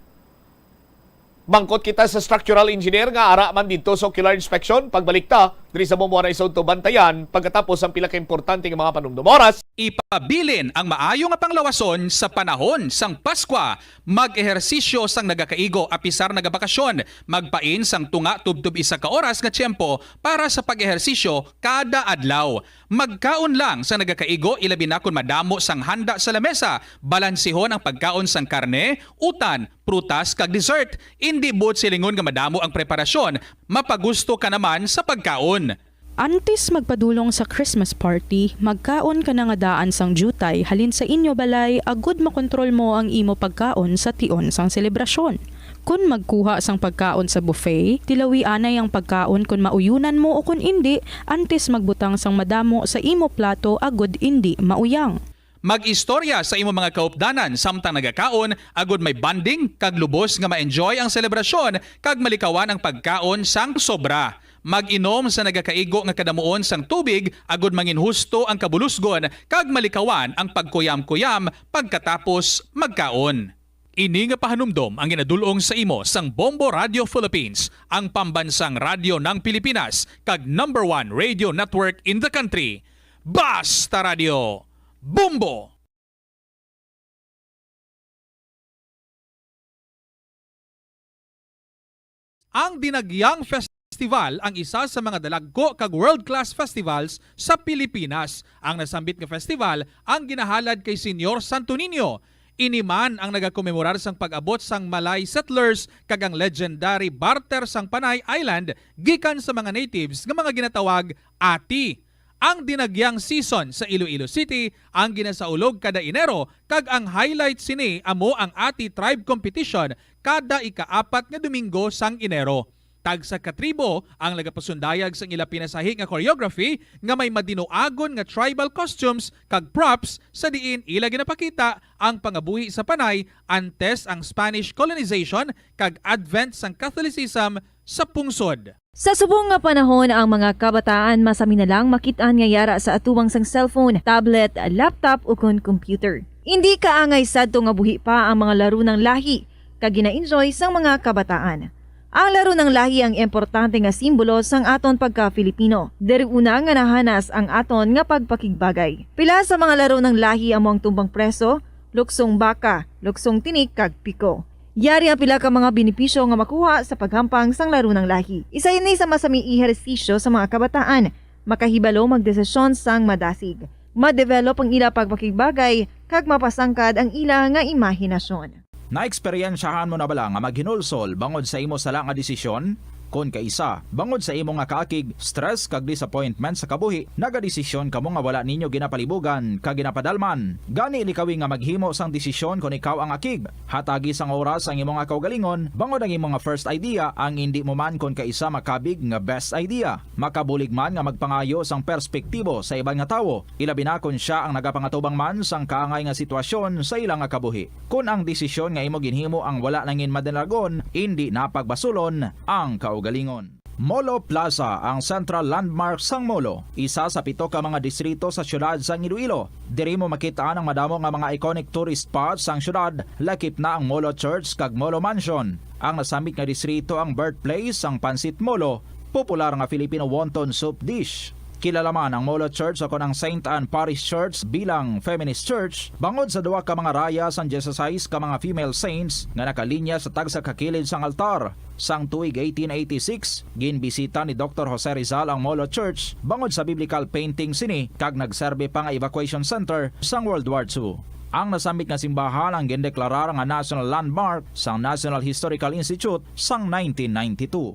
Mangkot kita sa structural engineer nga ara man didto sa ocular inspection. Pagbalik ta diri sa Bombo, anay sa udto, bantayan pagkatapos ang pila ka importante nga mga panumdom. Oras. Ipabilin ang maayo nga panglawason sa panahon sang Paskwa. Mag-ehersisyo sang nagakaigo apisar nagabakasyon. Magpain sang tunga tubtob isa ka oras nga tiyempo para sa pag-ehersisyo kada adlaw. Magkaon lang sang nagakaigo, ilabi na kon madamo sang handa sa lamesa. Balansihon ang pagkaon sang karne, utan, prutas, kag dessert. Indi buot silingon nga madamo ang preparasyon, mapagusto ka naman sa pagkaon. Antes magpadulong sa Christmas party, magkaon ka na nga daan sang diutay halin sa inyo balay, agud makontrol mo ang imo pagkaon sa tion sang selebrasyon. Kon magkuha sang pagkaon sa buffet, tilawi anay ang pagkaon kon mauyunan mo o kon indi, antes magbutang sang madamo sa imo plato agud indi mauyang. Mag-istorya sa imo mga kaupdanan samtang nagakaon, agud may bonding kag lubos nga ma-enjoy ang selebrasyon kag malikawan ang pagkaon sang sobra. Mag-inom sa nagakaigo nga kadamuon sang tubig, agud manginhusto ang kabulusgon kag malikawan ang pagkuyam-kuyam pagkatapos magkaon. Ini nga pahanumdom ang ginadul-ong sa imo sang Bombo Radio Philippines, ang pambansang radyo ng Pilipinas, kag number one radio network in the country. Basta Radio, Bombo! Ang Dinagyang Festival ang isa sa mga dalagko kag world-class festivals sa Pilipinas. Ang nasambit nga festival ang ginahalad kay Señor Santo Niño. Ini man ang nagakomemorar sang pag-abot sang Malay settlers kag ang legendary barter sang Panay Island gikan sa mga natives nga mga ginatawag Ati. Ang Dinagyang season sa Iloilo City ang ginasaulog kada Enero, kag ang highlight sini amo ang Ati Tribe Competition kada ikaapat nga Domingo sang Enero. Tagsa ka tribo ang nagapasundayag sang ila pinasahi nga choreography nga may madinuagon nga tribal costumes kag props, sa diin ila ginapakita ang pangabuhi sa Panay antes ang Spanish colonization kag advent sang Catholicism sa pungsod. Sa subong nga panahon, ang mga kabataan masami na lang makit-an nga yara sa atubang sang cellphone, tablet, laptop, ukon computer. Indi kaangay sadto nga buhi pa ang mga laro nang lahi kag gina-enjoy sang mga kabataan. Ang laro nang lahi ang importante nga simbolo sang aton pagka-Filipino. Diri una nga nahanas ang aton nga pagpakigbagay. Pila sa mga laro nang lahi amo ang tumbang preso, luksong baka, luksong tinik, kag piko. Yari ang pila ka mga benepisyo nga makuha sa paghampang sang laro nang lahi. Isa ini sa masami ehersisyo sa mga kabataan. Makahibalo magdesisyon sang madasig. Ma-develop ang ila pagpakigbagay, kag mapasangkad ang ila nga imahinasyon. Naeksperyensyahan mo na bala nga maghinulsol bangod sa imo sala nga desisyon? Kon kaisa, bangod sa imo nga kaakig, stress, kag disappointment sa kabuhi, nagadesisyon kamo nga wala ninyo ginapalibugan kag ginapadalman. Gani, likawi nga maghimo sang desisyon kon ikaw ang akig. Hatagi sang oras ang imo nga kaugalingon, bangod ang imo nga first idea ang indi mo man kon kaisa makabig nga best idea. Makabulig man nga magpangayo sang perspektibo sa iban nga tawo, ilabi na kon sia ang nagapangatubang man sang kaangay nga sitwasyon sa ila nga kabuhi. Kon ang desisyon nga imo ginhimo ang wala nangin madalagon, indi na pagbasulon ang kaugalingon. Molo Plaza, ang central landmark sang Molo, isa sa pito ka mga distrito sa siyudad sang Iloilo. Diri mo makit-an ang madamo nga mga iconic tourist spots sang siyudad, lakip na ang Molo Church kag Molo Mansion. Ang nasambit nga distrito ang birthplace sang Pancit Molo, popular nga Filipino wonton soup dish. Kilala man ang Molo Church ukon ang Saint Anne Parish Church bilang feminist church bangod sa duha ka mga raya sang dieciséis ka mga female saints nga nakalinya sa tagsa ka kilid sang altar. Sang tuig eighteen eighty-six, ginbisita ni Doktor Jose Rizal ang Molo Church bangod sa biblical painting sini kag nagserbi pa nga evacuation center sang World War Two. Ang nasambit nga simbahan ang gindeklarar nga national landmark sang National Historical Institute sang nineteen ninety-two.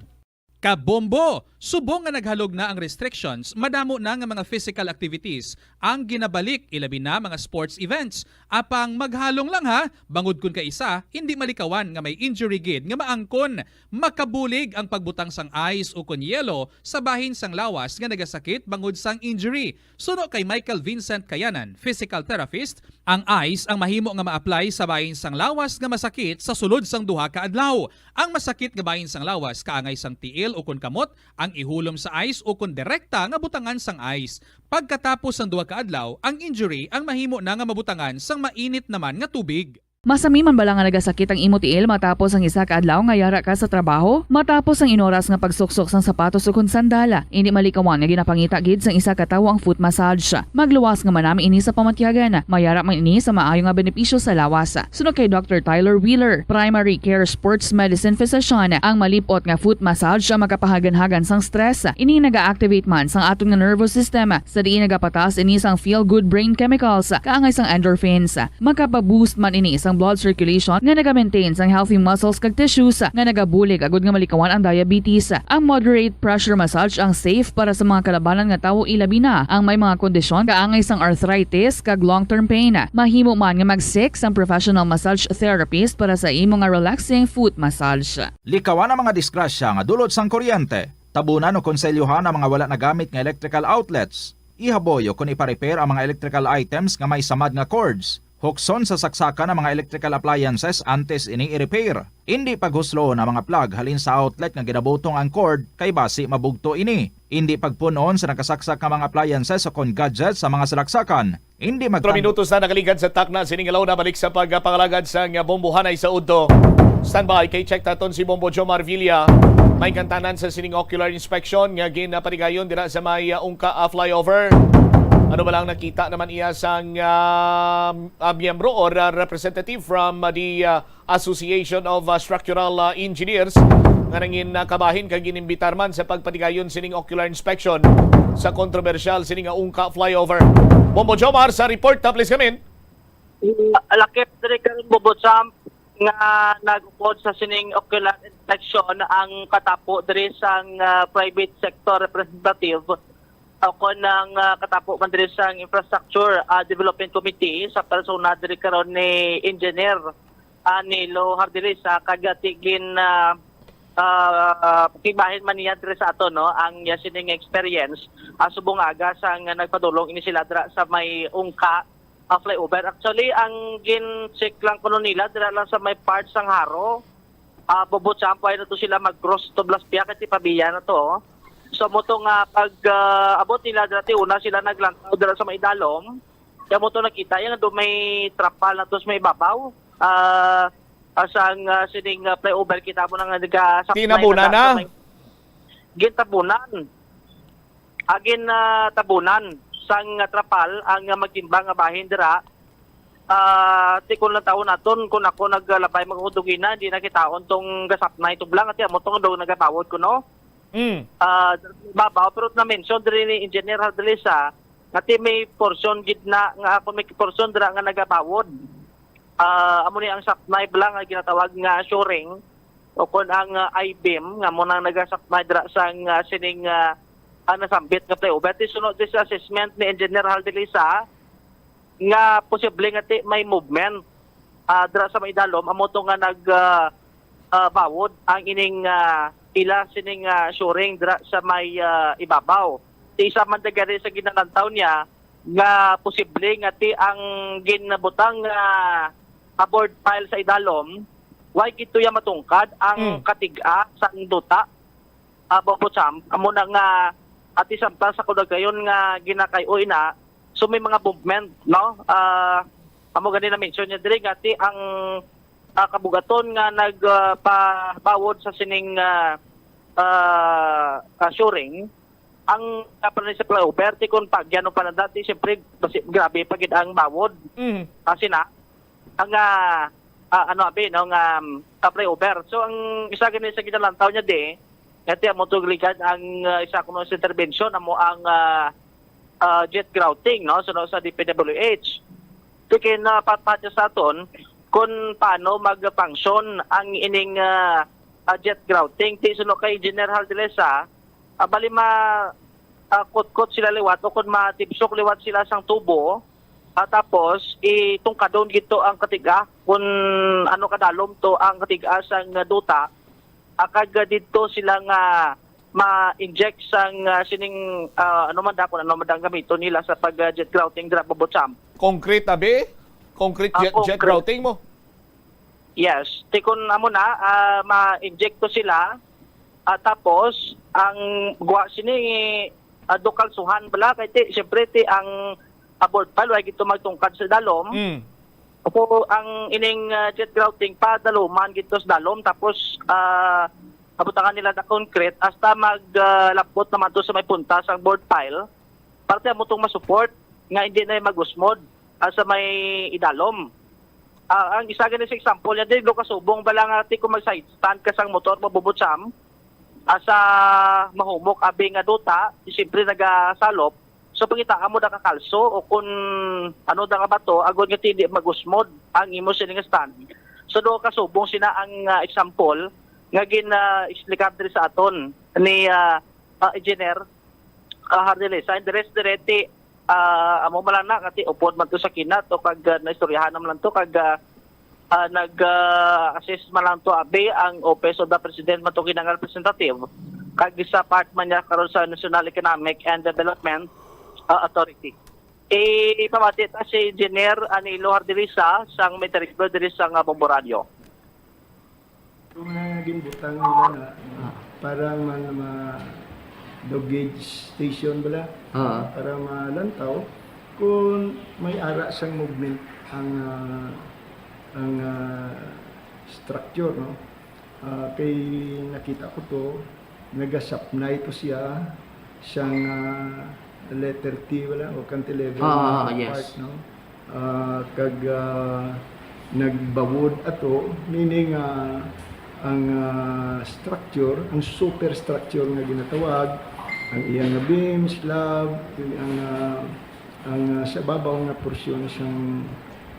Kabombo! Subong nga naghalog na ang restrictions, madamo na nga mga physical activities ang ginabalik, ilabi na mga sports events. Apang maghalong lang ha, bangod kun kaisa, hindi malikawan nga may injury gid nga maangkon. Makabulig ang pagbutang sang ice ukon yelo sa bahin sang lawas nga nagasakit bangod sang injury. Suno kay Michael Vincent Kayanan, physical therapist, ang ice ang mahimo nga ma-apply sa bahin sang lawas nga masakit sa sulod sang duha ka adlaw. Ang masakit nga bahin sang lawas kaangay sang tiil ukon kamot ang ihulom sa ice ukon direkta nga butangan sang ice. Pagkatapos sang duha ka adlaw, ang injury ang mahimo na nga mabutangan sang mainit naman nga tubig. Masami man bala nga nagasakit ang imo tiil matapos ang isa ka adlaw nga yara ka sa trabaho? Matapos ang inoras nga pagsuksok sang sapatos ukon sandala, indi malikawan nga ginapangita gid sang isa ka tawo ang foot massage. Magluwas nga manami ini sa pamatyagan. Mayara man ini sa maayo nga benepisyo sa lawas. Suno kay Doctor Tyler Wheeler, primary care sports medicine physician, ang malip-ot nga foot massage ang makapahaganhagan sang stress. Ini naga-activate man sang aton nga nervous system, sa diin nagapataas ini sang feel-good brain chemicals, kaangay sang endorphins. Makapaboost man ini sang blood circulation nga naga-maintain sang healthy muscles kag tissues nga nagabulig agud nga malikawan ang diabetes. Ang moderate pressure massage ang safe para sa mga kalabanan nga tawo, ilabi na ang may mga kondisyon kaangay sang arthritis kag long-term pain. Mahimo man nga mag-seek sang professional massage therapist para sa imo nga relaxing foot massage. Likawan ang mga disgrasya nga dulot sang kuryente. Tabunan o konselyohan ang mga wala nagamit nga electrical outlets. Ihaboy o kon ipa-repair ang mga electrical items nga may samad nga cords. Hukson sa saksakan ang mga electrical appliances antes ini i-repair. Indi paghusloon ang mga plug halin sa outlet nga ginabutong ang cord, kay basi mabugto ini. Indi pagpun-on sa nakasaksak nga mga appliances o kon gadgets sa mga salaksakan. Indi Otro magtandog. Minutos na nakaligad sa takna sining alaw na balik sa pagpangalagad sang bombohanay sa udto. Standby kay check taton si Bombo Jomar Villa. May kantanan sa sining ocular inspection nga ginapatigayon dira sa may, ah, Ungka, ah, flyover. Ano ba lang nakita naman iya sang, ah, ah, miyembro or, ah, representative from, ah, the, ah, Association of, ah, Structural, ah, Engineers nga nangin, ah, kabahin kag ginimbitar man sa pagpatigayon sining ocular inspection sa kontrobersyal sining, ah, Ungka flyover. Bombo Jomar sa report, ah, please come in. Lakip diri karon, Bobo Champ, nga nag-upod sa sining ocular inspection ang katapo diri sang, ah, private sector representative o kon ang, ah, katapo man diri sang infrastructure, ah, development committee sa persona diri karon ni Engineer, ah, Nilo Hardilisa, kag tigin, ah, ah, kibahin man niya diri sa ato, no, ang iya sining experience, ah, subong aga sang nagpadulong ini sila dira sa may Ungka, ah, flyover. Actually, ang gin-check lang kuno nila dira lang sa may part sang Haro, ah, Bobo Champ, ay na to sila mag-cross to Blas Piak at Pavia na to. So, mo to nga pag, ah, abot nila dati, una sila naglantaw dira sa may dalom. Kaya mo to nakita, yung do may trapal na to sa may babaw. Ah, asang, ah, sining, ah, flyover, kita mo na nga naga-, sa Tinabunan may na. Sa may, gintabunan. Agin, ah, tabunan sang, ah, trapal ang, ah, magtimbang nga bahin dira. Ah, ti kun lang taon naton, kun ako naglabay magkudugina, di nakitaon tong gasapnay tublang, ati amo tong do nagabawod ko, no? Mm. Ah, babaw, pero na-mention diri ni Engineer Hadrisa, nga ti may portion gid na, nga ako may portion dira nga nagabawod. Ah, amo ni ang sapnay bala nga ginatawag nga shoring, o kon ang, ah, I-beam, nga mo nang nagasapnay dira sang, ah, sining, ah, ang nasambit nga flyover. Ti sunod sa assessment ni Engineer Haldilisa, nga posible nga ti may movement, ah, dira sa may dalom, amo to nga nag, ah, ah, bawod ang ining, ah, ila sining, ah, shoring dira sa may, ah, ibabaw. Ti isa man da gani sa ginalantaw niya nga posible nga ti ang ginabutang nga, ah, bored pile sa idalom, way gid to ya matungkad ang Mm. katig-a sang duta, ah, Bobo Champ. Amo na nga, ati samtang sa kuno gayon nga ginakay-oy na, so may mga movement, no? Ah, amo gani na-mention niya diri nga ti ang, ah, kabugaton nga nag, ah, pabawod sa sining, ah, ah, ah, shoring, ang, ah, pa ni sa flyover, ti kun pagyan o pananda, ti siyempre, basi, grabe pa gid ang bawod. Mm. Kasi na, ang, ah, ah, ano, abi, no, nga, um, ah, flyover. So, ang isa gani sa ginalantaw niya di, nga ti amo to ligad ang, ah, isa kuno sa intervention, amo ang, ah, ah, jet grouting, no? So, no, sa D P W H. Ti kin, ah, patpat sa aton, kung paano mag-function ang ining, ah, ah, jet grouting. Ti suno kay General Dres, ah, ah, bali ma, ah, kutkot sila liwat o kung matibsok liwat sila sang tubo, ah, tapos itungkadon gito ang katiga kung ano kadalom to ang katiga sang duta, ah, kag didto sila nga ma-inject sang, ah, sining, ah, ano man da, kung ano man da ang gamiton nila sa pag, ah, jet grouting dira, Bobo Champ. Concrete, abi? Concrete Ah, jet, jet concrete. Grouting mo? Yes. Ti kun amo na, ah, ma-inject to sila, ah, tapos ang guwa sini, ah, do kalsuhan bala, kay ti, siyempre, ti ang aboard pile, way gito magtungkad sa dalom. Mm. Opo, ang ining, ah, jet grouting, padaluman gid to sa dalom, tapos, ah, abutangan nila na concrete hasta mag, ah, lapot naman to sa may punta sa bored pile. Parte mo tong masupport nga hindi na mag-usmod, ah, sa may idalom. Ah, ang isa gani sa example niya, di do kasubong bala nga ti kung mag-side stand ka sang motor, mabubutsam, asa mahumok abi nga duta, siyempre nagasalop. So, pangitaan mo da ka kalso o kung ano da ka bato, agod nga ti di mag-usmod ang imo sini nga stand. So, do kasubong sina ang, ah, example nga gin, ah, explicar diri sa aton ni, ah, ah, Engineer, ah, Hardy Lisa. And the rest, dire ti, ah, amo man lang na, nga ti upod man to sa kinat o kag, ah, naistoryahan naman lang to kag, ah, ah, nag, ah, assist man lang to abi ang Office of the President man to kinang representative, kag sa part man niya karon sa National Economic and Development, ah, Authority. Ipamati ta si Engineer Anilo Hardilisa sang may direktor diri sang, ah, Bombo Radio. Yung mga ginbutang nila na, ah, para man ma dog gauge station bala, ah, para malantaw kung may ara sang movement ang, ah, ang, ah, structure, no? Ah, kay nakita ko to, nagasapnay to siya sang, ah, letter T wala, o cantilever, ah, nga, yes, part, no? Ah, kag, ah, nagbawod ato, meaning, ah, ang, ah, structure, ang superstructure nga ginatawag, ang iya nga beam, slab, ang, ah, ang, ah, sa babaw nga porsyon sang,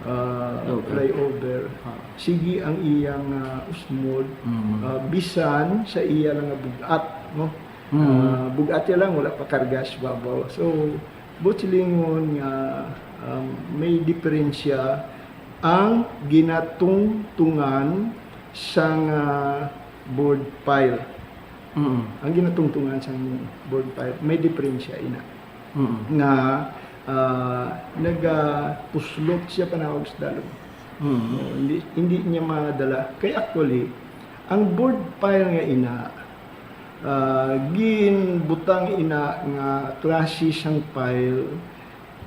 ah, flyover, ah, sige ang iyang, ah, usmod, mm, ah, bisan sa iya lang nga bug-at, no? Mm. Ah, bug-at ya lang, wala pa karga sa babaw. So, buot silingon nga, um, may diferensya ang ginatungtungan sang, ah, bored pile. Mm. Ang ginatungtungan sang bored pile, may diferensya ina. Mm. Nga, ah, nagapuslot siya panawag sa dalom. Mm. Oh, hindi, hindi niya madala. Kay actually, ang bored pile nga ina, ah, ginbutang ina nga klase sang pile,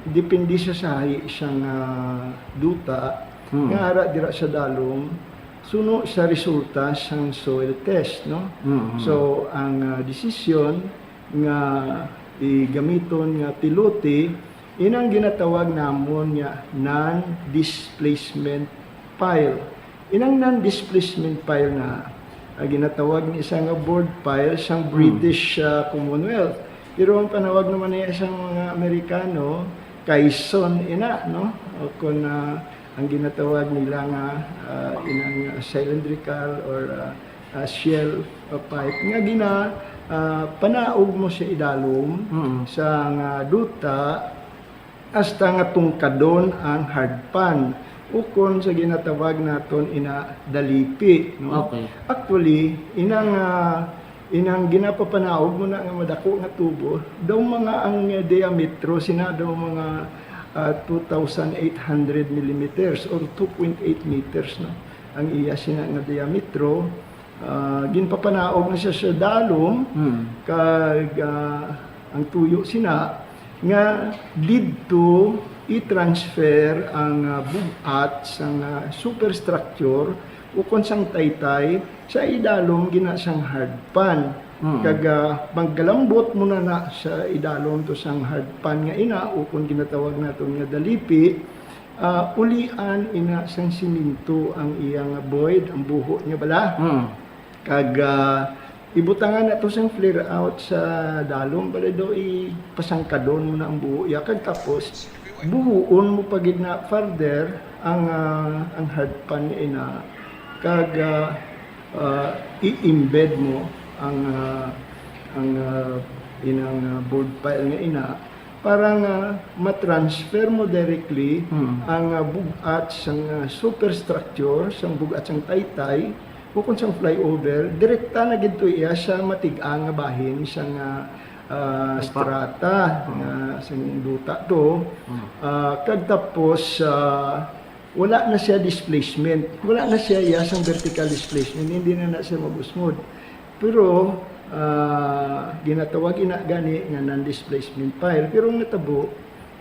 depende sa sahi sang, ah, duta, hmm, nga ara dira sa dalom, suno sa resulta sang soil test, no? Mm-hmm. So, ang, ah, desisyon nga igamiton nga pilote, inang ginatawag namon nga non-displacement pile. Inang non-displacement pile nga, ah, ginatawag ni isa nga bored pile sang, hmm, British, ah, Commonwealth. Pero ang panawag naman niya sang mga Amerikano, caisson ina, no? O kung, ah, ang ginatawag nila nga, ah, inang, ah, cylindrical or, ah, ah, shell, ah, pipe nga gina, ah, panaog mo sa idalom, mm, sa nga duta, hasta nga tungkadon ang hard pan, ukon sa ginatawag naton ina dalipi, no? Okay. Actually, inang, ah, inang ginapapanaog mo na nga madako nga tubo, daw mga ang diametro sina daw mga, ah, two thousand eight hundred millimeters or two point eight meters, no? Ang iya sina nga diametro, ah, ginpapanaog na siya sa dalom, hmm, kag, ah, ang tuyo sina nga didto i-transfer ang, ah, bug-at sang, ah, superstructure ukon sang taytay sa idalom gina sang hard pan. Hmm. Kag, ah, magkalambot mo na na sa idalom to sang hard pan nga ina ukon ginatawag naton nga dalipi, ah, ulian ina sang siminto ang iya nga void, ang buho niya bala. Hmm. Kag, ah, ibutangan nato sang flare out sa dalom, bala daw ipasangkadon mo na ang buho iya, kag tapos buhuon mo pa gid na further ang, ah, ang hard pan nga ina, kag, ah, ah, i-embed mo ang, ah, ang, ah, inang, ah, bored pile nga ina, para nga ma-transfer mo directly, hmm, ang, ah, bug-at sang, ah, superstructure, sang bug-at sang taytay, ukon sang flyover, direkta na gid to iya sa matig-a nga bahin sang, ah, ah, lupa, strata, hmm, nga sang duta to. Hmm. Ah, kag tapos, ah, wala na siya displacement. Wala na siya iya sang vertical displacement. Hindi na na siya mag-usmod. Pero, ah, ginatawag ina gani nga non-displacement pile. Pero ang natabo,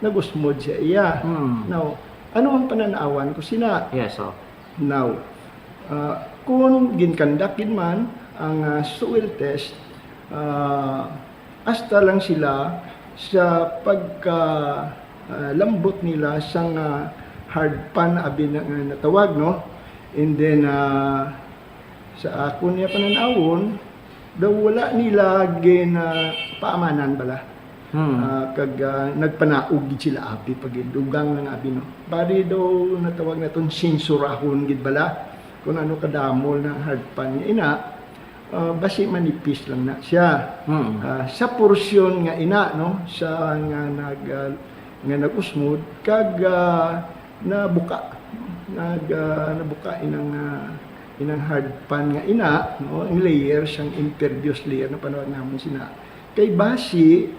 nag-usmod siya iya. Hmm. Now, Ano ang panan-awan ko sina? Yes, oh. Now, ah, kung ginkandak gid man ang, ah, soil test, ah, hasta lang sila sa pagka, ah, lambot nila sang, ah, hard pan abi na, nga natawag, no? And then, ah, sa akon niya panan-awon, daw wala nila gin, ah, paamanan bala. Hmm. Ah, kag, ah, nagpanaog gid sila abi pag dugang lang abi, no. Bali daw natawag naton sinsurahon gid bala kung ano kadamo na hard pan nga ina, ah, basi manipis lang na siya. Hmm. Ah, sa porsyon nga ina, no, sa nga nag, ah, nga nag-usmod kag, ah, nabuka, nag, ah, nabuka inang, ah, inang hard pan nga ina, no, ang layer sang impervious layer na panawag namon sina. Kay basi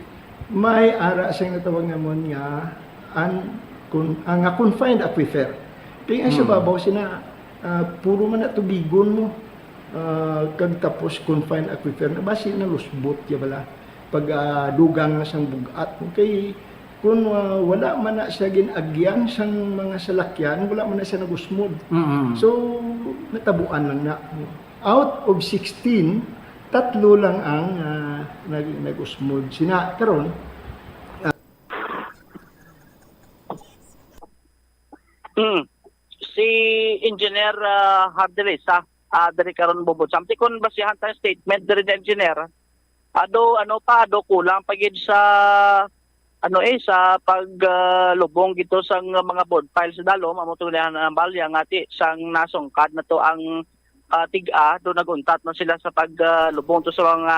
may ara sang natawag namon nga an-, kun-, ah, nga confined aquifer. Kay ang sa Hmm. babaw sina, ah, puro man na tubigon mo. Ah, kag tapos confined aquifer na basi nalusbot ya bala pag, ah, dugang na sang bug-at mo. Kay kung, ah, wala man na siya gin-agyan sang mga salakyan, wala man na siya nag-usmod. Mm-mm. So, natabuan lang na. Out of sixteen, tatlo lang ang, ah, nag-, nag-usmod. Sina, karon, Hmm. Si Engineer, ah, Hardelisa, ah, diri karon, Bobo Champ. Ti kun basihan ta statement diri ni Engineer, ado, ano pa, ado kulang pa gid sa, ano, eh, sa pag, ah, lubong gito sang mga bored pile sa dalom, amo to nga ang balya nga ti sang nasungkad na to ang, ah, tiga, do naguntat na sila sa pag, ah, lubong to sa mga,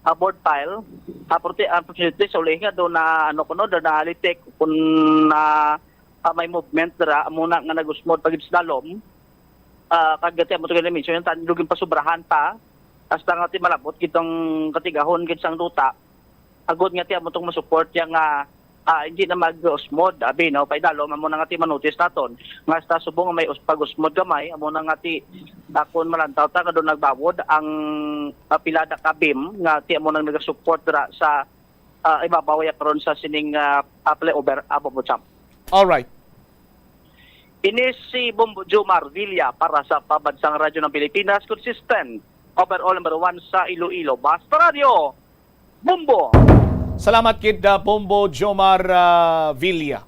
ah, bored pile. Ah, prote-, ah, unfortunately, sa uli nga do na, ano kuno, do na-detect kun na, ah, may movement dira, amo na nga nag-usmod pa gid sa dalom. Ah, kag ti amo to nga mention, tan lugin pasubrahan pa, hasta nga ti malabot gid ang katigahon gid sang duta. Agod nga ti amo tong masupport ya nga, ah, hindi na mag-usmod, abi, no? Paidalom, amo na nga ti manotice naton. Nga hasta subong nga may us-, pag-usmod gamay, amo na nga ti, ah, kun malantaw ta, nga do nagbawod ang, ah, pila da ka beam nga ti amo nang nagasupport dira sa, ah, ibabaw ya karon sa sining, ah, ah, flyover, ah, Bobo Champ. Alright. Ini si Bombo Jomar Villa para sa Pambansang Radyo ng Pilipinas, consistent, overall number one sa Iloilo. Basta Radyo, Bombo! Salamat kid, ah, Bombo Jomar, ah, Villa.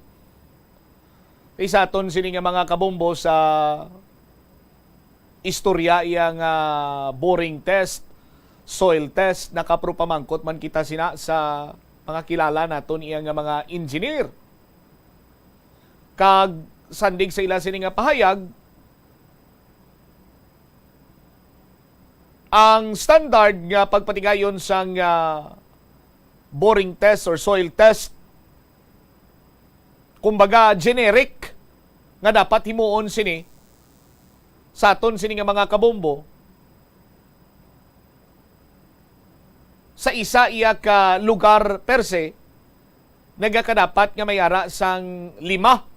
Isa aton sini nga mga kabombo sa istorya iya nga boring test, soil test, nakapro pamangkot man kita sina sa mga kilala naton iya nga mga engineer. Kag sandig sa ila sini nga pahayag, ang standard nga pagpatigayon sang, ah, boring test or soil test, kumbaga generic nga dapat himuon sini sa aton sini nga mga kabombo sa isa iya ka lugar per se, nagakadapat nga may ara sang lima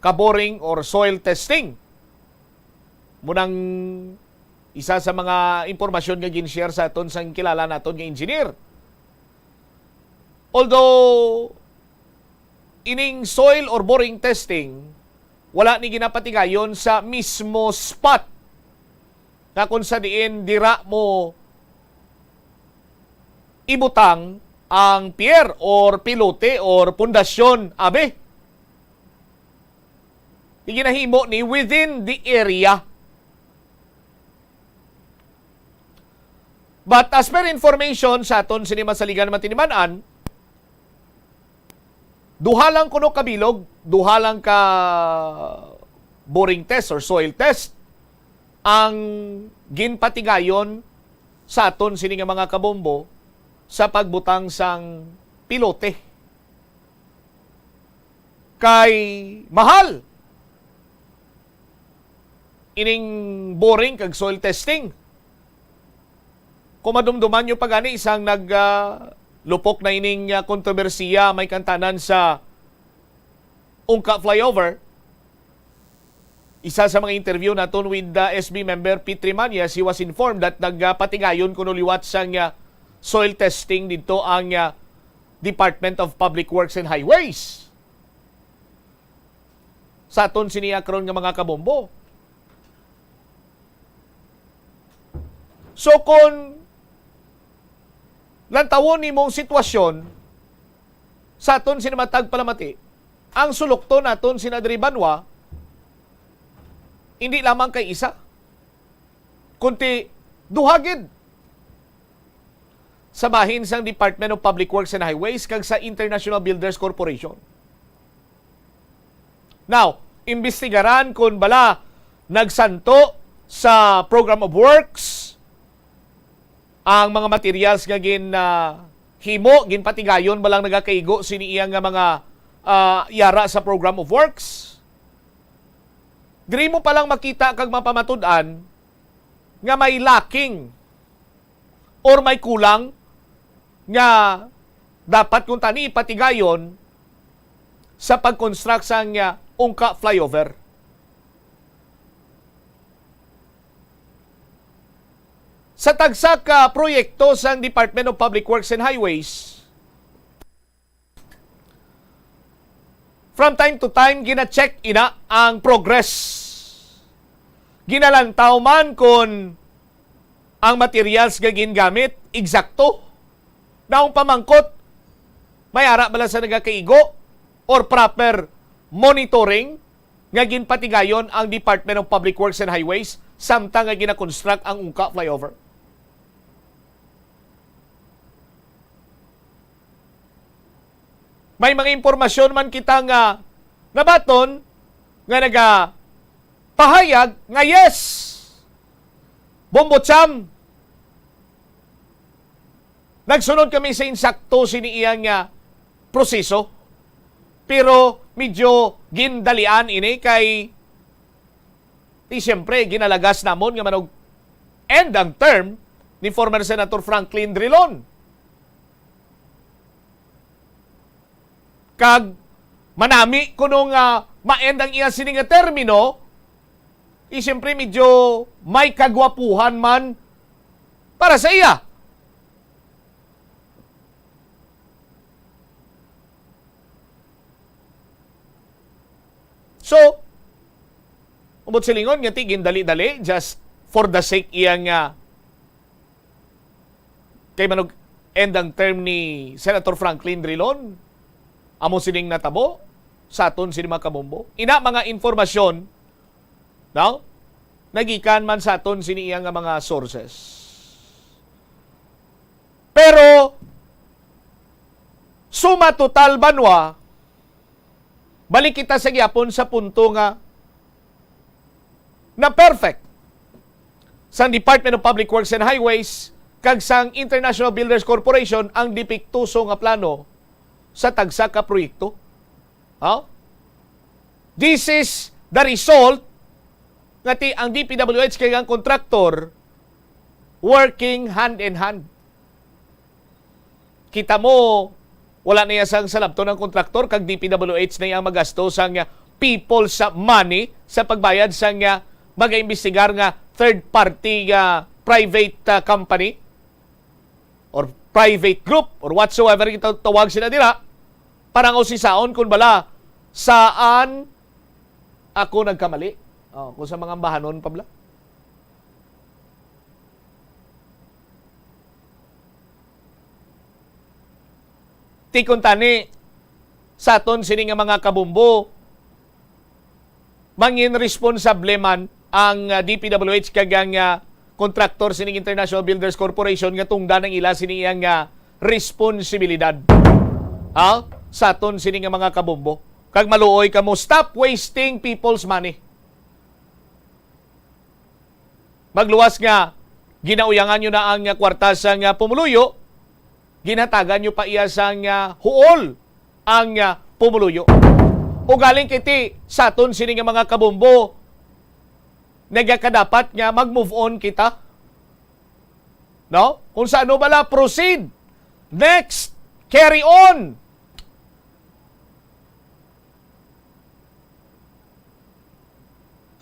ka boring or soil testing. Munang isa sa mga impormasyon nga gin-share sa aton sang kilala naton nga engineer. Although ining soil or boring testing, wala ni ginapatigayon sa mismo spot nga kung sa diin dira mo ibutang ang pier or pilote or pundasyon, abi. Iginahimo ni within the area. But as per information sa aton sini masaligan man tiniman-an, duha lang kuno ka bilog, duha lang ka boring test or soil test ang ginpatigayon sa aton sini nga mga kabombo sa pagbutang sang pilote. Kay mahal ining boring kag soil testing. Kung madumduman nyo pa gani, isang nag, ah, lupok na ining, ah, kontrobersiya may kantanan sa Ungka Flyover. Isa sa mga interview naton with the S B member P three Manyas, he was informed that nagpatigayon kuno liwat sang, ah, soil testing didto ang, ah, Department of Public Works and Highways. sa aton sini karon nga mga kabombo. So, kung lantawon nimong sitwasyon sa aton sini matag palamati, ang sulokton naton sina diri banwa, hindi lamang kay isa, kundi duha gid sa bahin sang Department of Public Works and Highways kag sa International Builders Corporation. Now, imbestigaran kon bala nagsanto sa Program of Works ang mga materials nga gin, ah, himo, ginpatigayon ba lang nagakaigo sini iya nga mga, ah, yara sa Program of Works? Diri mo pa lang makita kag mapamatud-an nga may lacking or may kulang nga dapat kuntani ipatigayon sa pag-construct sang, ah, Ungka Flyover. Sa tagsa ka proyekto sang Department of Public Works and Highways, from time to time, gina-check ina ang progress. Ginalantaw man kon ang materials nga gingamit eksakto. Naong pamangkot, may ara bala sa nagakaigo or proper monitoring nga ginpatigayon ang Department of Public Works and Highways samtang nga gina-construct ang Ungka Flyover? May mga impormasyon man kita nga nabaton nga nagapahayag nga yes, Bombo Cham, nagsunod kami sa insakto sini iya nga proseso. Pero medyo gindalian ini kay, di siyempre, ginalagas namon nga manog-end ang term ni former Senator Franklin Drilon. Kag manami kuno nga ma-end ang iya sini nga termino, di siyempre, medyo may kagwapuhan man para sa iya. So, umot silingon nga ti gindali-dali just for the sake iya nga kay manog-end ang term ni Senator Franklin Drilon. Amo sining natabo sa aton sini mga kabombo. Ina mga informasyon, no? Nagikan man sa aton sini iya nga mga sources. Pero, suma total, banwa, balik kita sa gihapon sa punto nga na perfect sang Department of Public Works and Highways kag sang International Builders Corporation ang depektoso nga plano sa tagsa ka proyekto. Ha? This is the result nga ti ang D P W H kag ang kontraktor working hand in hand. Kita mo, wala na iya sang salabton ang kontraktor kag D P W H na iya magasto sang people's money sa pagbayad sang, ah, mag-imbestigar nga third party nga private, ah, company or private group or whatsoever kita tawag sila dira, para nga usisaon kung bala saan ako nagkamali. Oh, kung sa mga ambahanon pa bala. Ti kuntani, sa aton sini nga mga kabumbo, mangin responsable man ang, ah, D P W H kag ang, ah, kontraktor sining International Builders Corporation nga tungdan ang ila sini iyang, ah, responsibilidad. Ha? Sa aton sini nga mga kabumbo. Kag maluoy kamo, stop wasting people's money. Magluwas nga ginauyangan nyo na ang, ah, kwarta sang, ah, pumuluyo, ginhatagan nyo pa iya sang, ah, huol ang, ah, pumuluyo. Ugaling kiti sa aton sini nga mga kabumbo, nagakadapat nga mag-move on kita. No? Kung sa ano bala, proceed. Next. Carry on.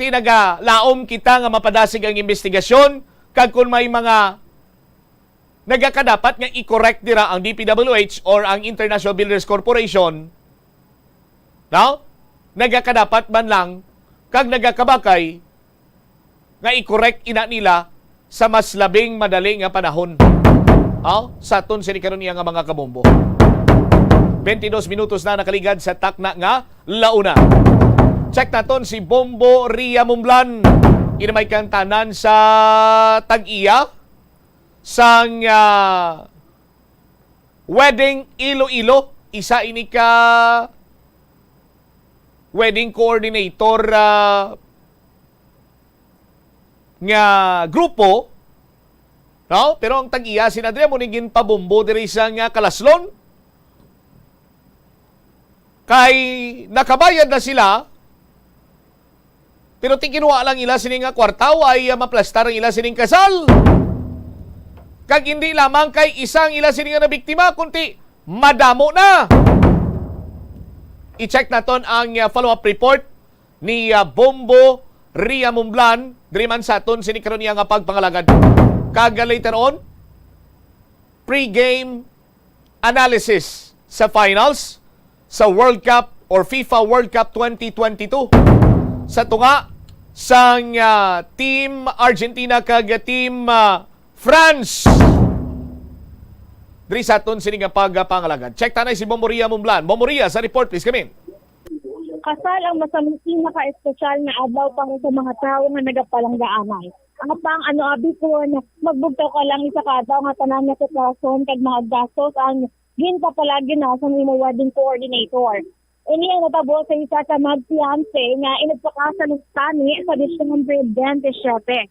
Ti nagalaom kita nga mapadasig ang imbestigasyon, kag kung may mga nagakadapat nga i-correct dira ang D P W H or ang International Builders Corporation, no? nagakadapat man lang kag nagakabakay nga i-correct ina nila sa mas labing madali nga panahon. Aw, sa aton sini karon iya nga mga kabombo. Twenty-dos minutos na nakaligad sa takna nga launa. Check naton si Bombo Ria Mumblan. Inamay kang tanan sa tag-iya sang, ah, Wedding Iloilo. Isa ini ka wedding coordinator, ah, nga grupo, no? Pero ang tag-iya, si Andrea mo ning ginpabombo diri sa nga kalaslon. Kay nakabayad na sila, pero ti kinuha lang ila sini nga kwarta, ay, ah, maplastar ang ila sining kasal. Kag hindi lamang kay isa ang ila sini nga nabiktima, kundi madamo na. I-check naton ang, ah, follow-up report ni, ah, Bombo Ria Mumblan, diri man sa aton sini karon iya nga pagpangalagad. Kag, ah, later on, pre-game analysis sa finals sa World Cup or FIFA World Cup twenty twenty-two sa tunga sang, ah, Team Argentina kag Team, ah, France. Diri sa aton sini nga pagpangalagad. Check tanay si Bombo Ria Mumblan. Bombo Ria, sa report, please, come in. Kasal ang masaming pinaka-espesyal nga adlaw para sa mga tawo nga nagapalanggaanay. Apang ano abi kon magbugtaw ka lang isa ka adlaw nga tanan nga sitwasyon kag mga gastos ang ginpapalagi na sa imo wedding coordinator. Ini ang natabo sa isa ka magfiancé nga inagpakasal tani sa Disyembre twenty-seven.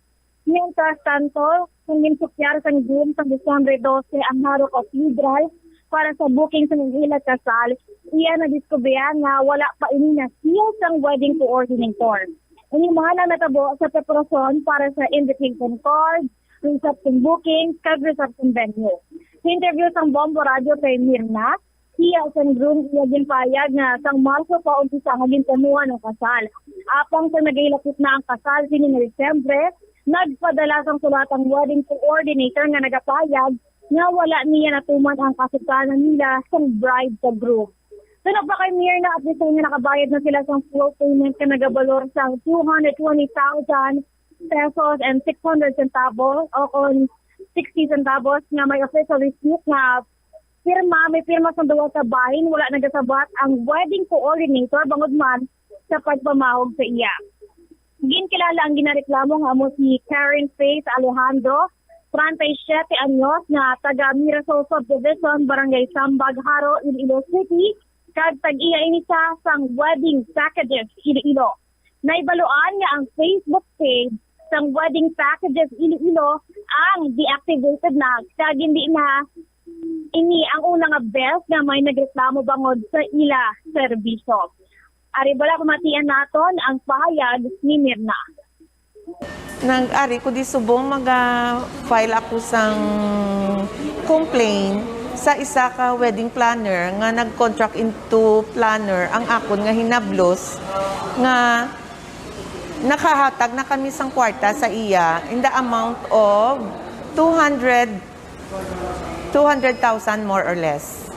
Mientras tanto, kung ginsukyaran sang groom sa Disyembre dose ang Jaro Cathedral para sa booking sa ila kasal, iya nadiskubrihan nga wala pa ini na-seal sang wedding coordinator. Ini man ang natabo sa preparasyon para sa invitation card, reception booking, kag reception venue. Sa interview sang Bombo Radio kay Mirna, iya sang groom iya ginpahayag nga sang Marso pa umpisa nga ginpamuhan ang kasal. Apang sa nagahilapit na ang kasal sini nga Disyembre, nagpadala sang sulat ang wedding coordinator nga nagapahayag nga wala niya natuman ang kasuktanan nila sang bride sa groom. Suno pa kay Mirna, at the time nga nakabayad na sila sang full payment nga nagabalor sang two hundred twenty thousand pesos and six hundred centavos o kon sixty centavos nga may official receipt nga pirma, may pirma sang duha ka bahin, wala nagasabat ang wedding coordinator bangod man sa pagpamahog sa iya. Ginkilala ang ginareklamo nga amo si Karen Faith Alejandro, treinta y siete anyos, nga taga Mirasol Subdivision, Barangay Sambag, Jaro, Iloilo City, kag tag-iya ini sa sang Wedding Packages Iloilo. Naibaluan nga ang Facebook page sang Wedding Packages Iloilo ang deactivated na, kag hindi na ini ang una nga beses nga may nagreklamo bangod sa ila serbisyo. Ari bala, pamatian naton ang pahayag ni Mirna. Nag-ari ko di subong maga-file ako sang complaint sa isa ka wedding planner nga nag-contract into planner ang akon nga hinablos nga nakahatag na kami sang kwarta sa iya in the amount of two hundred, two hundred thousand, more or less.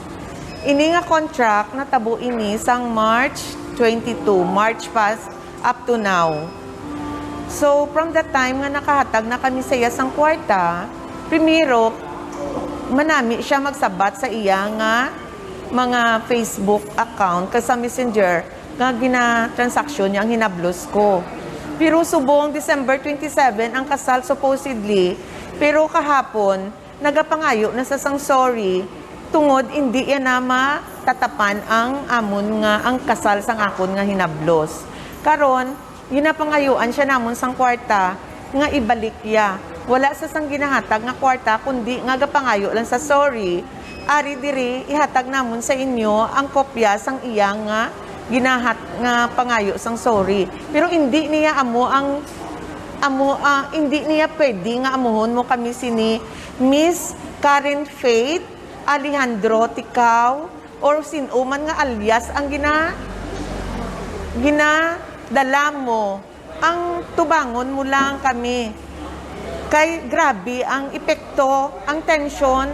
Ini nga contract natabo ini sang March twenty-two, March pa up to now. So, from the time nga nakahatag na kami sa iya sang kwarta, primero, manami siya magsabat sa iya nga mga Facebook account kag sa Messenger nga ginatransaksyon niya ang hinablos ko. Pero subong December twenty-seven ang kasal supposedly, pero kahapon, nagapangayo na sa sang sorry tungod indi iya na matatapan ang amon nga, ang kasal sang akon nga hinablos. Karon, ginapangayuan siya namon sang kwarta nga ibalik iya. Wala sa sang ginahatag nga kwarta, kundi nga gapangayo lang sa sorry. Ari diri, ihatag namon sa inyo ang kopya sang iya nga ginahat-, nga pangayo sang sorry. Pero indi niya amo ang, amo, ah, indi niya pwede nga amuhon mo kami sini Miss Karen Faith Alejandro Ticao or sin-o man nga alias ang gina-, ginadala mo. Ang tubangon mo lang kami. Kay grabe ang epekto, ang tensyon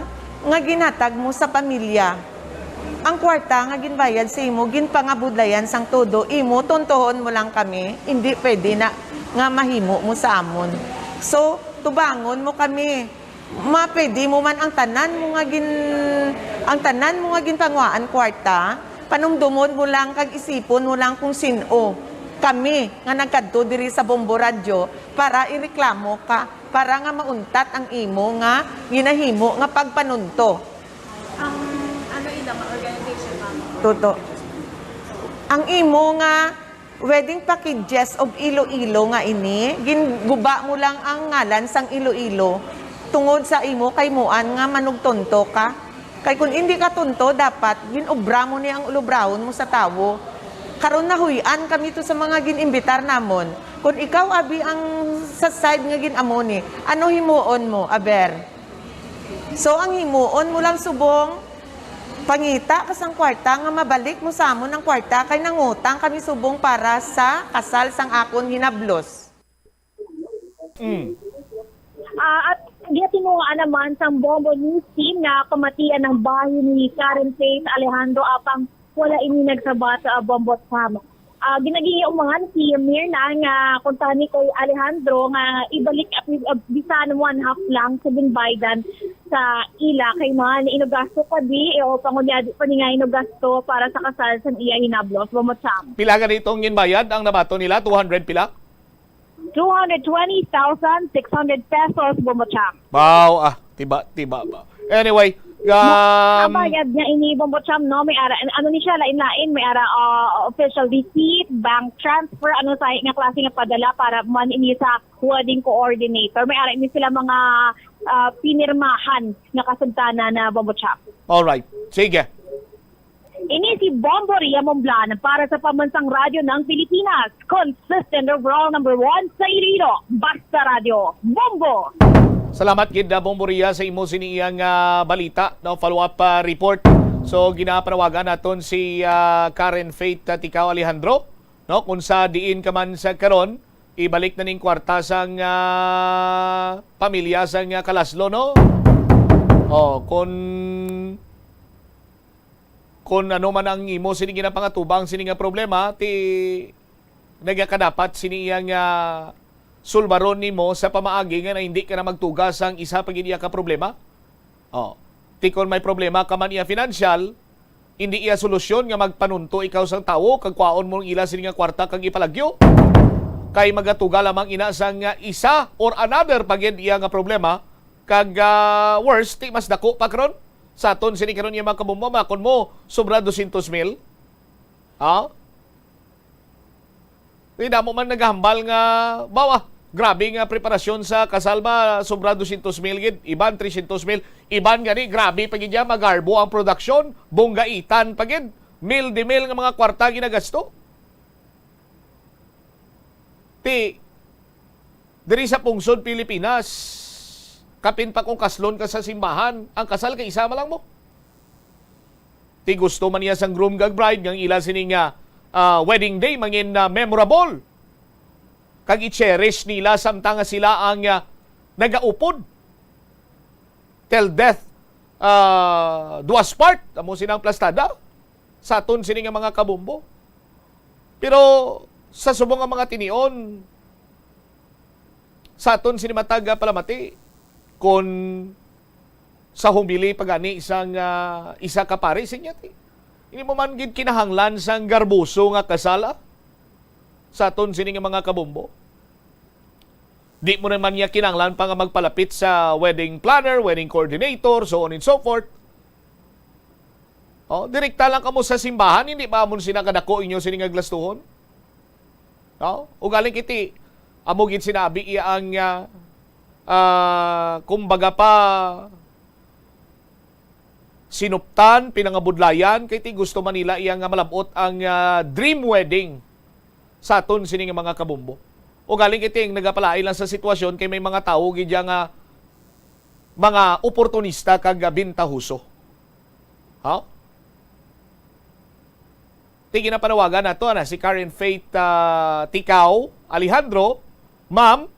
nga ginhatag mo sa pamilya. Ang kwarta nga ginbayad sa imo, ginpangabudlayan sang todo imo, tuntohon mo lang kami, hindi pwede na nga mahimo mo sa amon. So, tubangon mo kami. Mapwede mo man ang tanan mo nga gin-, ang tanan mo nga ginpanguhaan kwarta, panumdomon mo lang kag isipon mo lang kung sin-o kami nga nagkadto diri sa Bombo Radyo para ireklamo ka, para nga mauntat ang imo nga ginahimo nga pagpanunto. Ang ano ila nga organization, ma'am? Toto. Ang imo nga wedding packages of Iloilo nga ini, ginguba mo lang ang ngalan sang Iloilo tungod sa imo kaymuan nga manugtonto ka. Kay kun indi ka tonto, dapat ginobra mo ni ang ulubrahon mo sa tawo. Karon nahuy-an kami to sa mga gin-imbitar namon. Kun ikaw abi ang sa side nga gin-amo ni, ano himuon mo, aber? So, ang himuon mo lang subong, pangita ka sang kwarta nga mabalik mo sa amon ang kwarta kay nangutang kami subong para sa kasal sang akon hinablos. Mm. Ah, at gitinguhaan naman sang Bombo News Team na pamatian ang bahin ni Karen Faith Alejandro, apang wala ini nagsabat sa Bombo Cham. Ah, ginagiumahan si Mirna nga kuntani kay Alejandro nga ibalik at, ah, bisan one half lang sa ginbaydan sa ila kay man inugasto pa di, eh, o pangulyadi pa ni nga inugasto para sa kasal sa iya hinablos, Bombo Cham. Pila gani itong ginbayad ang nabaton nila? Two hundred pila? Two hundred twenty thousand six hundred pesos, Bombo Cham. Wow, ah, tiba, tiba ba? Anyway, um, ang bayad niya ini, Bombo Cham, no? May ara, ano ni siya, lain-lain. May ara, ah, official receipt, bank transfer, ano sa nga klase nga padala para man ini sa wedding coordinator. May ara ini sila mga, ah, pinirmahan nga kasugtanan na, Bombo Cham. Alright. Sige. Ini si Bombo Ria Momblan para sa Pambansang Radyo ng Pilipinas, consistent overall number one sa Iloilo. Basta Radyo, Bombo! Salamat gid, ah, Bombo Ria, sa imo sini iyang, ah, balita, no, follow-up, ah, report. So, ginapanawagan naton si, ah, Karen Faith, ah, Ticao Alejandro, no, kung sa diin ka man sa karon, ibalik na ning kwarta sang, ah, pamilya sang, ah, Kalaslo, no? Oh, kung kun ano man ang imo sini ginapangatubang sini nga problema, ti nagakadapat sini iya nga sulbaron nimo sa pamaagi nga na hindi ka na magtuga sang isa pa gid iya ka problema. Oh. Ti kon may problema ka man iya financial, hindi iya solusyon nga magpanunto ikaw sang tawo kag kwaon mo ang ila sini nga kwarta kag ipalagyo. Kay magatuga lamang ina sang isa or another pa gid iya nga problema, kag, ah, worse, ti mas dako pa karon. Sa aton sini karon nga mga kabombo, makon mo, sobra dosyentos mil. Ha? Di damo man naghambal nga, bawa, grabe nga preparasyon sa kasal ba, sobra dosyentos mil gid, iban tresyentos mil, iban gani, grabe pa gid ya, magarbo ang production, bonggaitan pa gid, mil de mil nga mga kwarta ginagasto. Ti, diri sa pungsod Pilipinas, kapin pa kung kaslon ka sa simbahan, ang kasal kay isa man lang mo. Ti gusto man niya sang groom kag bride nga ang ila sini nga, ah, wedding day mangin, ah, memorable. Kag i-cherish nila samtang nga sila ang, ah, nagaupod. Till death, ah, do us part, amo sini ang plastada sa aton sini nga mga kabombo. Pero sa subong nga mga tinion, sa aton sini matag, ah, palamati, kon sa humili pa gani sang, ah, isa ka pari, sinya ti, hindi mo man gid kinahanglan sang garboso nga kasal, ah, sa aton sini nga mga kabombo. Di mo naman niya kinahanglan pa nga magpalapit sa wedding planner, wedding coordinator, so on and so forth. Oh, direkta lang kamo sa simbahan, hindi ba amon sina kadako inyo sini nga gastuhon? Oh, ugaling kiti, amo gid sinabi iya ang, ah, ah, kumbaga pa, sinuptan, pinangabudlayan, kay ti gusto man nila iya nga malab-ot ang, ah, dream wedding sa aton sini nga mga kabombo. Ugaling kiti ang nagapalain lang sa sitwasyon kay may mga tawo gid ya nga mga oportunista kag, ah, bintahoso. Ha? Ti ginapanawagan nato, ana, si Karen Faith, ah, Ticao Alejandro, ma'am,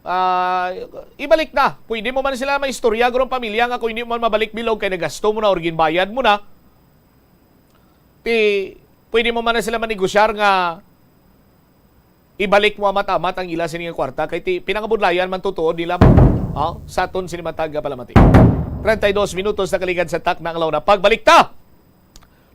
ah, ibalik na. Pwede mo man sila maistorya, gurong pamilya nga kung hindi mo man mabalik bilog kay nagasto mo na or ginbayad mo na. Ti, pwede mo man na sila manegosyar nga ibalik mo amat-amat ang ila sini nga kwarta, kay ti pinangabudlayan man tutuod nila, ah, sa aton sini matag palamati. Treinta y dos minutos nakaligad sa takna nga una. Pagbalik ta!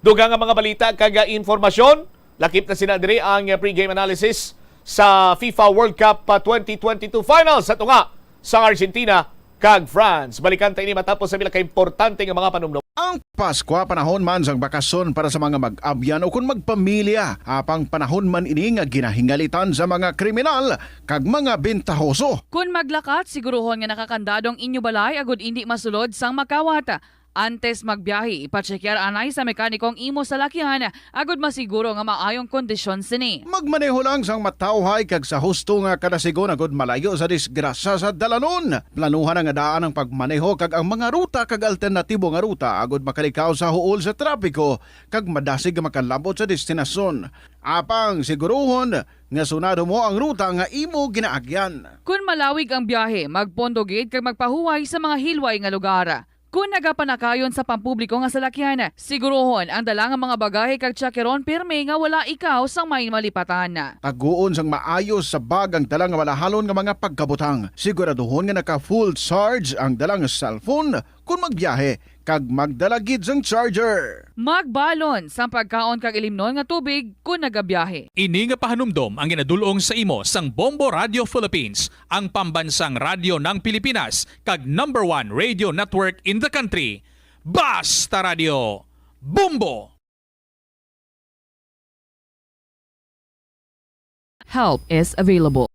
Dugang nga mga balita kag, ah, informasyon. Lakip na sina diri ang, ah, pregame analysis sa FIFA World Cup, ah, twenty twenty-two finals sa tunga sa Argentina kag France. Balikan ta ini matapos sa pila ka importante nga mga panumdom. Ang Paskwa, panahon man sang bakasyon para sa mga mag-abyan o kon magpamilya, apang panahon man ini nga ginahingalitan sa mga kriminal kag mga bentahoso. Kon maglakat, siguruhon nga nakakandado ang inyo balay agud indi masulod sang makawat. Antes magbiyahe, ipatsekyar anay sa mekaniko ang imo salakyan agud masiguro nga maayong kondisyon sini. Magmaneho lang sang matawhay kag sa husto nga kadasigon agud malayo sa disgrasya sa dalanon. Planuhan nga daan ang pagmaneho kag ang mga ruta kag alternatibo nga ruta agud makalikaw sa huol sa trapiko kag madasig nga makalabot sa destinasyon. Apang siguruhon nga sunado mo ang ruta nga imo ginaagyan. Kon malawig ang biyahe, magpondo gid kag magpahuway sa mga hilway nga lugar. Kon nagapanakayon sa pampubliko nga salakyan, siguruhon ang dala nga mga bagahe kag tyakeron pirme nga wala ikaw sang may malipatan. Taguon sang maayos sa bag ang dala nga malahalon nga mga pagkabutang. Siguraduhon nga naka-full charge ang dala nga cellphone kon magbiyahe, kag magdala gid sang charger. Magbalon sang pagkaon kag ilimnon nga tubig kon nagabiyahe. Ini nga pahanumdom ang ginadul-ong sa imo sang Bombo Radio Philippines, ang pambansang radyo ng Pilipinas, kag number one radio network in the country. Basta Radio, Bombo! Help is available.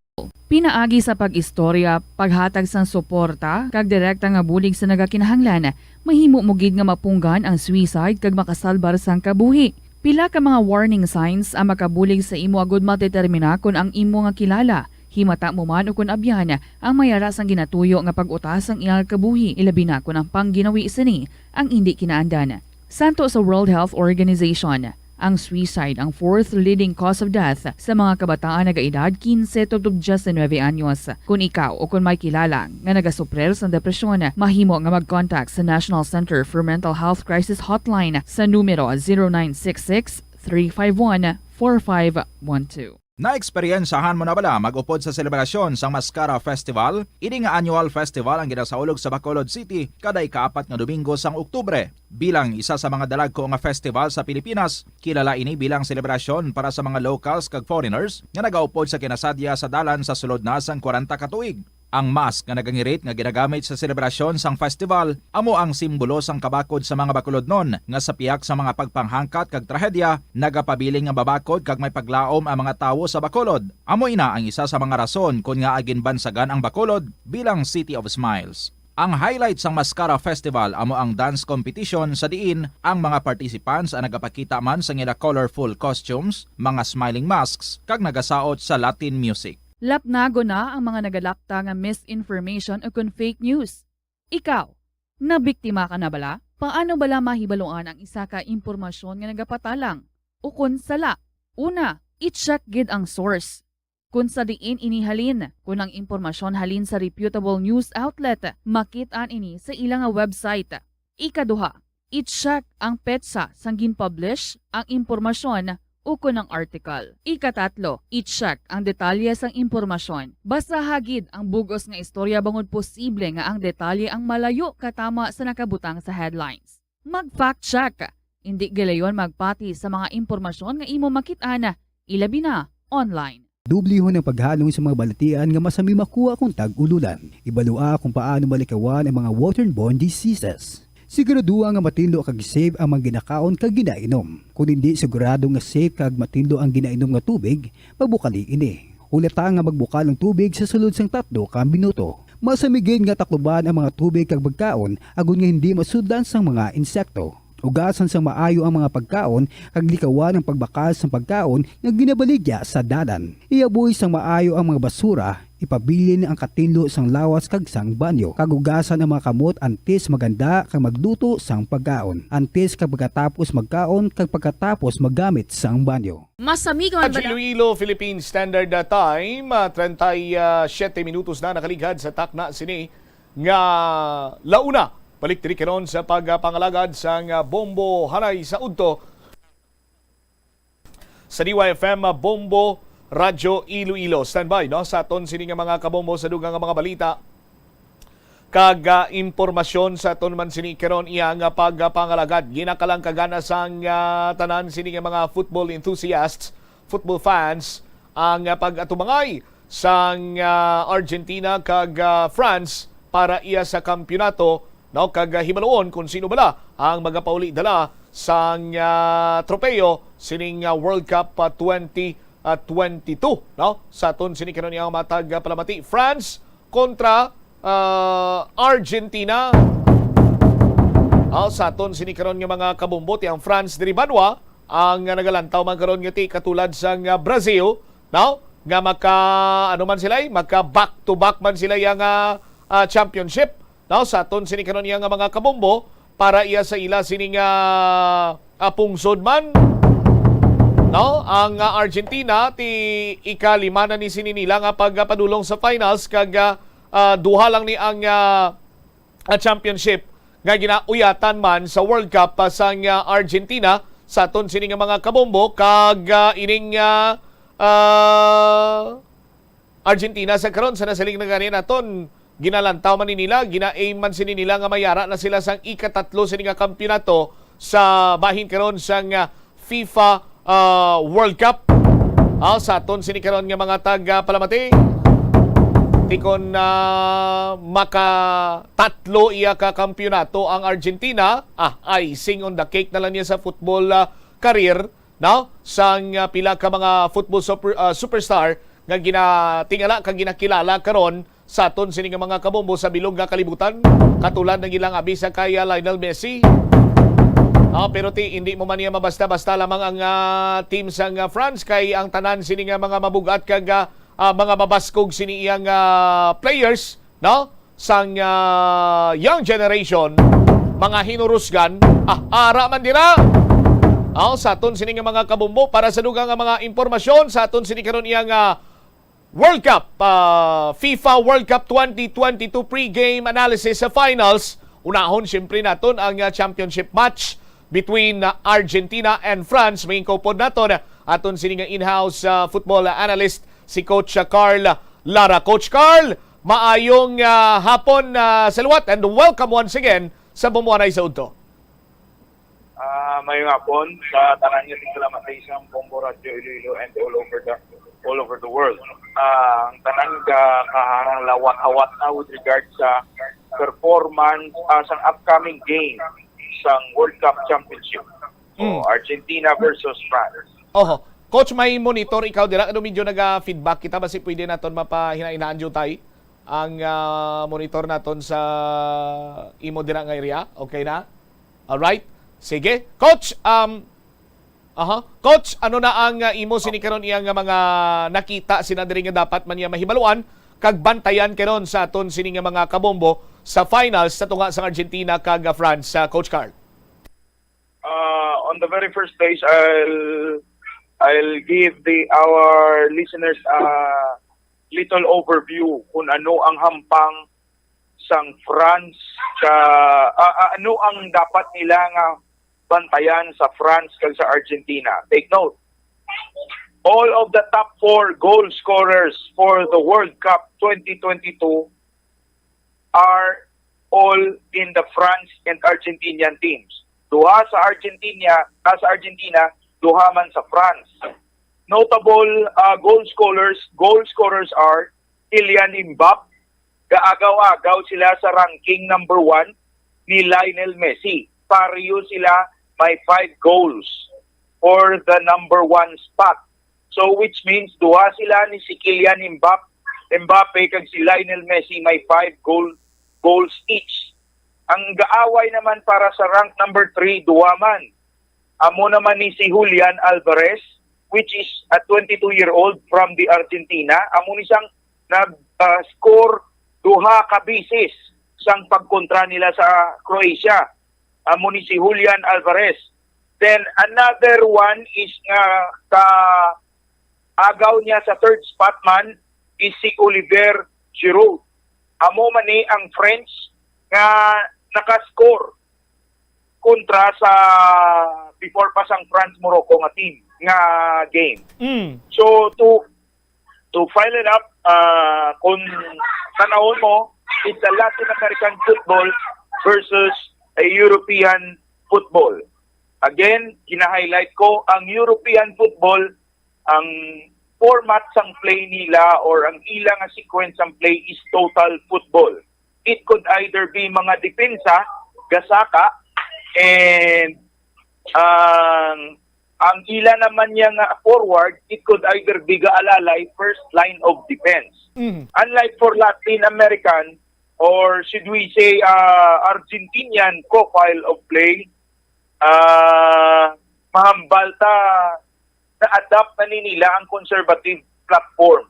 Pinaagi sa pag-istorya, paghatag sang suporta, kag direkta nga bulig sa nagakinahanglan, mahimo mo gid nga mapunggan ang suicide kag makasalbar sang kabuhi. Pila ka mga warning signs ang makabulig sa imo agud madetermina kon ang imo nga kilala, himata mo man ukon abyan, ang may ara sang ginatuyo nga pag-utas sang iyang kabuhi, ilabi na kon ang pangginawi sini ang indi kinaandan. Santo sa World Health Organization, ang suicide ang fourth leading cause of death sa mga kabataan nagaedad quince to diecinuebe anyos. Kon ikaw o kon may kilala nga nagasuprir sang depresyon, mahimo nga mag-contact sa National Center for Mental Health Crisis Hotline sa numero zero nine six six, three five one, four five one two. Naeksperyensahan mo na bala mag-upod sa selebrasyon sang Mascara Festival? Ini nga annual festival ang ginasaulog sa Bacolod City kada ikaapat nga Domingo sang Oktubre. Bilang isa sa mga dalagko nga festival sa Pilipinas, kilala ini bilang selebrasyon para sa mga locals kag foreigners nga nagaupod sa kinasadya sa dalan sa sulod na sang kwarenta ka tuig. Ang mask nga nagangirit nga ginagamit sa selebrasyon sang festival amo ang simbolo sang kabakod sa mga Bacolodnon nga sa pihak sa mga pagpanghangkat kag trahedya, nagapabilin nga mabakod kag may paglaom ang mga tawo sa Bacolod. Amo ina ang isa sa mga rason kon ngaa ginbansagan ang Bacolod bilang City of Smiles. Ang highlight sang Mascara Festival amo ang dance competition sa diin ang mga participants ang nagapakita man sang ila colorful costumes, mga smiling masks, kag nagasaot sa Latin music. Lapnagon na ang mga nagalapta nga misinformation ukon fake news. Ikaw, nabiktima ka na bala? Paano bala mahibaluan ang isa ka impormasyon nga nagapatalang ukon sala? Una, i-check gid ang source. Kon sa diin ini halin, kon ang impormasyon halin sa reputable news outlet, makit-an ini sa ila nga website. Ikaduha, i-check ang petsa sang gin-publish ang impormasyon ukon ang article. Ikatatlo, i-check ang detalye sang impormasyon. Basaha gid ang bug-os nga istorya bangod posible nga ang detalye ang malayo katama sa nakabutang sa headlines. Mag-fact check. Indi gilayon magpati sa mga impormasyon nga imo makit-an, ilabi na online. Dublihon ang paghalong sa mga balatian nga masami makuha kon tag-ululan. Ibalua kung paano malikawan ang mga waterborne diseases. Siguraduha nga matinlo kag safe ang mga ginakaon kag ginainom. Kon indi sigurado nga safe kag matinlo ang ginainom nga tubig, magbukali ini. Hulata nga magbukal ang tubig sa sulod sang tatlo ka minuto. Masami gid nga takluban ang mga tubig kag pagkaon agod nga hindi masudlan sang mga insekto. Ugasan sang maayo ang mga pagkaon kag likawan ang pagbakal sang pagkaon nga ginabaligya sa dalan. Ihaboy sang maayo ang mga basura, ipabilin ang katinlo sang lawas kag sang banyo, kag ugasan ang mga kamot antes maghanda kag magluto sang pagkaon, antes kag pagkatapos magkaon kag pagkatapos maggamit sang banyo. Masami ka man Sa bala? Iloilo, Philippine Standard Time, ah, treinta y siete minutos na nakaligad sa takna sini nga launa. Balik diri karon sa pagpangalagad sang, ah, bombo hanay sa udto. Sa D Y F M, ah, Bombo Radyo Iloilo. Standby, no? Sa aton sini nga mga kabombo sa dugang nga mga balita. Kag, ah, impormasyon sa aton man sini karon iya nga pagpangalagad. Ginakalangkagan na sang, ah, tanan sini nga mga football enthusiasts, football fans, ang, ah, pag-atumangay sang, ah, Argentina kag, ah, France para iya sa kampiyonato, no? Kag, ah, hibaluon kung sino bala ang magapauli dala sang, ah, tropeyo sining, ah, World Cup, ah, twenty, ah, twenty-two, no? Sa aton sini karon nga matag, ah, palamati, France kontra, ah, Argentina. Ah, sa aton sini karon nga mga kabombo, ti ang France diri banwa ang, ah, nagalantaw man karon nga ti katulad sang, ah, Brazil, no? Nga maka, ano man sila, eh, maka back to back man sila yang, ah, ah, championship, no? Sa aton sini karon iya nga mga kabombo, para iya sa ila sini nga, ah, pungsod man, no? Ang, ah, Argentina ti ikalima na ni sini nila nga pagpadulong sa finals kag, ah, ah, duha lang ni ang, ah, ah, championship nga ginauyatan man sa World Cup, ah, sang, ah, Argentina sa aton sini nga mga kabombo kag, ah, ining, ah, ah, Argentina sa karon sa nasiling na gani naton, ginalantaw man ni nila, gina-aim man sini nila nga mayara na sila sang ikatatlo sini nga kampiyonato sa bahin karon sang, ah, FIFA, ah, World Cup. Ah, sa aton sini karon nga mga tag, ah, palamati, tikon na makatatlo iya ka kampiyonato ang Argentina, ah, icing on the cake na lang niya sa football, ah, career, no? Sang, ah, pila ka mga football super, ah, superstar nga ginatingala kag ginakilala karon sa aton sini nga mga kabombo sa bilog nga kalibutan, katulad ng ilang abi sa kay, ah, Lionel Messi. Ah, pero ti, hindi mo man niya mabasta-basta lamang ang, ah, team sang, ah, France, kay ang tanan sini nga mga mabugat kag, ah, ah, mga mabaskog sini iyang, ah, players, no? Sang, ah, young generation, mga hinurusgan, ah, ara man dira. Aw, sa aton sini nga mga kabombo, para sa dugang nga mga impormasyon, sa aton sini karon iyang, ah, World Cup, ah, FIFA World Cup twenty twenty-two pregame analysis sa finals. Unahon, siyempre, naton ang, ah, championship match between, ah, Argentina and France. May pod naton, ah, aton sini nga in-house, ah, football analyst, si Coach, ah, Carl Lara. Coach Carl, maayong, ah, hapon, ah, sa liwat, and welcome once again sa Bumuanay sa Udto. Ah, mayong hapon sa tanan nga tigpalamati sang Bombo Radyo Iloilo and all over the all over the world. Ah, ang tanan ka kahalawat-hawat na with regard sa performance, ah, sang upcoming game sang World Cup Championship. So, Mm. Argentina versus France. Oho. Coach, may monitor ikaw dira? Ano, medyo naga-feedback kita. Basi pwede naton mapahinainaan, Jutay, ang, ah, monitor naton sa imo dira nga area. Okay na? Alright. Sige. Coach, um, aha. Coach, ano na ang, ah, imo sini karon iya nga mga nakita sina diri nga dapat man niya mahibaluan kag bantayan karon sa aton sini nga mga kabombo sa finals sa tunga sa Argentina kag, ah, France, ah, Coach Carl? Uh, on the very first place, I'll I'll give the our listeners a little overview kung ano ang hampang sang France sa ah, ah, ano ang dapat nila nga bantayan sa France kag sa Argentina. Take note, all of the top four goal scorers for the World Cup twenty twenty-two are all in the France and Argentinian teams. Duha sa Argentina, ah, sa Argentina, duha man sa France. Notable uh, goal scorers, goal scorers are Kylian Mbappe, gaagaw-agaw sila sa ranking number one ni Lionel Messi. Pareho sila may five goals for the number one spot. So, which means, duha sila ni si Kylian Mbappe, Mbappe kag si Lionel Messi may five goal, goals each. Ang gaaway naman para sa rank number three, duha man. Amo naman ni si Julian Alvarez, which is a twenty-two-year-old from the Argentina. Amo ni sang nag-score duha ka bisis sang pagkontra nila sa Croatia. Amo ni si Julian Alvarez. Then another one is nga ka agaw niya sa third spot man is si Olivier Giroud. Amo man ni ang French nga nakascore kontra sa before pa sang France-Morocco nga team. nga game. Mm. So, to to file it up, uh, kung tanawon mo, it's a Latin American football versus a European football. Again, gina-highlight ko, ang European football, ang format sang play nila or ang ila nga sequence sang play is total football. It could either be mga depensa, gasaka, and ang ang ila naman niya nga forward, it could either be gaalalay, first line of defense. Mm. Unlike for Latin American or should we say uh, Argentinian profile of play, uh, mahambal ta na-adapt na ni nila ang conservative platform.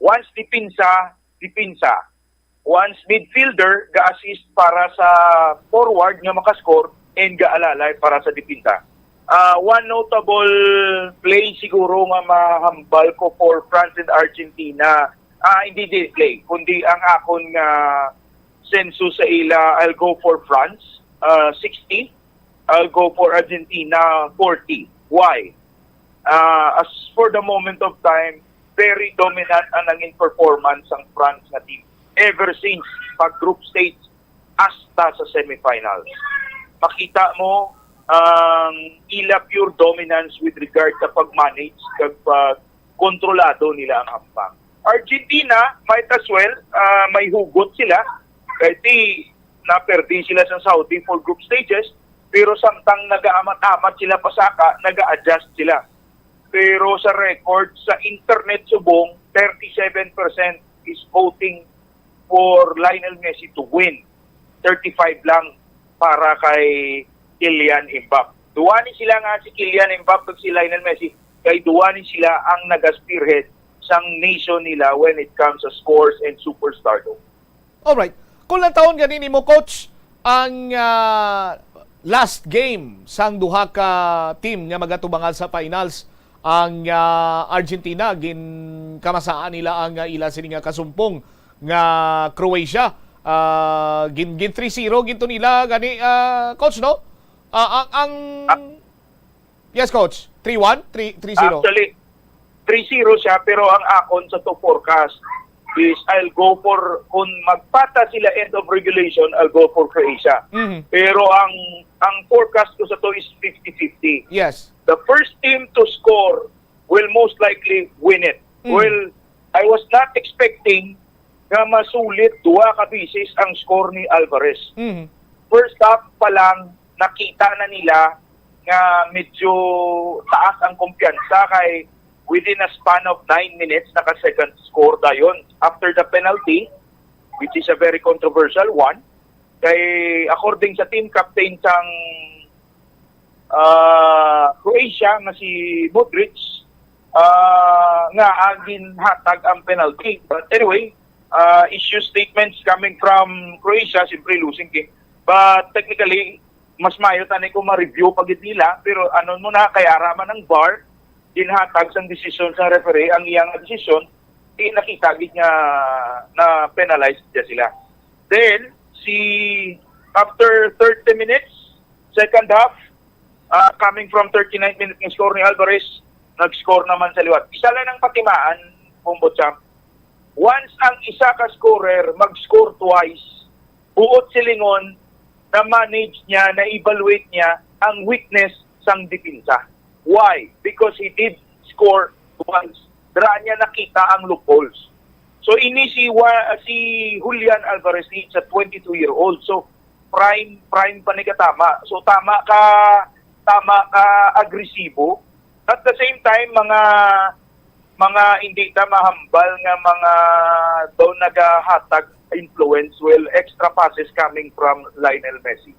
Once depensa, depensa. Once midfielder, ga-assist para sa forward nga makascore and gaalalay para sa depensa. Uh, one notable play siguro nga mahambal ko for France and Argentina. Ah, hindi di play, kundi ang akon nga senso sa ila, I'll go for France, uh, sixty. I'll go for Argentina, forty. Why? Uh, as for the moment of time, very dominant ang nangin performance sang France nga team ever since pag group stage hasta sa semifinals. Makita mo ang ila pure dominance with regard sa pag-manage kag pag kontrolado nila ang hampang. Argentina, might as well, ah, may hugot sila. Kay di, naperdi sila sa Saudi for group stages, pero samtang nagaamat-amat sila pasaka, naga-adjust sila. Pero sa record, sa internet subong, thirty-seven percent is voting for Lionel Messi to win. Thirty-five lang para kay Kylian Mbappe. Duwa ni sila nga si Kylian Mbappe ug si Lionel Messi, kay duwa ni sila ang naga-spearhead sang nation nila when it comes sa scores and superstardom. Alright. Kung lantawon gani nimo, coach, ang, ah, last game sang duha ka team nga magatubangan sa finals, ang, ah, Argentina, ginkamasaan nila ang, ah, ila sini nga kasumpong nga Croatia. Ah, gin, gin three zero ginto nila gani, ah, coach, no? Ah, ang, ang Ah. Yes, coach. Three one? Three, three zero? Actually, three zero siya, pero ang akon sa to forecast is I'll go for, kung magpata sila end of regulation, I'll go for Croatia. Mhm. Pero ang ang forecast ko sa to is fifty fifty. Yes. The first team to score will most likely win it. Mm. Well, I was not expecting nga masulit duha ka bisis ang score ni Alvarez. Mhm. First half pa lang, nakita na nila nga medyo taas ang kumpiyansa kay within a span of nine minutes, naka-second score dayon. After the penalty, which is a very controversial one, kay according sa team captain sang ah, Croatia nga si Modric, ah, nga ang ginhatag ang penalty. But anyway, ah, issue statements coming from Croatia, siyempre losing game. But technically, mas maayo tani kung ma-review pa gid nila, pero ano mo na, kay ara man ang VAR, ginhatag sang desisyon sa referee, ang iyang desisyon, di nakita gid nga na-penalize gid sila. Then, si, after thirty minutes, second half, ah, coming from thirty-nine minutes nga score ni Alvarez, nag-score naman sa liwat. Isa lang ang patimaan, Bombo Champ. Once ang isa ka scorer mag-score twice, buot silingon, na-manage niya, na-evaluate niya ang weakness sang depensa. Why? Because he did score twice. Dira niya nakita ang loopholes. So, ini si Wa-, si Julian Alvarez, ni sa twenty-two year old. So, prime, prime pa ni katama. So, tama ka, tama ka agresibo. At the same time, mga, mga hindi ta mahambal nga mga daw nagahatag influence, well, extra passes coming from Lionel Messi.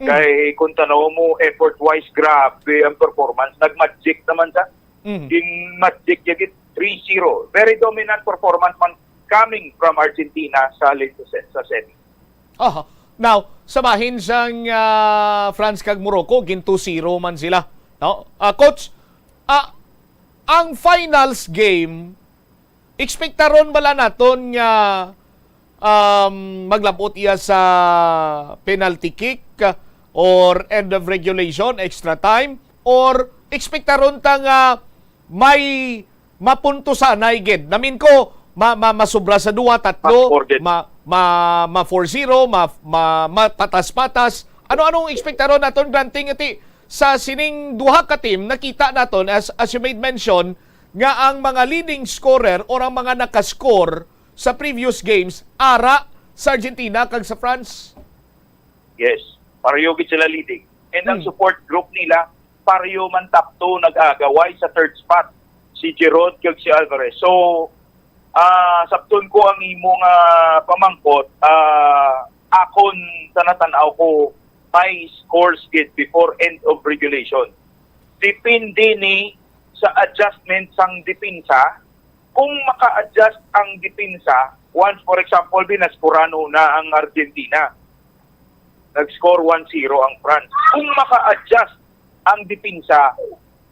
Mm. Kay kung tanaw mo, effort-wise, grabe ang performance. Nag-magic naman siya. Mm. Gin-magic niya gid, three zero. Very dominant performance man coming from Argentina sa late sa se-, sa semi. Aha. Now, sa bahin sang, ah, France kag Morocco, gin two zero man sila, no? Ah, coach, ah, ang finals game, ekspektaron bala naton nga, um, maglab-ot iya sa penalty kick or end of regulation, extra time, or Ekspektaron ta nga may mapuntusanay gid. Namin ko, ma, ma, masubra sa duwa, tatlo, ma, ma, ma four zero, ma, ma, ma patas-patas. Ano-anong ekspektaron naton, Granting, iti sa sining duha ka team? Nakita naton, as, as you made mention, nga ang mga leading scorer or ang mga nakascore sa previous games ara sa Argentina kag sa France. Yes. Pareho gid sila leading. And ang support group nila, pareho man top two nag-agaway sa third spot, si Giroud kag si Alvarez. So, ah, sabton ko ang imo nga pamangkot, ah, akon sa natan-aw ko, may scores gid before end of regulation. Depende ni sa adjustment sang depensa. Kung maka-adjust ang depensa, once, for example, binaskura na ang Argentina, nag-score one zero ang France. Kung maka-adjust ang depensa,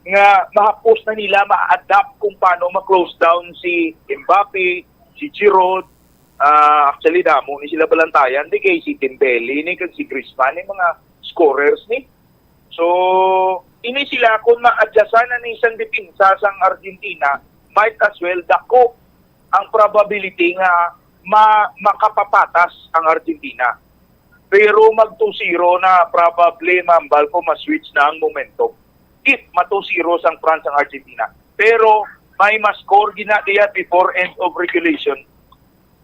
nga mahapos na nila ma-adapt kung paano ma-close down si Mbappe, si Giroud, ah, actually, damo ni sila balantayan. Di kay si Dembele ni kag si Griezmann, ni mga scorers ni. So, ini sila, kung ma-adjustan na ni sang depensa sang Argentina, might as well dako ang probability nga ma makapapatas ang Argentina. Pero mag two zero na, probably, mahambal ko, ma-switch na ang momentum. If ma two zero sang France ang Argentina. Pero may ma-score gina diya before end of regulation.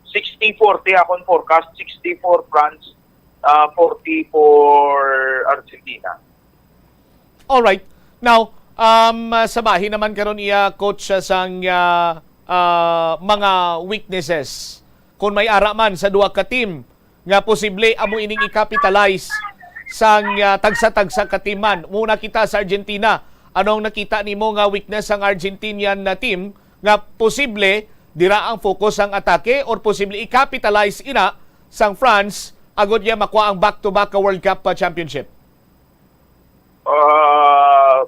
Sixty forty akong forecast, sixty for France, ah, forty for Argentina. Alright. Now, um, sa bahin naman karon iya, coach, sa sang, ah, ah, mga weaknesses, kung may ara man sa duha ka team nga posible amo ining i-capitalize sang, ah, tagsa-tagsa ka team man. Muna kita sa Argentina. Ano ang nakita nimo nga weakness sang Argentinian na team nga posible dira ang focus sang atake or posible i-capitalize ina sang France agod niya makuha ang back-to-back ka World Cup, ah, championship? Ah,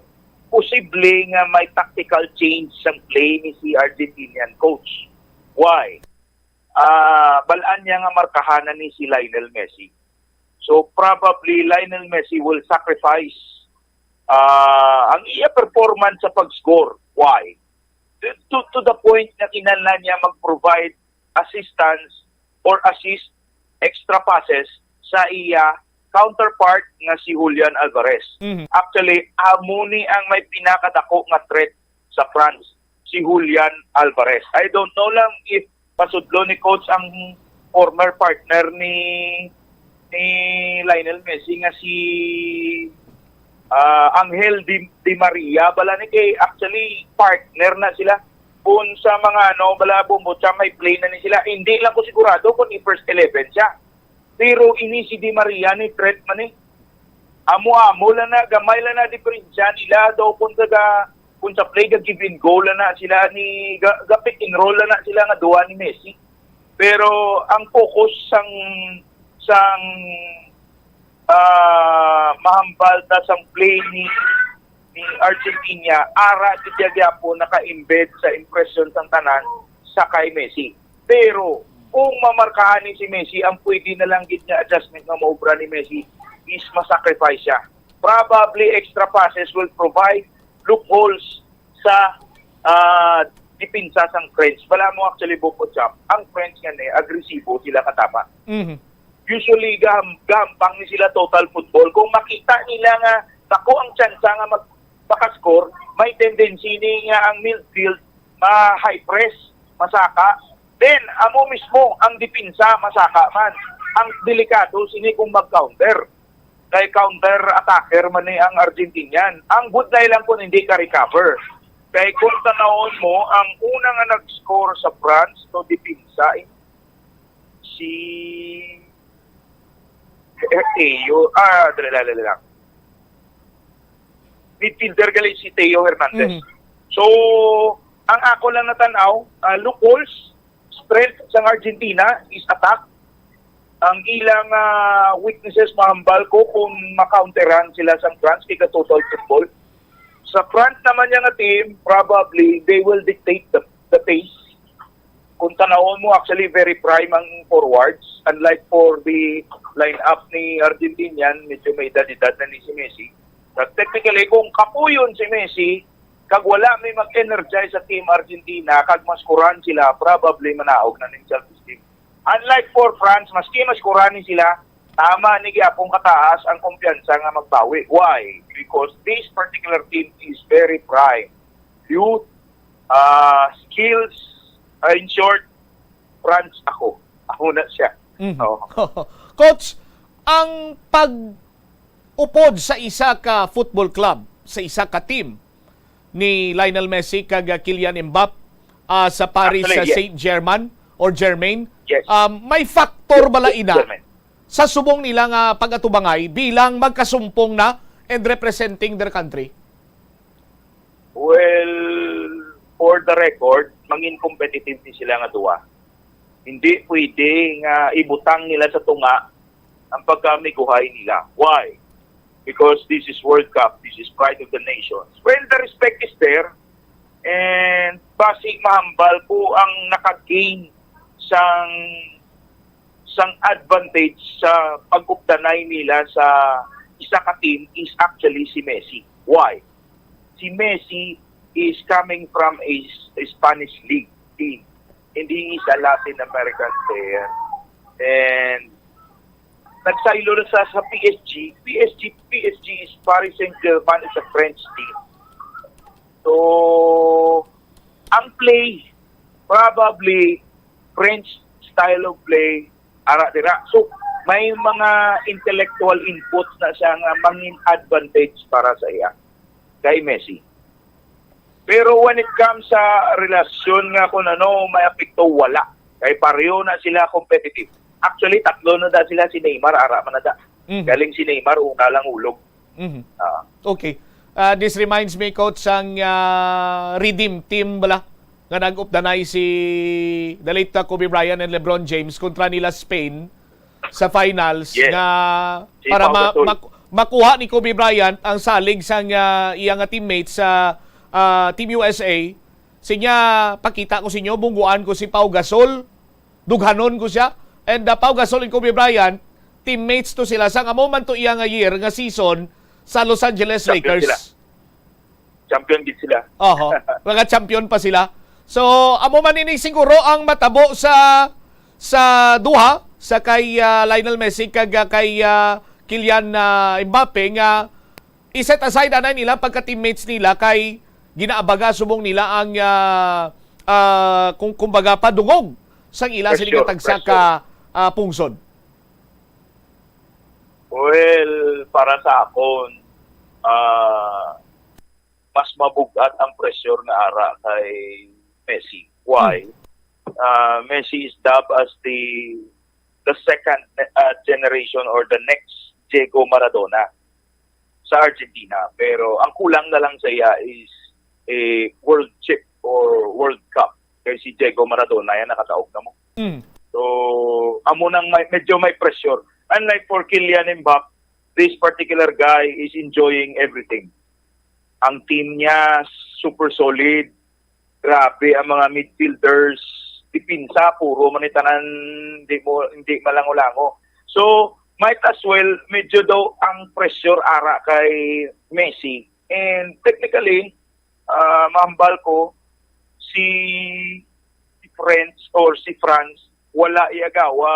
posible nga may tactical change sang play ni si Argentinian coach. Why? Ah, balaan niya nga markahanan ni si Lionel Messi. So, probably, Lionel Messi will sacrifice, ah, ang iya performance sa pag-score. Why? To, to the point na kinahanglan niya mag-provide assistance or assist, extra passes sa iya counterpart nga si Julian Alvarez. Mhm. Actually, amo ni ang may pinakadako nga threat sa France, si Julian Alvarez. I don't know lang if pasudlo ni coach ang former partner ni ni Lionel Messi nga si, ah, Angel Di, Di Maria. Bala ni kay actually partner na sila. Kung sa mga, ano, bala, Bombo, siya may play na ni sila. Hindi lang ko sigurado kung i-first eleven siya. Pero ini si Di Maria ni threat man eh. Amo-amo lang na, gamay lang na diferensya nila daw kung taga, kung sa play ga give and go lang na sila ni, ga, ga pick and roll lang na sila nga duha ni Messi. Pero ang focus sang, sang, ah, mahambal ta sang play ni, ni Argentina, ara gid ya gyapon naka-embed sa impression sang tanan sa kay Messi. Pero kung mamarkahan ni si Messi, ang pwede na lang gid nga adjustment nga maobra ni Messi is ma-sacrifice siya. Probably extra passes will provide loopholes sa, ah, depensa sang French. Bala mo actually, Bukod Champ, ang French nga ni agresibo sila katama. Mhm. Usually gaham, gahampang ni sila total football. Kung makita nila nga dako ang tsansa nga mag makascore, may tendency ni nga ang midfield ma-high press, masaka. Then, amo mismo ang depensa masaka man. Ang delikado sini kung mag-counter. Kay counter attacker man ni ang Argentinian. Ang budlay lang kung hindi ka recover. Kay kung tanawon mo, ang una nga nag-score sa France to depensa, eh, si Teo, ah, dali, dali, dali lang. Midfielder gali si Teo Hernandez. Mhm. So, ang ako lang natan-aw, ah, loopholes, strength sang Argentina is attack. Ang ilang, ah, weaknesses, mahambal ko kung makounteran sila sang France, kay total football. Sa France naman niya nga team, probably they will dictate the, the pace. Kung tanawon mo, actually very prime ang forwards. Unlike for the lineup ni Argentinian, medyo may edad-edad na ni si Messi. Kag technically, kung kapuyon si Messi, kag wala may mag-energize sa Team Argentina, kag maskuran sila, probably manaog na ning self-esteem. Unlike for France, maski maskuran ni sila, tama ni gyapon kataas ang kumpiyansa nga magbawi. Why? Because this particular team is very prime. Youth, uh, skills, uh, in short, France ako. Ako na siya. Mhm. Oo. Coach, ang pag-upod sa isa ka football club, sa isa ka team ni Lionel Messi kag ah, Kylian Mbappe ah, sa Paris Actually, sa yes. Saint Germain or Germain, Yes. um, may factor bala ina German. sa subong nila nga pag-atubangay bilang magkasumpong na and representing their country? Well, for the record, mangin competitive ni sila nga duwa. Hindi pwede nga ibutang nila sa tunga ang pagkamiguhay nila. Why? Because this is World Cup, this is pride of the nations. Well, the respect is there, and basi mahambal ko ang naka-gain sang sang advantage sa pag-updanay nila sa isa ka team is actually si Messi. Why? Si Messi is coming from a, a Spanish league team. Hindi is a Latin American player. And nagsaylo na sa, sa P S G. P S G, P S G is Paris Saint-Germain, is a French team. So, ang play, probably, French style of play, ara dira. So, may mga intellectual inputs na siya nga mangin advantage para sa iya kay Messi. Pero when it comes sa relasyon nga kung ano may apekto, wala. Kay pareho na sila competitive. Actually, tatlo na da sila si Neymar, ara man na da. Mhm. Galing si Neymar, una lang ulog. Mhm. Ah, Okay. Ah, this reminds me, Coach, sang ah, Redeem Team bala nga nag-updanay si the late ah, Kobe Bryant and LeBron James kontra nila Spain sa finals Yes. nga Si para Pau ma- Gasol. mak- makuha ni Kobe Bryant ang salig sang ah, iya nga teammates sa ah, Team U S A. Sinya, pakita ko sa inyo, bungguan ko si Pau Gasol, dughanon ko siya. And uh, Pau Gasol and Kobe Bryant, teammates to sila. Sang amo man to iya nga year, nga season, sa Los Angeles Champion Lakers. sila. Champion gid sila. Oho. Mga champion pa sila. So, amo man ini siguro ang matabo sa sa duha, sa kay ah, Lionel Messi kag ah, kay ah, Kylian ah, Mbappe, nga i-set aside anay nila pagka-teammates nila kay ginaabaga subong nila ang ah, ah, kung kumbaga padungog sang ila sini Pressure, nga tagsa pressure. ka ah, pungsod. Well, para sa akon, ah, mas mabugat ang pressure nga ara kay Messi. Why? Ah, Messi is dubbed as the the second uh, generation or the next Diego Maradona sa Argentina. Pero ang kulang na lang sa iya is a world chip or World Cup. Kay si Diego Maradona yan nakataog na mo. Mm. So, amo nang may, medyo may pressure. Unlike for Kylian Mbappe, this particular guy is enjoying everything. Ang team niya, super solid. Grabe ang mga midfielders. Dipinsa, puro man tanan, hindi mo, hindi malango-lango. So, might as well, medyo daw ang pressure ara kay Messi. And technically, ah, mahambal ko, si, si French or si France, wala iyagawa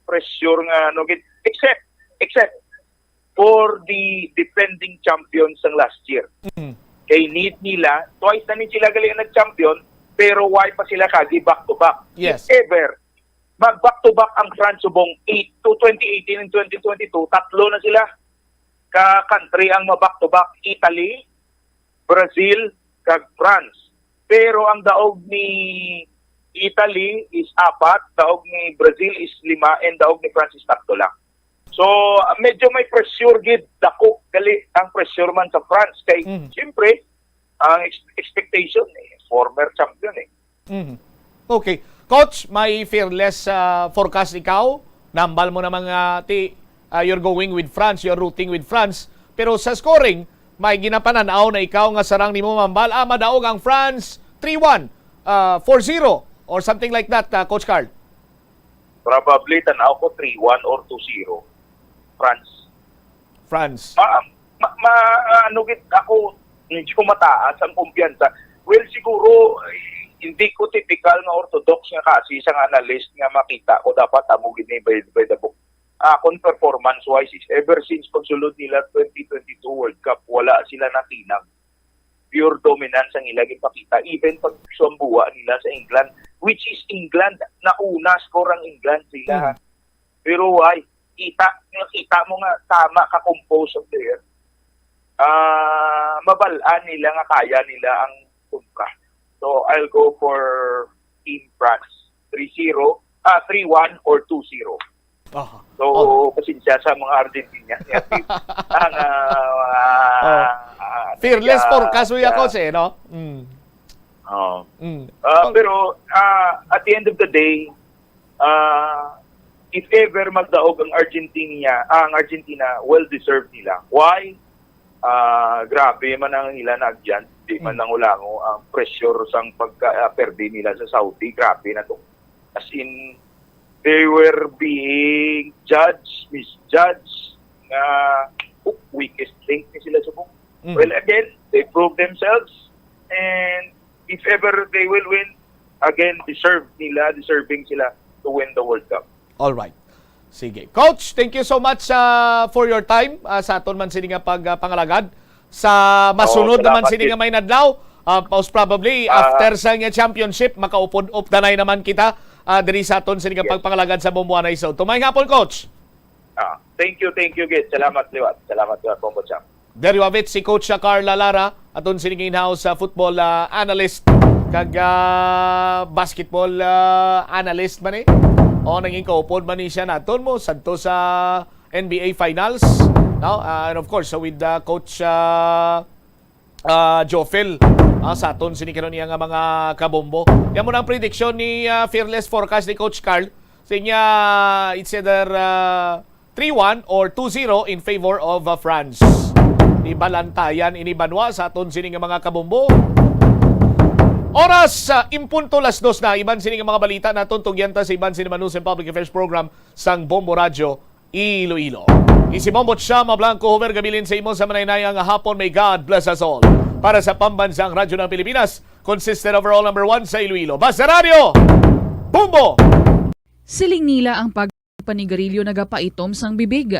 pressure nga, no, gid, except, except for the defending champion sang last year. Mm. Kay need nila, twice na ni sila gali ang nag-champion, pero why pa sila kagi back-to-back? Yes. If ever, mag-back-to-back ang France subong eight to twenty eighteen and twenty twenty-two, tatlo na sila ka country ang ma-back-to-back, Italy, Brazil, kag France. Pero ang daog ni Italy is apat, daog ni Brazil is lima, and daog ni France is tatlo lang. So, medyo may pressure gid, dako gali ang pressure man sa France. Kay, Mhm. siyempre, ang ex- expectation, eh, former champion eh. Mhm. Okay. Coach, may fearless ah, forecast ikaw? Nambal mo naman nga ti, ah, you're going with France, you're rooting with France. Pero sa scoring, may ginapananaw na ikaw nga sarang nimo mambal, ah, madaog ang France three one, ah, four zero, or something like that, ah, Coach Carl? Probably, tanaw ko three one or two zero. France. France. Ma- Ma, ano gid ako, medyo mataas ang kumpiyansa. Well, siguro, eh, hindi ko typical nga orthodox nga kasi isang analyst nga makita ko dapat amo gid ni by, by the book. Akon performance-wise is ever since pagsulod nila twenty twenty-two World Cup, wala sila natinag. Pure dominance ang ila ginpakita. Even pag suambuwa nila sa England, which is England, nauna score ang England sila. Hmm. Pero why? Kita, kita mo nga tama ka compose ang player. Ah, mabal-an nila nga kaya nila ang Tumka. So, I'll go for Team France. Three zero, ah, three one or two zero. Aha. So, Oh. pasensya sa mga Argentina. Ang, ah, ah, Oh. ah, Fearless ah, forecast, Kuya ah, Coach, eh, no? Mm. Oo. Mm. Ah, Oh. pero, ah, at the end of the day, ah, if ever magdaog ang Argentina, ang Argentina, well deserved nila. Why? Ah, grabe man ang ila naagyan. Di man Mm. lang ulango ang pressure sang pagka, ah, perde nila sa Saudi. Grabe na to. As in, they were being judged, misjudged, nga, oh, weakest link ni sila subong. Mm. Well, again, they proved themselves. And if ever they will win, again, deserve nila, deserving sila to win the World Cup. All right. Sige. Coach, thank you so much, ah, for your time, ah, sa aton man sini nga pag, ah, pangalagad. Sa masunod Oo, naman salamat sini din. nga may nadlaw, ah, most probably, Ah. after sa nga championship, makaupod-updanay naman kita, ah, diri sa aton sini nga Yes. pagpangalagad sa Bombo Anay Isod. Tumayong hapon, Coach. Ah, thank you, thank you, gid. Salamat liwat. Salamat liwat, Bombo Champ. There you have it, si Coach Carla Lara, aton sining in-house, ah, football, ah, analyst, kag, ah, basketball, ah, analyst man eh. O, nangin kaupod man ni siya naton mo, sadto sa N B A Finals, no? Ah, and of course, with, ah, Coach, ah, ah, Jofel, ah, sa aton sini karon niya nga mga kabombo. Yan mo na ang prediction ni, ah, Fearless Forecast ni Coach Carl. Sa inya, it's either, ah, three one or two zero in favor of, ah, France. Ibalantayan ini banwa sa aton sini nga mga kabombo. Oras, ah, impunto las dos na. Iban sini nga mga balita naton, tugyan ta sa iban sini Manusen Public Affairs Program sang Bombo Radyo Iloilo. Isi Bombo Chama Blanco, Homer Gabilin sa imo sa manaynay nga hapon. May God bless us all. Para sa Pambansang Radyo ng Pilipinas, consistent overall number one sa Iloilo. Basta Radyo, Bombo! Siling nila ang pagpanigarilyo nagapaitom sang bibig.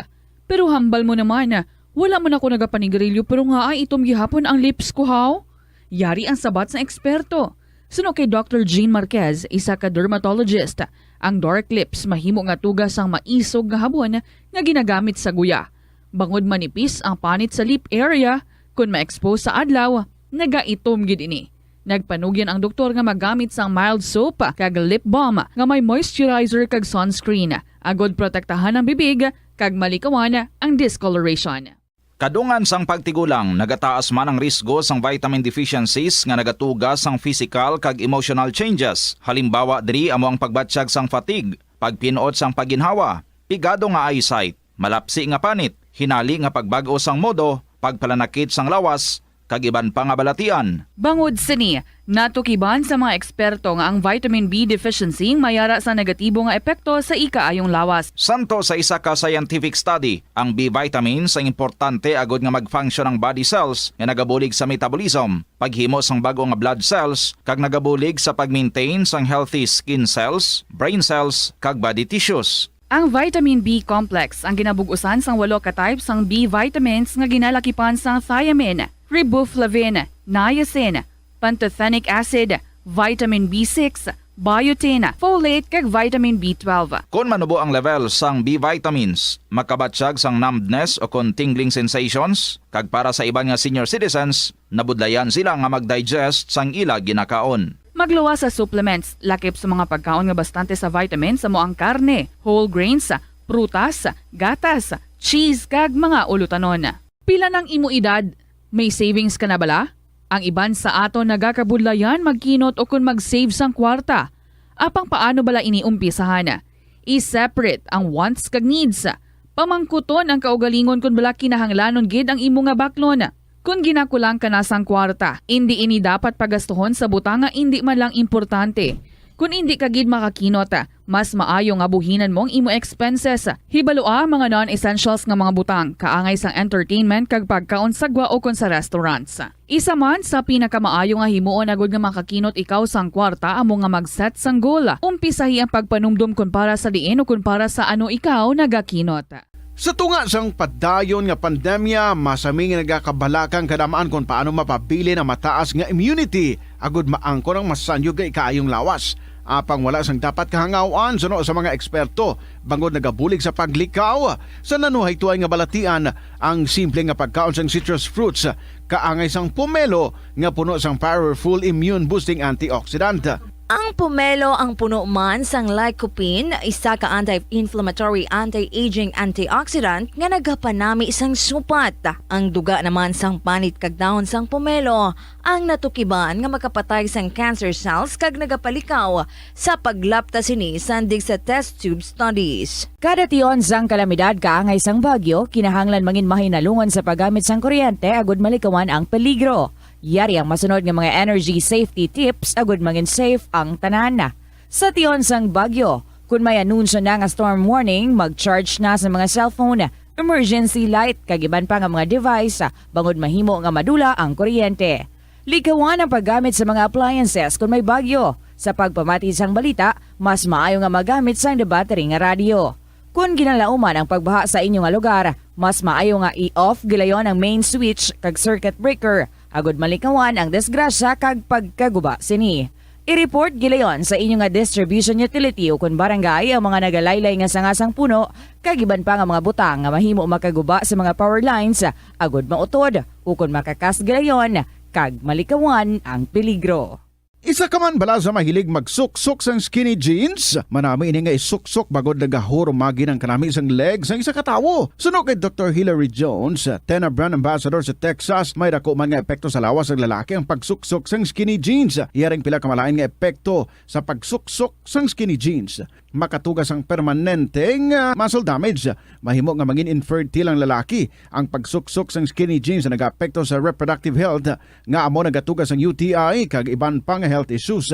Pero hambal mo naman, wala man ako nagapanigarilyo pero nga ay itom gihapon ang lips ko, haw? Yari ang sabat sang eksperto. Suno kay Doctor Jean Marquez, isa ka dermatologist, ang dark lips mahimo nga tuga sang maisog nga habon nga ginagamit sa guya. Bangod manipis ang panit sa lip area, kon ma-expose sa adlaw, nagaitom gid ini. Nagpanugyan ang doktor nga magamit sang mild soap kag lip balm nga may moisturizer kag sunscreen, agod protektahan ang bibig kag malikawan ang discoloration. Kadungan sang pagtigulang, nagataas man ang risgo sang vitamin deficiencies nga nagatuga sang physical kag emotional changes. Halimbawa diri amo ang pagbatsyag sang fatigue, pagpin-ot sang pagginhawa, pigado nga eyesight, malapsi nga panit, hinali nga pagbag-o sang modo, pagpalanakit sang lawas, kag iban pa nga balatian. Bangod sini, natukiban sa mga eksperto nga ang vitamin B deficiency may ara sa negatibo nga epekto sa ikaayong lawas. Santo sa isa ka scientific study, ang B vitamins ang importante agod nga mag-function ang body cells nga nagabulig sa metabolism, paghimo sang bag-o nga blood cells, kag nagabulig sa pag-maintain sang healthy skin cells, brain cells, kag body tissues. Ang vitamin B complex ang ginabug-usan sang walo ka type sang B vitamins nga ginalakipan sang thiamine, riboflavin, niacin, pantothenic acid, vitamin B six, biotin, folate, kag vitamin B twelve. Kon manubo ang level sang B vitamins, makabatsyag sang numbness o kon tingling sensations, kag para sa iban nga senior citizens, nabudlayan sila nga mag-digest sang ila ginakaon. Magluwas sa supplements, lakip sa mga pagkaon nga bastante sa vitamins amo ang karne, whole grains, prutas, gatas, cheese, kag mga ulutanon. Pila nang imo edad? May savings ka na bala? Ang iban sa aton nagakabudlayan magkinot ukon mag-save sang kwarta. Apang paano bala ini umpisahan? I-separate ang wants kag needs. Pamangkuton ang kaugalingon kon bala kinahanglanon gid ang imo nga baklon. Kon ginakulang ka na sang kwarta, indi ini dapat pagastuhon sa butang nga indi man lang importante. Kon indi ka gid makakinot, mas maayo nga buhinan mo ang imo expenses. Hibalua ang mga non-essentials nga mga butang, kaangay sang entertainment kag pagkaon sa gwa ukon sa restaurants. Isa man sa pinakamaayo nga himuon agud nga makakinot ikaw sang kwarta amo nga mag-set sang goal. Umpisahi ang pagpanumdom kon para sa diin o kon para sa ano ikaw nagakinot. Sa tunga sang padayon nga pandemya, masami nga nagakabalaka ang kadam-an kon paano mapabilin ang mataas nga immunity agud maangkon ang masanyog nga ikaayong lawas. Apang wala sang dapat kahangaw-an suno sa mga eksperto, bangod nagabulig sa paglikaw sa nanuhaytoan nga balatian ang simple nga pagkaon sang citrus fruits, kaangay sang pomelo nga puno sang powerful immune-boosting antioxidant. Ang pomelo ang puno man sang lycopene, isa ka anti-inflammatory, anti-aging antioxidant nga nagapanami sang supat. Ang duga naman sang panit kag dahon sang pomelo ang natukiban nga makapatay sang cancer cells kag nagapalikaw sa paglapta sini sandig sa test tube studies. Kada tion sang kalamidad kaangay sang bagyo, kinahanglan mangin mahinalungan sa paggamit sang kuryente agud malikawan ang peligro. Yari ang masunod nga mga energy safety tips agud mangin safe ang tanan. Sa tion sang bagyo, kun may anunsyo na nga storm warning, mag-charge na sa mga cellphone, emergency light, kag iban pa nga mga device, bangod mahimo nga madula ang kuryente. Likawan ang paggamit sa mga appliances kun may bagyo, sa pagpamati sang balita, mas maayo nga magamit sang battery nga radyo. Kon ginalauman ang pagbaha sa inyo nga lugar, mas maayo nga i-off gilayon ang main switch kag circuit breaker, agud malikawan ang disgrasya kag pagkaguba sini. I-report gilayon sa inyo nga distribution utility ukon barangay ang mga nagalaylay nga sanga sang puno kag iban pa nga mga butang nga mahimo makaguba sa mga power lines, agud mautod ukon makakas gilayon kag malikawan ang peligro. Isa ka man bala sa mahilig magsuksok sang skinny jeans? Manami ini nga isuksok bangod nagahurumagi ang kanami sang leg sang isa ka tawo. Suno kay Doktor Hilary Jones, Tena Brand Ambassador sa Texas, may daku man nga epekto sa lawas sang lalaki ang pagsuksok sang skinny jeans. Iya ring pila ka malain nga epekto sa pagsuksok sang skinny jeans. Makatuga sang permanente nga muscle damage. Mahimo nga mangin infertile ang lalaki. Ang pagsuksok sang skinny jeans nagaapekto sa reproductive health, nga amo nagatuga sang U T I kag iban pa nga health issues.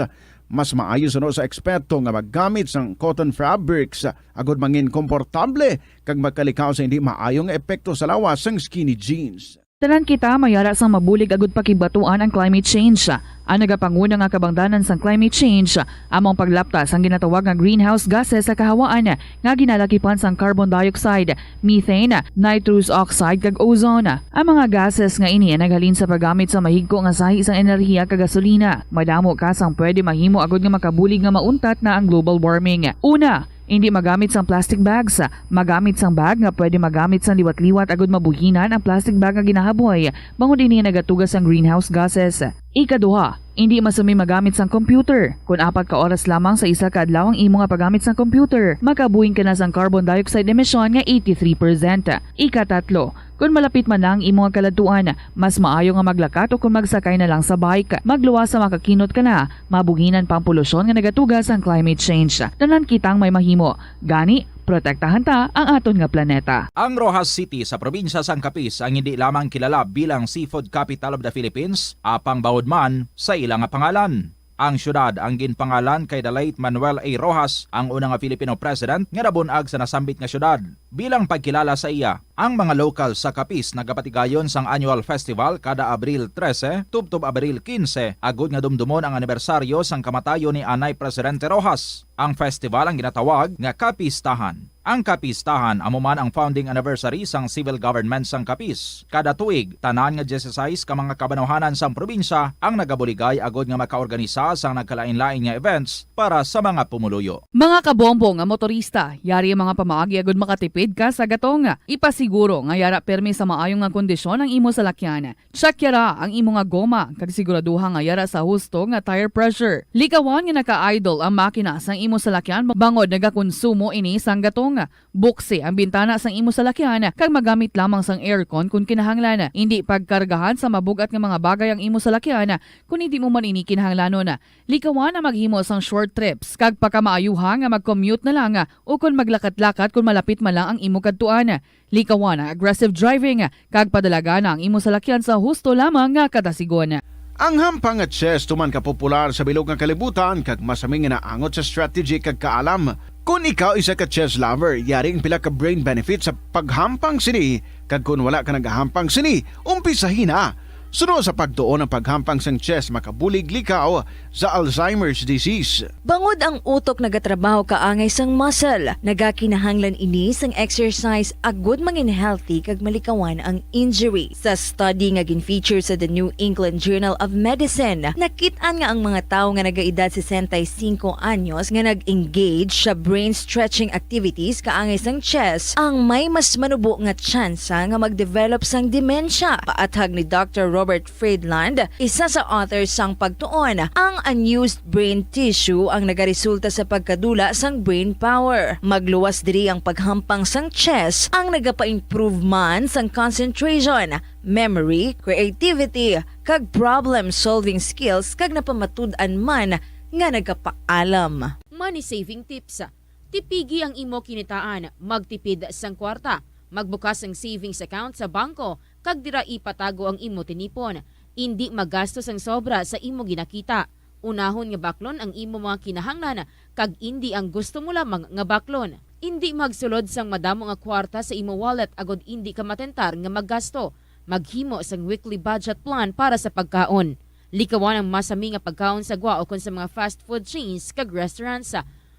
Mas maayo suno sa eksperto nga maggamit sang cotton fabrics agud mangin komportable kag makalikaw sa hindi maayo nga epekto sa lawas sang skinny jeans. Tanan kita may ara sang mabulig agud pakigbatuan ang climate change. Ang nagapanguna nga kabangdanan sang climate change amo ang paglapta sang ginatawag nga greenhouse gases sa kahawaan nga ginalakipan sang carbon dioxide, methane, nitrous oxide, kag ozone. Ang mga gases nga ini ang naghalin sa paggamit sa mahigko nga sahi sang enerhiya kag gasolina. Madamo ka sang pwede mahimo agud nga makabulig nga mauntat na ang global warming. Una, indi magamit sang plastic bags. Magamit sang bag nga pwede magamit sang liwat-liwat agud mabuhinan ang plastic bag nga ginahaboy, bangod ini nagatuga sang greenhouse gases. Ikaduha, indi masami magamit sang computer. Kon apat ka oras lamang sa isa ka adlaw ang imo nga paggamit sang computer, makabuhin ka na sang carbon dioxide emission nga eighty-three percent. Ikatatlo, kon malapit man na ang imo nga kaladtuan, mas maayo nga maglakat o kon magsakay na lang sa bike. Magluwas sa makakinot ka na, mabuhinan pa ang polusyon nga nagatuga sang climate change. Tanan kitang may mahimo. Gani, protektahan ta ang aton nga planeta. Ang Roxas City sa probinsya sang Capiz ang hindi lamang kilala bilang seafood capital of the Philippines, apang bawod man sa ila nga pangalan. Ang siyudad ang ginpangalan kay the late Manuel A. Roxas, ang una nga Filipino president nga nabun-ag sa nasambit nga siyudad. Bilang pagkilala sa iya, ang mga lokal sa Capiz nagapatigayon sang annual festival kada Abril trese tubtob Abril kinse, agud nga dumdumon ang anibersaryo sang kamatayon ni anay Presidente Roxas. Ang festival ang ginatawag nga Kapistahan. Ang Kapistahan amo man ang founding anniversary sang civil government sang Capiz. Kada tuig, tanan nga disisais ka mga kabanawhanan sang probinsya ang nagabuligay agud nga makaorganisa sang nagkalain-lain nga events para sa mga pumuluyo. Mga kabombo nga motorista, yari ang mga pamaagi agud makatipid ka sa gatong. Ipasiguro nga yara pirmi sa maayo nga kondisyon ang imo salakyan. Check yara ang imo nga goma kag siguraduha nga yara sa husto nga tire pressure. Likawan nga naka-idle ang makina sang imo salakyan bangod nagakonsumo ini sang gatong. Buksi ang bintana sang imo salakyan kag magamit lamang sang aircon kon kinahanglan. Indi pagkargahan sa mabug-at nga mga bagay ang imo salakyan kon hindi mo man ini kinahanglanon. Likawan ang maghimo sang short trips kag pakamaayuha nga mag-commute na lang ukon maglakat-lakat kon malapit man lang ang imo kadtuan. Likawan ang aggressive driving kag padalagan ang imo salakyan sa husto lamang nga katasigon. Ang hampang nga chess tuman ka popular sa bilog nga kalibutan kag masami nga naangot sa strategy kag kaalam. Kon ikaw isa ka chess lover, yari ang pila ka brain benefits sa paghampang sini, kag kon wala ka nagahampang sini, umpisahi na. Suno sa pagtuon, ang paghampang sang chess makabulig likaw sa Alzheimer's disease. Bangod ang utok nagatrabaho kaangay sang muscle, nagakinahanglan ini sang exercise agud mangin healthy kag malikawan ang injury. Sa study nga gin-feature sa The New England Journal of Medicine, nakit-an nga ang mga tawo nga nagaedad sesenta y cinco anyos nga nag-engage sa brain stretching activities kaangay sang chess ang may mas manubo nga tsansa nga mag-develop sang demensya. Paathag ni Doctor Robert Friedland, isa sa author sang pagtuon, ang unused brain tissue ang nagaresulta sa pagkadula sang brain power. Magluwas diri ang paghampang sang chess ang nagapa-improve man sang concentration, memory, creativity, kag problem-solving skills, kag napamatud-an man nga nagapaalam. Money saving tips. Tipigi ang imo kinitaan, magtipid sang kwarta, magbukas sang savings account sa bangko, kag dira ipatago ang imo tinipon. Indi magasto sang sobra sa imo ginakita. Unahon nga baklon ang imo mga kinahanglan, kag indi ang gusto mo lamang nga baklon. Indi magsulod sang madamo nga kwarta sa imo wallet agod indi ka matentar nga maggasto. Maghimo sang weekly budget plan para sa pagkaon. Likawan ang masami nga pagkaon sa gwa ukon sa mga fast food chains kag restaurants.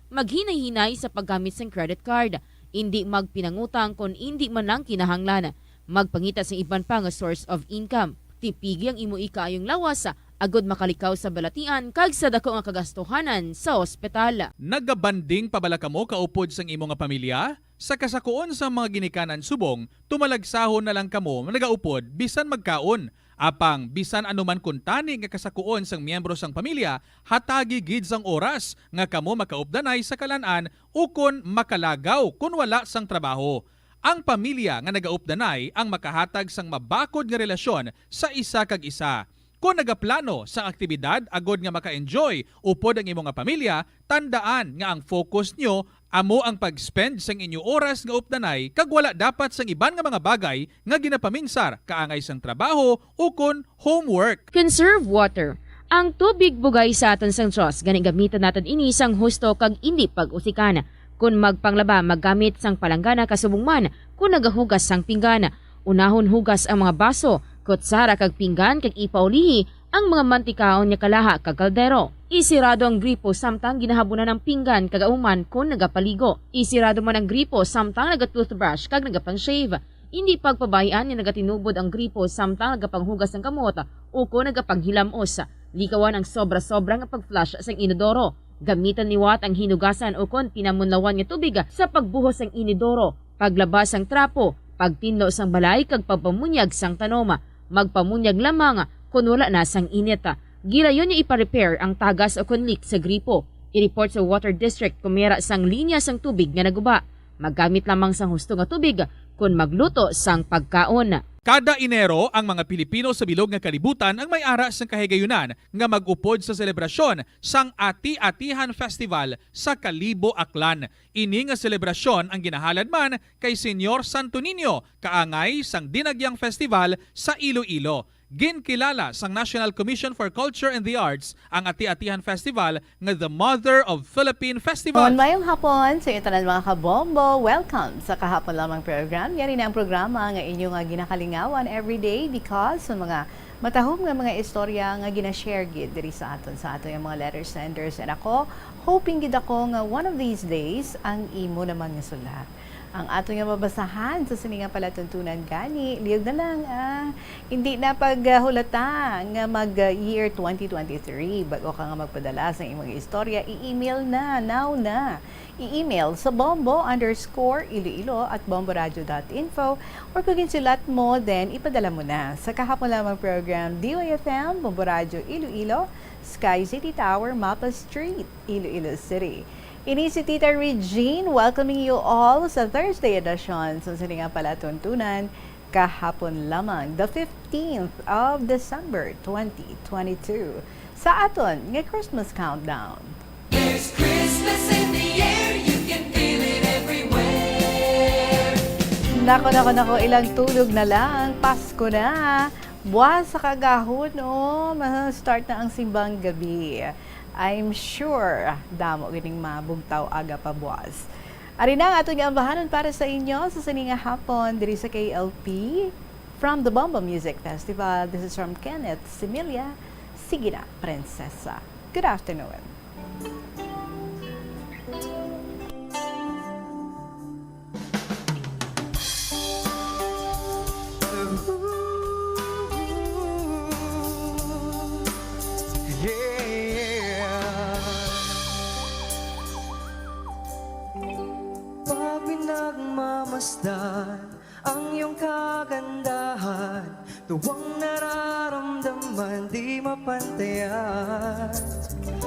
Maghinay-hinay sa paggamit sang credit card. Indi magpinangutang kon indi man lang kinahanglan. Magpangita sang iban pa nga source of income. Tipigi ang imo ikaayong lawas, agod makalikaw sa balatian kag sa daku nga kagastuhanan sa ospital. Nagabanding pa bala kamo kaupod sang imo nga pamilya? Sa kasakuon sang mga ginikanan subong, tumalagsahon na lang kamo nagaupod bisan magkaon. Apang bisan ano man kuntani nga kasakuon sang miyembro sang pamilya, hatagi gid sang oras nga kamo makaupdanay sa kalan-an ukon makalagaw kon wala sang trabaho. Ang pamilya nga nagaupdanay ang makahatag sang mabakod nga relasyon sa isa kag isa. Kon nagaplano sang aktibidad agod nga maka-enjoy upod ang imo nga pamilya, tandaan nga ang focus nyo amo ang pag-spend sang inyo oras nga updanay kag wala dapat sang iban nga mga bagay nga ginapaminsar kaangay sang trabaho ukon homework. Conserve water. Ang tubig bugay sa aton sang Dios, gani gamitan naton ini sang husto kag indi pag-usikan. Kon magpanglaba, maggamit sang palanggana kasubong man kon nagahugas sang pinggan. Unahon hugas ang mga baso, kutsara kag pinggan kag ipaulihi ang mga mantikaon nga kalaha kag kaldero. Isirado ang gripo samtang ginahabunan ang pinggan kag auman kon nagapaligo. Isirado man ang gripo samtang naga-toothbrush kag nagapang-shave. Indi pagpabay-an nga nagatinubod ang gripo samtang nagapanghugas sang kamot ukon nagapanghilam-os. Likawan ang sobra-sobra nga pag-flush sang inodoro. Gamitan liwat ang hinugasan ukon pinamunlawan nga tubig sa pagbuhos sang inodoro, paglaba sang trapo, pagtinlo sang balay, kag pagpamunyag sang tanom. Magpamunyag lamang kon wala na sang init. Gilayon nga ipa-repair ang tagas ukon leak sa gripo. I-report sa Water District kon may ara sang linya sang tubig nga naguba. Maggamit lamang sang husto nga tubig kon magluto sang pagkaon. Kada Enero, ang mga Pilipino sa bilog nga kalibutan ang may ara sang kahigayunan nga mag-upod sa selebrasyon sang Ati-Atihan Festival sa Kalibo, Aklan. Ini nga selebrasyon ang ginahalad man kay Señor Santo Niño, kaangay sang Dinagyang Festival sa Iloilo. Ginkilala sang National Commission for Culture and the Arts ang Ati-Atihan Festival nga the Mother of Philippine Festivals. Maayong hapon sa inyo tanan, mga kabombo. Welcome sa Kahapon Lamang program. Yari na ang programa nga inyo nga ginakalingawan everyday because sa mga matahom nga mga istorya nga gina-share gid diri sa aton, sa aton nga mga letter senders. And ako, hoping gid ako nga one of these days, ang imo naman nga sulat ang aton nga mabasahan sa sini nga palatuntunan gani. Liyog na lang, ah, hindi na paghulata nga mag, ah, year twenty twenty-three. Bag-o ka nga magpadala sa imong istorya, i-email na, now na. I-email sa bombo underscore iloilo at bomboradio dot info, or kung ginsulat mo, then ipadala mo na sa Kahapon Lamang program, D Y F M, Bombo Radio Iloilo, Sky City Tower, Mapa Street, Iloilo City. Ini si Tita Regine, welcoming you all sa Thursday edition sa sini nga palatuntunan, Kahapon Lamang, the fifteenth of December, twenty twenty-two, sa aton nga Christmas countdown. There's Christmas in the air, you can feel it everywhere. Nako, nako, nako, ilang tulog na lang, Pasko na. Buwas sa kaagahon, oh, ma-start na ang simbang gabi. I'm sure damo gining mabugtaw aga pa buwas. Ari na ang aton gaambahanon para sa inyo sa sini nga hapon diri sa K L P. From the Bombo Music Festival, this is from Kenneth Similia. Sige na, Prinsesa. Good afternoon. Yeah. Pag pinagmamasdan ang iyong kagandahan, tuwang nararamdaman di mapantayan.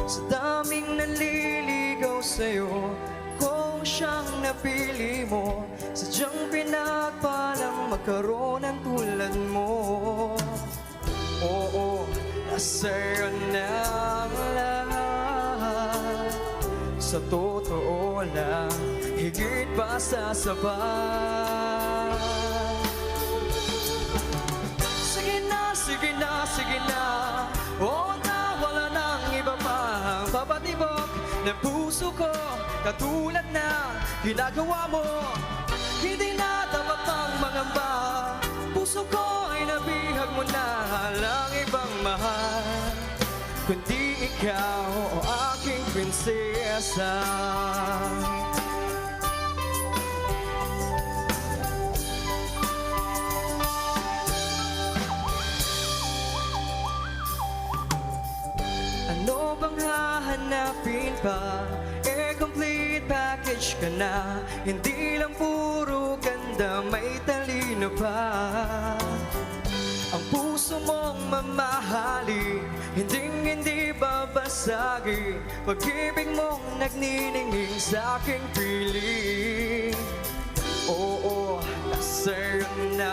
Sa daming nanliligaw sa'yo, kung siyang napili mo, sadyang pinagpalang magkaroon ng tulad mo. Oo, nasa'yo na ang lahat. Sa totoo lang, higit pa sa sapat. Sige na, sige na, sige na. Oo na, wala nang iba pang papatibok ng puso ko. Katulad na ginagawa mo, hindi na dapat pang mangamba. Puso ko ay nabihag mo na, walang ibang mahal kundi ikaw, o aking prinsesa. Ano bang hahanapin pa? Eh, complete package ka na. Hindi lang puro ganda, may talino pa. Ang puso mong mamahalin, hinding-hindi babasagin. Pag-ibig mong nagniningning sa aking piling. Oo, nasa'yo na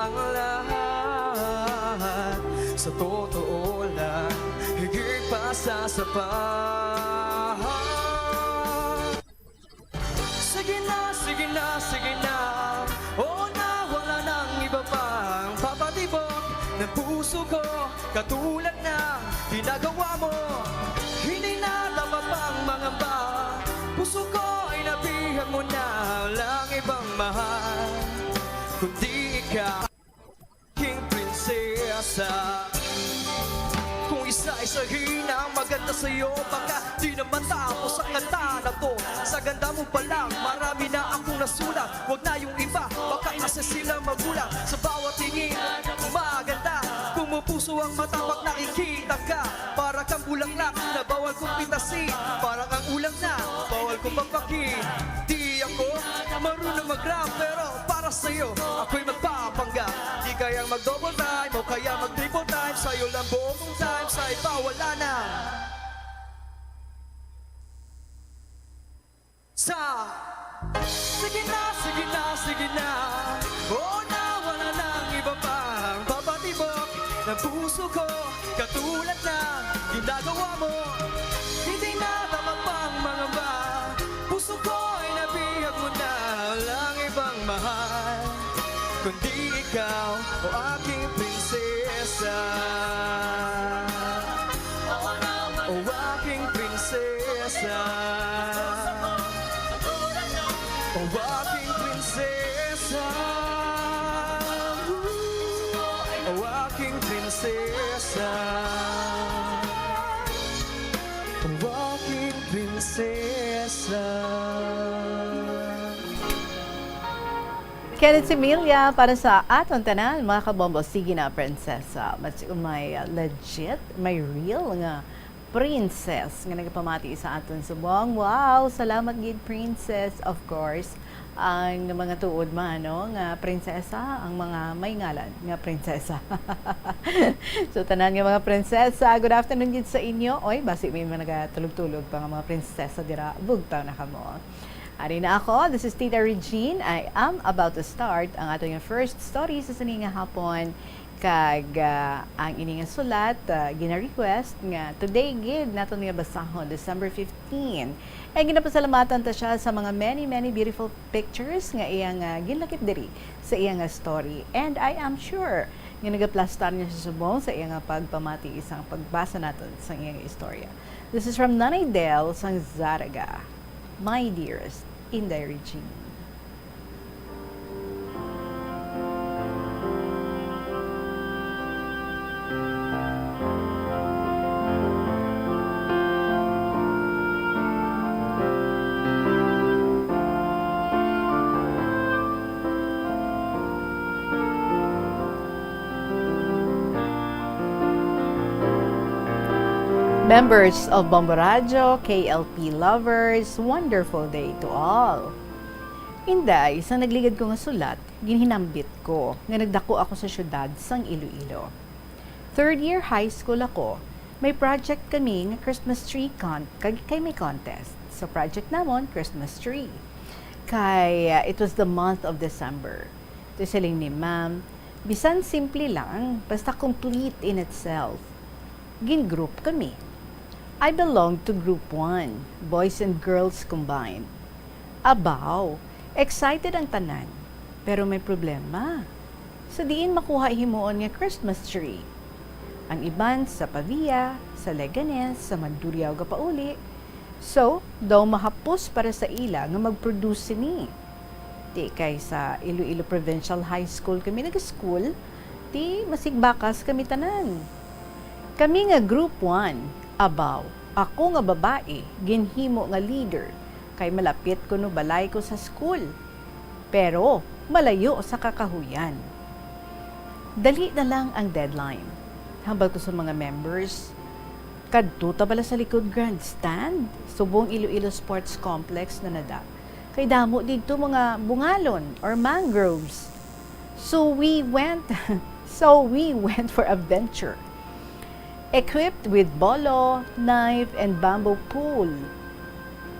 ang lahat. Sa totoo lang, higit pa sa sapat. Sige na, sige na, sige na. Oo na, wala nang iba pang papatibok ng puso ko. Katulad na ginagawa mo, hindi na dapat pang mangamba. Puso ko ay nabihag mo na, walang ibang mahal kundi ikaw, king prinsesa. Kung isa-isahin ang maganda sa'yo, baka di na matapos ang kanta na to. Sa ganda mo pa lang, marami na akong nasulat. Wag na yung iba, baka kasi sila magulat. Sa bawat tingin, maganda. Kung mo puso ang mata pag nakikita ka, para kang bulaklak na bawal kong pitasin. Parang ang ulang na bawal kong pagpakin. Di ako marunong mag-rap, pero para sa'yo, ako'y magpapanggap. Di kayang mag-double time o kaya mag-triple time. Sa'yo lang buong time, sa iba wala na. Sa sige na, sige na, sige na. Oo na, wala nang iba pang papatibok ng puso ko. Katulad na ginagawa mo, hindi na dapat pang mangamba. Puso ko ay nabihag mo na, walang ibang mahal kundi ikaw, o aking prinsesa. O aking prinsesa. O aking prinsesa. O aking prinsesa. O aking prinsesa. Kenneth Similia para sa aton tanan, mga kabombo. Sige na, prinsesa. Mas may, uh, legit, may real nga princess nga nagapamati sa aton subong. Wow! Salamat gid, princess. Of course, ang mga tuod man, no, nga prinsesa, ang mga may ngalan nga prinsesa. So, tanan nga mga prinsesa, good afternoon gid sa inyo. Oy, basi may mga nagatulog-tulog pa nga mga prinsesa dira, bugtaw na kamo. Ari na ako, this is Tita Regine. I am about to start ang ato nga first story sa sini nga hapon. Kag, ah, ang ini nga sulat, ah, gina-request nga today gid nato niya basahon, December fifteen. Kag ginapasalamatan ta siya sa mga many, many beautiful pictures nga iya nga ginlakip diri sa iya nga story. And I am sure nga nagaplastar niya sa subong sa iya nga pagpamati sang pagbasa naton sang iyang istorya. This is from Nanay Del sang Zarraga. My dearest Inday Regine. Members of Bombo Radyo, K L P lovers, wonderful day to all. Inday, sa nagligad ko nga sulat, ginhinambit ko nga nagdako ako sa siyudad sang Iloilo. Third year high school ako, may project kami nga Christmas tree con-, kag kay may contest. So project namon, Christmas tree. Kay, uh, it was the month of December. So siling ni ma'am, bisan simple lang, basta complete in itself. Gin-group kami. I belong to group one, boys and girls combined. Abaw, excited ang tanan, pero may problema. Sa diin makuha himuon nga Christmas tree? Ang iban sa Pavia, sa Leganes, sa Mandurriao gapauli. So, daw mahapos para sa ila nga mag-produce sini. Ti kay sa Iloilo Provincial High School kami nag-school, ti masigbakas kami tanan. Kami nga group one, abaw, ako nga babayi, ginhimo nga leader, kay malapit kuno balay ko sa school. Pero malayo sa kakahuyan. Dali na lang ang deadline. Hambal ko sa mga members, kadto ta bala sa likod grandstand, subong Iloilo Sports Complex na nada. Kay damo didto mga bungalon or mangroves. So we went, so we went for a venture. Equipped with bolo, knife, and bamboo pole.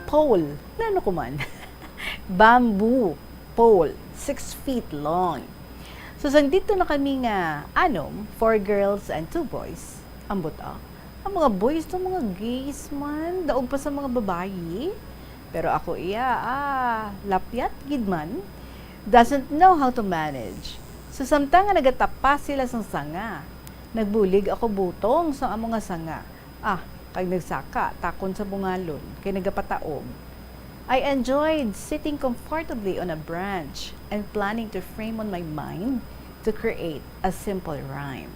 Pole? Nano ko man? Bamboo pole, six feet long. So, sang didto na kami nga anom, four girls and two boys, ambot, ah, ang mga boys daw mga gays man, daog pa sa mga babayi. Pero ako iya, ah, lapyat gid man, doesn't know how to manage. So, samtang nga nagatapa sila sang sanga, nagbulig ako butong sang amo nga sanga. Ah, kag nagsaka takon sa bungalon kay nagapataog. I enjoyed sitting comfortably on a branch and planning to frame on my mind to create a simple rhyme.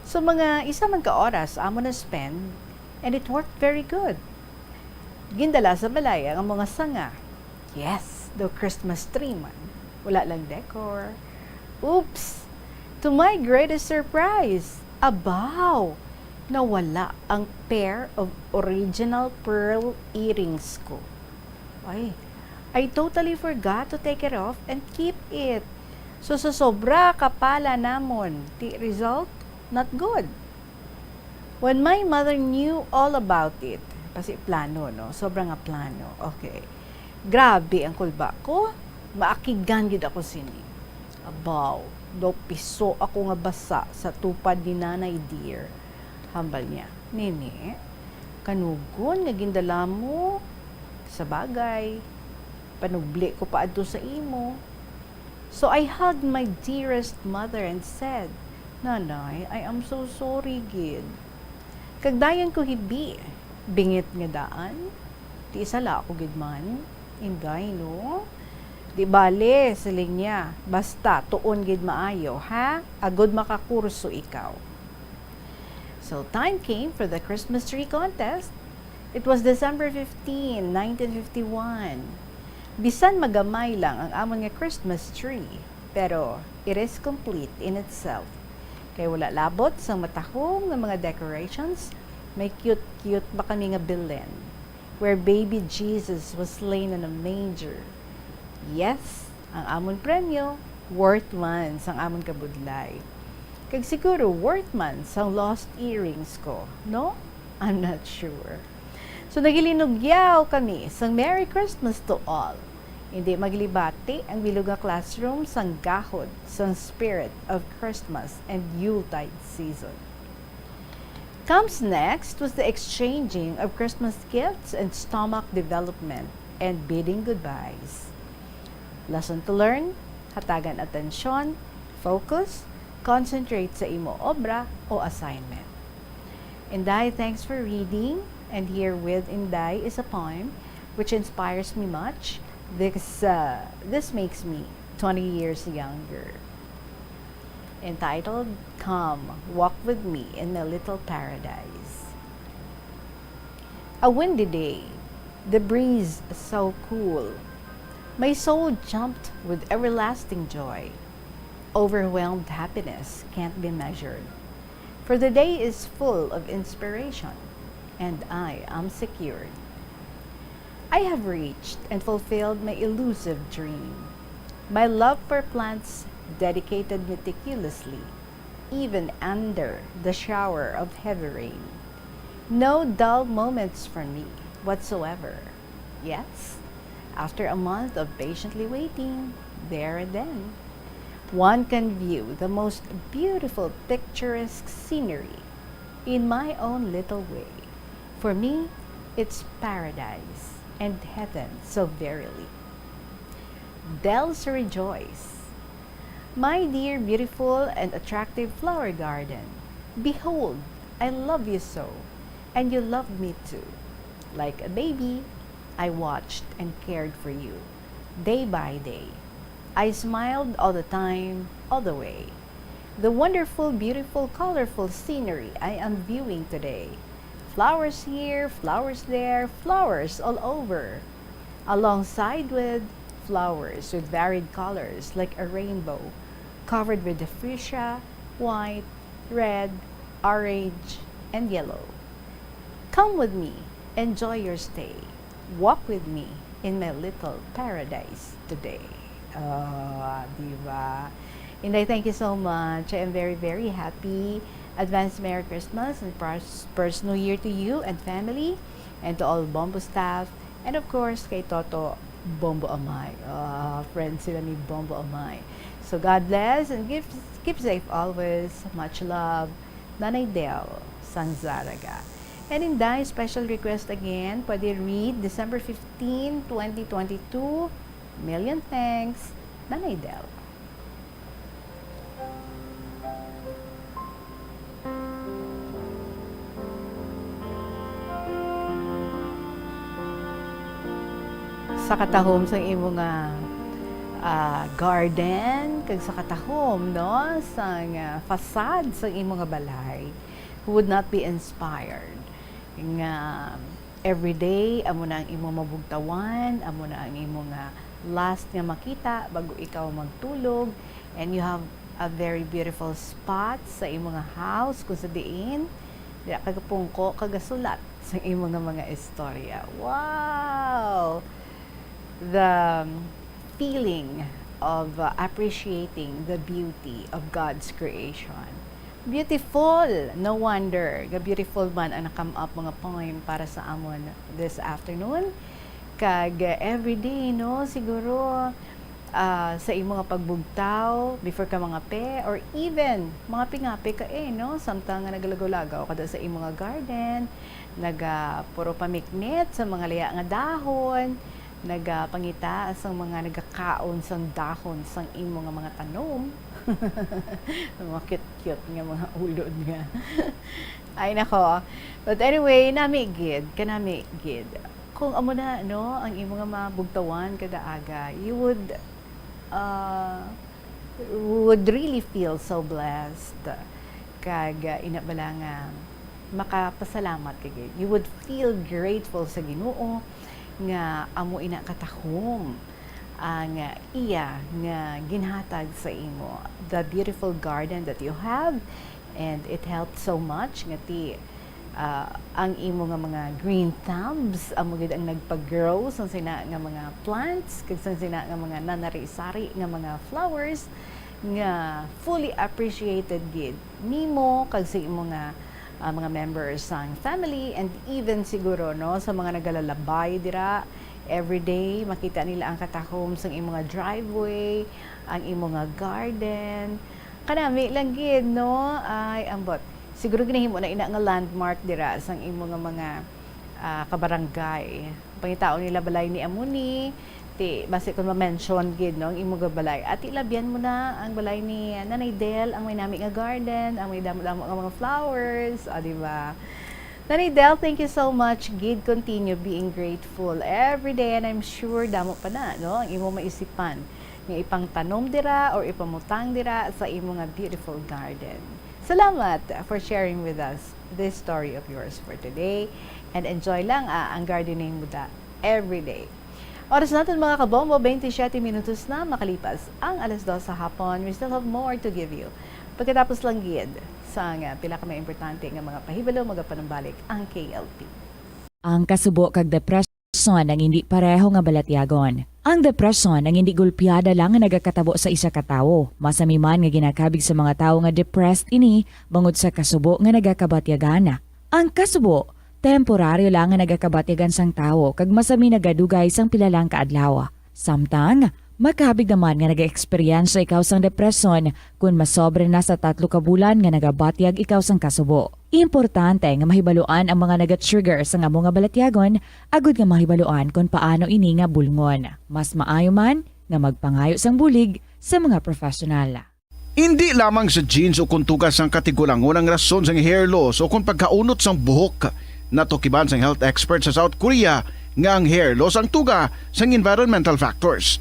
So, mga isa man ka oras amo na spend, and it worked very good. Gindala sa balay ang mga sanga. Yes, daw Christmas tree man. Wala lang decor. Oops! To my greatest surprise, abaw! Nawala ang pair of original pearl earrings ko. Ay, I totally forgot to take it off and keep it. So, sa sobra kapala namon, the result, not good. When my mother knew all about it, kasi plano, no? Sobra nga plano. Okay. Grabe ang kulba ko. Maakigan gid ako sini. Abaw, daw piso ako nga basa sa tupad ni Nanay Dear. Hambal niya, "Nini, kanugon nga gindala mo. Sa bagay, panubli ko pa adto sa imo." So I hugged my dearest mother and said, "Nanay, I am so sorry gid." Kag dayon ko hibi, bingit nga daan. Ti sala ako gid man, Inday, no? "Di bale," siling niya, "basta tuon gid maayo, ha? Agod makakurso ikaw." So time came for the Christmas tree contest. It was December fifteen, nineteen fifty-one. Bisan magamay lang ang amon nga Christmas tree, pero it is complete in itself. Kay wala labot sang matahom nga mga decorations, may cute-cute pa kami nga bilin, where baby Jesus was slain in a manger. Yes, ang amon premyo, worth man sang amon kabudlay. Kag siguro worth man sang lost earrings ko, no? I'm not sure. So, naghilinugyaw kami sang Merry Christmas to all. Hindi maglibati ang bilog nga classroom sang gahod sang spirit of Christmas and Yuletide season. Comes next was the exchanging of Christmas gifts and stomach development and bidding goodbyes. Lesson to learn, hatagan atensyon, focus, Concentrate sa imo obra o assignment. Inday, thanks for reading. And here with Inday is a poem which inspires me much. This, uh, this makes me twenty years younger. Entitled, "Come, Walk With Me in My Little Paradise." A windy day, the breeze so cool. My soul jumped with everlasting joy. Overwhelmed happiness can't be measured. For the day is full of inspiration, and I am secured. I have reached and fulfilled my elusive dream. My love for plants dedicated meticulously, even under the shower of heavy rain. No dull moments for me whatsoever. Yes, after a month of patiently waiting, there and then, one can view the most beautiful picturesque scenery in my own little way. For me, it's paradise and heaven so verily. Bells rejoice. My dear, beautiful, and attractive flower garden, behold, I love you so, and you loved me too. Like a baby, I watched and cared for you, day by day. I smiled all the time, all the way. The wonderful, beautiful, colorful scenery I am viewing today. Flowers here, flowers there, flowers all over. Alongside with flowers with varied colors like a rainbow, covered with the fuchsia, white, red, orange, and yellow. Come with me, enjoy your stay. Walk with me in my little paradise today. Ah, di ba? Inday, thank you so much. I am very, very happy. Advance Merry Christmas and pros-, prosperous New Year to you and family, and to all Bombo staff, and of course, kay Toto Bombo Amay. Ah, friends sila ni Bombo Amay. So, God bless and keep, keep safe always. Much love. Nanay Del sang Zarraga. And Inday, special request again, pwede read December fifteen, twenty twenty-two. Million thanks, Nanay Del. Sa katahom sang imo nga, ah, garden, kag sa katahom, no, sang, ah, facade sang imo nga balay, who would not be inspired nga everyday amo na ang imo mabugtawan, amo na ang imo nga last nga makita bago ikaw magtulog, and you have a very beautiful spot sa imo nga house kung sa diin dira ka gapungko kag gasulat sa imo nga mga istorya. Wow! The feeling of, uh, appreciating the beauty of God's creation. Beautiful! No wonder nga beautiful man ang na-come up mga poem para sa amon this afternoon. Kag, uh, everyday, no? Siguro, ah, sa imo nga pagbugtaw, before ka mangape, or even mangape-ngape ka, eh, no? Samtang nga nagalagaw-lagaw ka da sa imo nga garden, naga-, puro pamiknit sa mga laya nga dahon, nagapangita sang mga nagakaon sang dahon sang imo nga mga tanom. Mga cute-cute nga mga ulod nga. Ay, nako. But anyway, nami gid, kanami gid. Kung amo na, no, ang imo nga mabugtawan kada aga, you would, uh, would really feel so blessed. Kag, uh, ina bala nga makapasalamat ka gid. You would feel grateful sa Ginoo nga amo ina katahom ang iya nga ginhatag sa imo, the beautiful garden that you have, and it helped so much nga ti, ah, ang imo nga mga green thumbs amo gid ang nagpa-grow sang sina nga mga plants kag sang sina nga mga nanari-sari nga mga flowers nga fully appreciated gid nimo kag sa imo nga, ah, mga members sang family, and even siguro, no, sa mga nagalalabay dira everyday, makita nila ang katahom sang imo nga driveway, ang imo nga garden. Kanami lang gid, no? Ay, ambot. Siguro ginahimo na ina nga landmark dira sang imo nga mga, ah, kabarangay. Pangitaon nila balay ni amo ni, Ti, basi kung ma-mention gid, no, ang imo nga balay. Ati, labyan mo na ang balay ni, ah, Nanay Del, ang may nami nga garden, ang may damo-damo nga mga flowers, o, di ba? Nanay Del, thank you so much gid. Continue being grateful every day, and I'm sure damo pa na, no, ang imo maisipan nga ipangtanom dira or ipamutang dira sa imo nga beautiful garden. Salamat for sharing with us this story of yours for today, and enjoy lang, ah, ang gardening mo da every day. Oras naton, mga kabombo, twenty-seven minutos na makalipas ang alas dos sa hapon. We still have more to give you. Pagkatapos lang gid sa nga pila ka mga importante nga mga pahibalo, magapanumbalik ang K L P. Ang kasubo kag depresyon ang hindi pareho nga balatyagon. Ang depresyon ang hindi gulpiada lang nga nagakatabo sa isa ka tawo. Masami man nga ginakabig sa mga tawo nga depressed ini bangod sa kasubo nga nagakabatyagan. Ang kasubo, temporaryo lang nga nagakabatyagan sang tawo kag masami nagadugay sang pila lang ka adlaw. Samtang, makabig naman nga nag-eksperyensya ikaw sang depresyon kon masobra na sa tatlo ka bulan nga nagabatyag ikaw sang kasubo. Importante nga mahibaluan ang mga naga-trigger sang amo nga balatyagon agud nga mahibaluan kon paano ini nga bulngon. Mas maayo man nga magpangayo sang bulig sa mga professional. Indi lamang sa genes o kon tuga sang katigulangon ang rason sang hair loss o kon pagkaunot sang buhok. Natukiban sang health expert sa South Korea nga ang hair loss ang tuga sang environmental factors.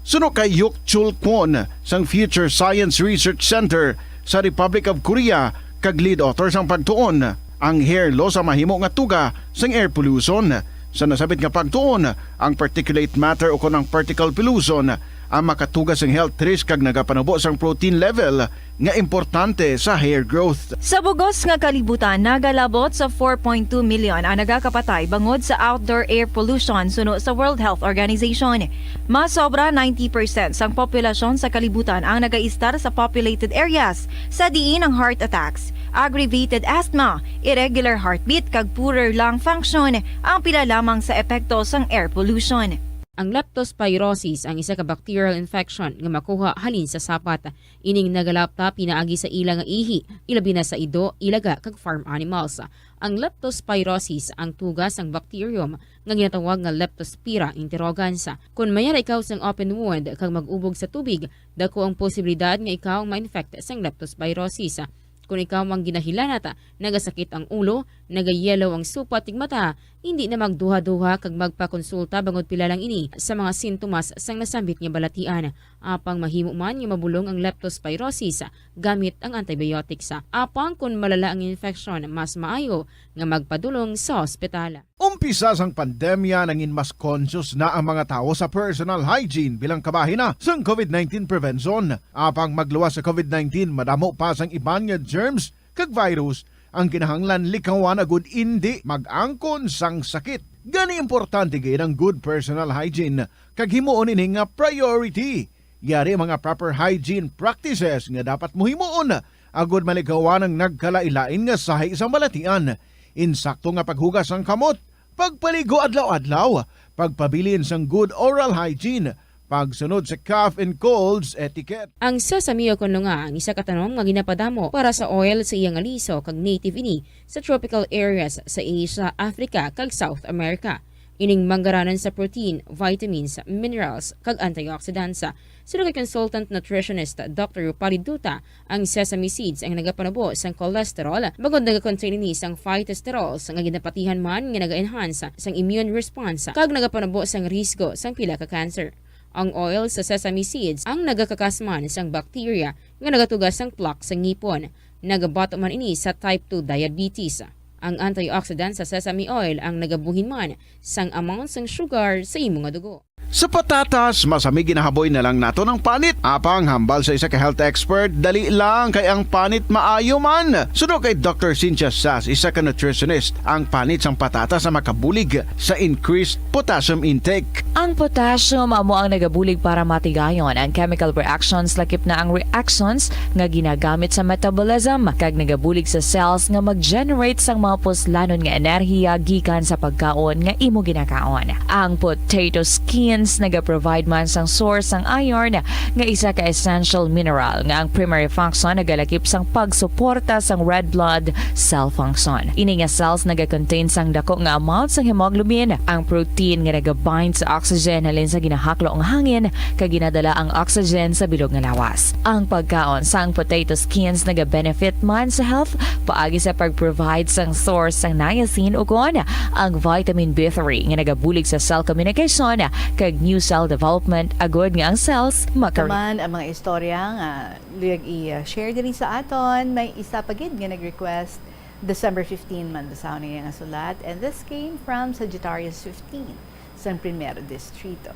Suno kay Yuk Chul Kwon sang Future Science Research Center sa Republic of Korea kag lead author sang pagtuon, ang hair loss ang mahimo nga tuga sang air pollution. Sa nasabit nga pagtuon, ang particulate matter o kon ang particle pollution ang makatuga sang health risk kag nagapanubo sang protein level nga importante sa hair growth. Sa bugos nga kalibutan, nagalabot sa four point two million ang nagakapatay bangod sa outdoor air pollution suno sa World Health Organization. Masobra ninety percent sang populasyon sa kalibutan ang nagaistar sa populated areas, sa diin ang heart attacks, aggravated asthma, irregular heartbeat, kag poorer lung function ang pila lamang sa epekto sang air pollution. Ang leptospirosis ang isa ka bacterial infection nga makuha halin sa sapat. Ining nagalapta pinaagi sa ila nga ihi, ilabi na sa ido, ilaga, kag farm animals. Ang leptospirosis ang tuga sang bacterium nga ginatawag nga Leptospira interrogans. Kon mayara ikaw sang open wound kag mag-ubog sa tubig, dako ang posibilidad nga ikaw ma-infect sang leptospirosis. Kon ikaw ang ginahilanat, nagasakit ang ulo, nagayellow ang supat kag mata, indi na magduha-duha kag magpakonsulta bangod pila lang ini sa mga sintomas sang nasambit nga balatian. Apang mahimo man nga mabulong ang leptospirosis gamit ang antibiotics. Apang kon malala ang infeksyon, mas maayo nga magpadulong sa ospital. Umpisa sang pandemya, nangin mas conscious na ang mga tawo sa personal hygiene bilang kabahin na sang COVID nineteen prevention. Apang magluwas sa COVID nineteen, madamo pa sang iban nga germs kag virus ang kinahanglan likawan agud indi mag-angkon sang sakit. Gani, importante gid ang good personal hygiene kag himuon ini nga priority. Yari mga proper hygiene practices nga dapat mo himuon agud malikawan ang nagkalain-lain nga sahi sang balatian. Insakto nga paghugas sang kamot, pagpaligo adlaw-adlaw, pagpabilin sang good oral hygiene, pagsunod sa cough and colds etiquette. Ang sesame o kon lunga ang isa ka tanom nga ginapadamo para sa oil sa iya nga liso kag native ini sa tropical areas sa Asia, Africa, kag South America. Ining manggaranan sa protein, vitamins, minerals, kag antioxidants. Suno kay consultant nutritionist Doctor Rupali Duta, ang sesame seeds ang nagapanubo sang cholesterol, bangod nagakontain ini sang phytosterols nga ginapatihan man nga naga-enhance sang immune response kag nagapanubo sang risgo sang pila ka cancer. Ang oil sa sesame seeds ang nagakakas man sang bacteria nga nagatuga sang plaque sa ngipon. Nagabato man ini sa type two diabetes. Ang antioxidant sa sesame oil ang nagabuhin man sang amount sang sugar sa imo nga dugo. Sa patatas, masami ginahaboy na lang naton ang panit. Apang hambal sa isa ka health expert, dali lang kay ang panit maayo man. Suno kay Doctor Cynthia Sass, isa ka nutritionist, ang panit sang patatas ang makabulig sa increased potassium intake. Ang potassium amo ang nagabulig para matigayon ang chemical reactions, lakip na ang reactions nga ginagamit sa metabolism, kag nagabulig sa cells nga mag-generate sang mga puslanon nga enerhiya gikan sa pagkaon nga imo ginakaon. Ang potato skins nagaprovide man sang source sang iron, nga isa ka essential mineral nga ang primary function nagalakip sang pagsuporta sang red blood cell function. Ini nga cells nagakontain sang dako nga amount sang hemoglobin, ang protein nga nagabind sa oxygen halin sa ginahaklo nga hangin kag ginadala ang oxygen sa bilog nga lawas. Ang pagkaon sang potato skins nagabenefit man sa health paagi sa pag-provide sang source sang niacin ukon ang vitamin B three nga nagabulig sa cell communication kag new cell development agud nga ang cells maka- Taman ang mga istorya nga luyag i-share diri sa aton, may isa pa gid nga nag-request, December fifteen man basahon niya nga sulat, and this came from Sagittarius fifteen, sang Primero Distrito.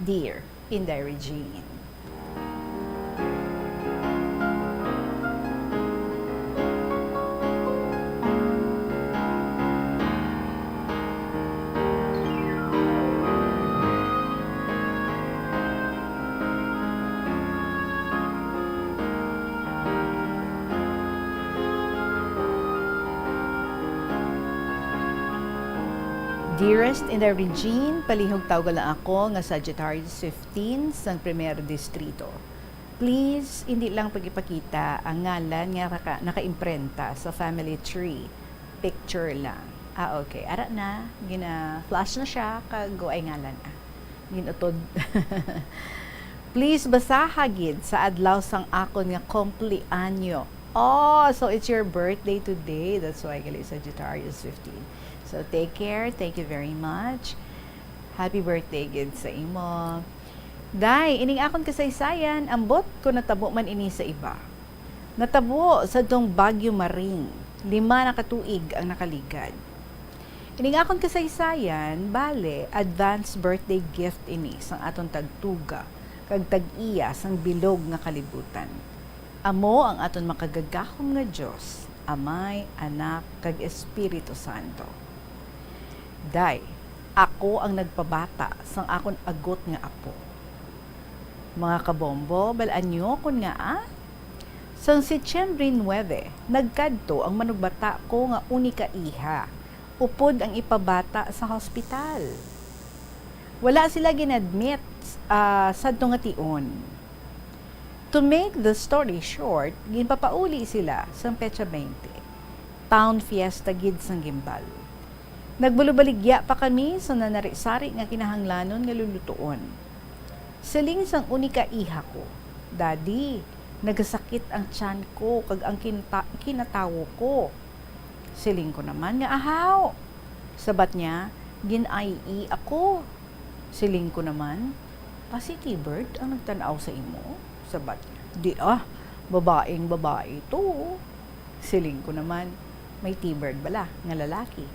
Dear Inday Regine. Dearest Inday Regine, palihog tawga lang ako nga Sagittarius fifteen sang Primer Distrito. Please, hindi lang pagipakita ang ngalan nga naka-, nakaimprenta sa family tree. Picture lang. Ah, okay. Ara na, gina-flash na siya, kag ay ngalan, ah. Ginutod. Please, basaha gid sa adlaw sang akon nga kumpleanyo. Oh, so it's your birthday today. That's why gali Sagittarius fifteen. So, take care. Thank you very much. Happy birthday gid sa imo. Day, ining akon kasaysayan, ambot kon natabo man ini sa iba. Natabo sadtong Bagyo Maring, lima na ka tuig ang nakaligad. Ining akon kasaysayan, bale, advance birthday gift ini sang aton tagtuga kag tag-iya sang bilog nga kalibutan. Amo ang aton makagagahom nga Dios, Amay, Anak, kag Espiritu Santo. Day, ako ang nagpabata sang akon agot nga apo. Mga kabombo, bal-an nyo kon ngaa? Sang Setyembre nuebe, nagkadto ang manugbata ko nga unika iha, upod ang ipabata sa hospital. Wala sila gin-admit, ah, sadto nga tion. To make the story short, ginpapauli sila sang petsa twenty. Town fiesta gid sang Guimbal. Nagbalubaligya pa kami sa nanari-sari nga kinahanglanon nga lulutuon. Siling sang unika iha ko, "Daddy, nagasakit ang tiyan ko kag ang kinta-, kinatawo ko." Siling ko naman nga, "Ahaw." Sabat niya, "Gin-I E ako." Siling ko naman, "Basi T-Bird ang nagtan-aw sa imo?" Sabat niya, "Di ah, babaeng babae to." Siling ko naman, "May T-Bird bala nga lalaki?"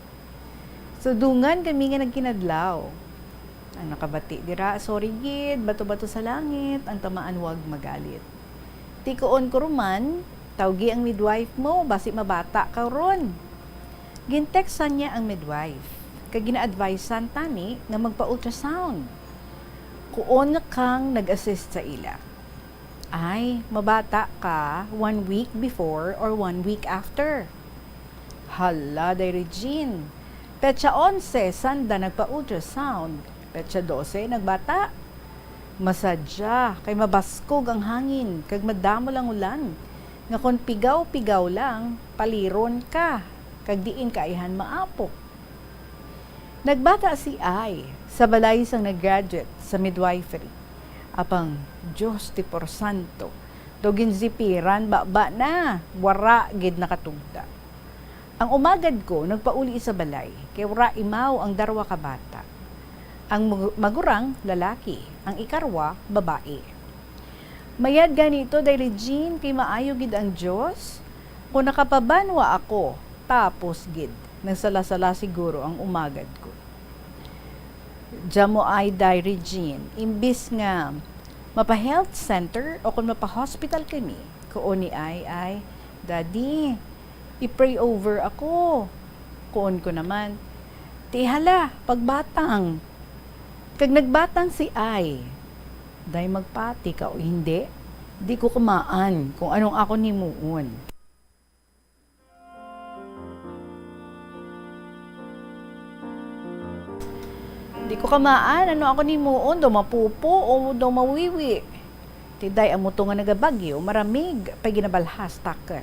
So, dungan kami nga nagkinadlaw. Ang nakabati dira, sorry gid, bato-bato sa langit, ang tamaan wag magalit. Tikuon ko ruman, tawgi ang midwife mo, basi mabata ka ron. Gin-textan niya ang midwife, kag gina-advisean tani nga magpa-ultrasound. Kuon nga kang nag-assist sa ila. Ay, mabata ka one week before or one week after. Hala, Day Regine. Petsa onse sanda nagpa-ultrasound. Petsa dose nagbata. Masadya, kay mabaskog ang hangin, kag madamo lang ulan, nga kon pigaw-pigaw lang, paliron ka, kag diin ka ayhan maapok. Nagbata si Ai sa balay sang nag-graduate sa midwifery. Apang, Dios ti porsanto, daw ginzipiran baba na, wara gid nakatugda. Ang umagad ko, nagpauli sa balay, kay wara imaw ang darwa ka bata. Ang mag-, magurang, lalaki, ang ikarwa, babae. Mayad gani ito, Day Regine, kay maayo gid ang Dios. Kung nakapabanwa ako, tapos gid, nagsala-sala siguro ang umagad ko. Dya mo ay, Day Regine, imbis nga mapa-health center o kung mapa-hospital kami, kuon ni Ai ay, "Daddy, i-pray over ako." Kuon ko naman, "Ti hala, pagbatang." Kag nagbatang si Ai. Day, magpati ka o hindi, di ko kamaan kung anong akon himuon. Di Kamaan, ano ako nimuon, daw mapupo o daw mawiwi? Ti day amo to nga nagabagyo, maramig pay ginabalhas takon.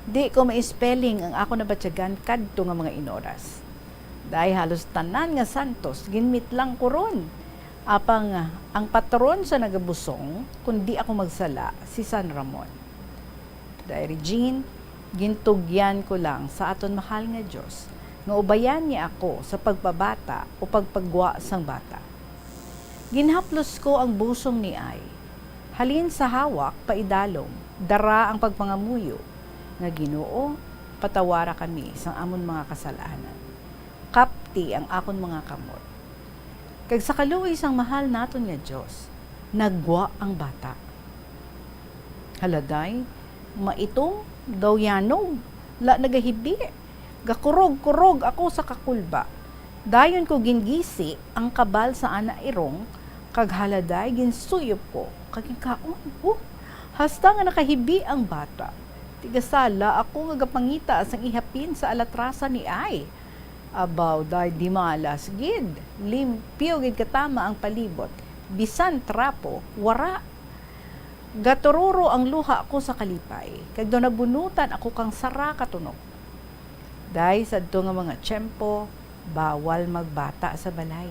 Di ko ma-spelling ang ako nabatyagan kadto nga mga inoras. Day halos tanan nga santos ginmitlang ko ron. Apang ang patron sa nagabusong, kun di ako magsala, si San Ramon. Day Regine, gintugyan ko lang sa aton mahal nga Dios nga ubayan niya ako sa pagpabata o pagpagwa sang bata. Ginhaplos ko ang busong ni Ay. Halin sa hawak paidalom, dara ang pagpangamuyo nga, "Ginoo, patawara kami sang amon mga kasalanan. Kapti ang akon mga kamot." Kag sa kaluoy sang mahal naton nga Dios, nagwa ang bata. Haladay, maitom, daw yanog, la nagahibi. Gakurog-kurog ako sa kakulba. Dayon ko gingisi ang kabal sa ana irong, kag haladay ginsuyop ko, kag gikaon. Oh, hasta nga nakahibi ang bata. Tigasala ako nga gapangita sang ihapin sa alatrasa ni Ay. Abaw, day, di malas gid. Limpyo gid katama ang palibot. Bisan trapo, wara. Gatururo ang luha ko sa kalipay, kag daw nabunutan ako kang sara ka tunok. Day, sadto nga mga tiyempo, bawal magbata sa balay.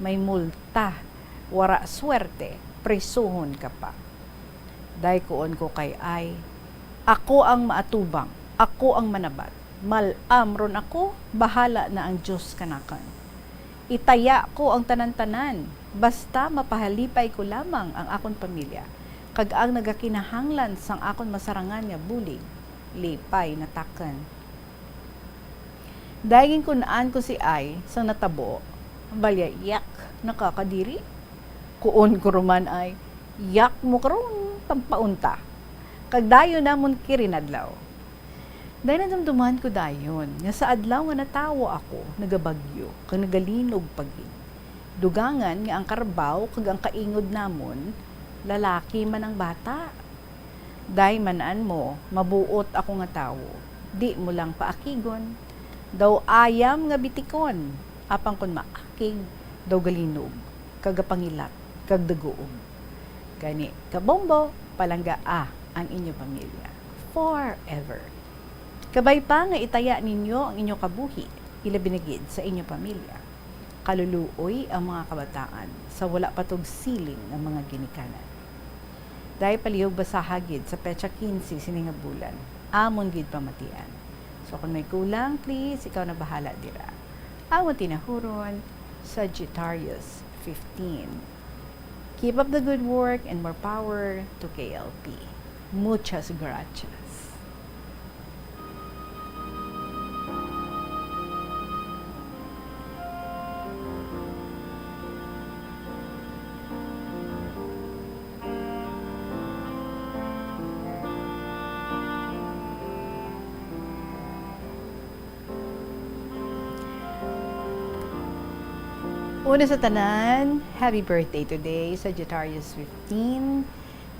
May multa, wara swerte, prisuhon ka pa. Day, kuon ko kay Ay, "Ako ang maatubang, ako ang manabat. Mal-am ron ako, bahala na ang Dios kanakon. Itaya ko ang tanan-tanan, basta mapahalipay ko lamang ang akon pamilya, kag ang nagakinahanglan sang akon masarangan nga bulig, lipay na takon." Day, ginkun-an ko si Ay sang natabo, balya, "Yak, nakakadiri." Kuon ko ruman, "Ay, yak mo karon, tampaon ta." Kag dayon namon kirinadlaw. Day, nadumduman ko dayon nga sa adlaw nga natawo ako, nagabagyo kag nagalinog pa gid. Dugangan nga ang karbaw kag ang kaingod namon, lalaki man ang bata. Day, man-an mo, mabuot ako nga tawo. Di mo lang paakigon. Daw ayam nga bitikon, apang kon maakig, daw galinog, kag gapangilat, kag daguog. Gani, kabombo, palanggaa ang inyo pamilya. Forever. Kabay pa nga itaya ninyo ang inyo kabuhi, ilabi na gid sa inyo pamilya. Kaluluoy ang mga kabataan sa wala pa tog siling nga mga ginikanan. Day, palihog basaha gid sa petsa quince sini nga bulan. Amon gid pamatian. So, kung may kulang, please, ikaw na bahala dira. Amon tinahuron, Sagittarius fifteen. Keep up the good work and more power to K L P. Muchas gracias. Una sa tanan, happy birthday today, Sagittarius fifteen.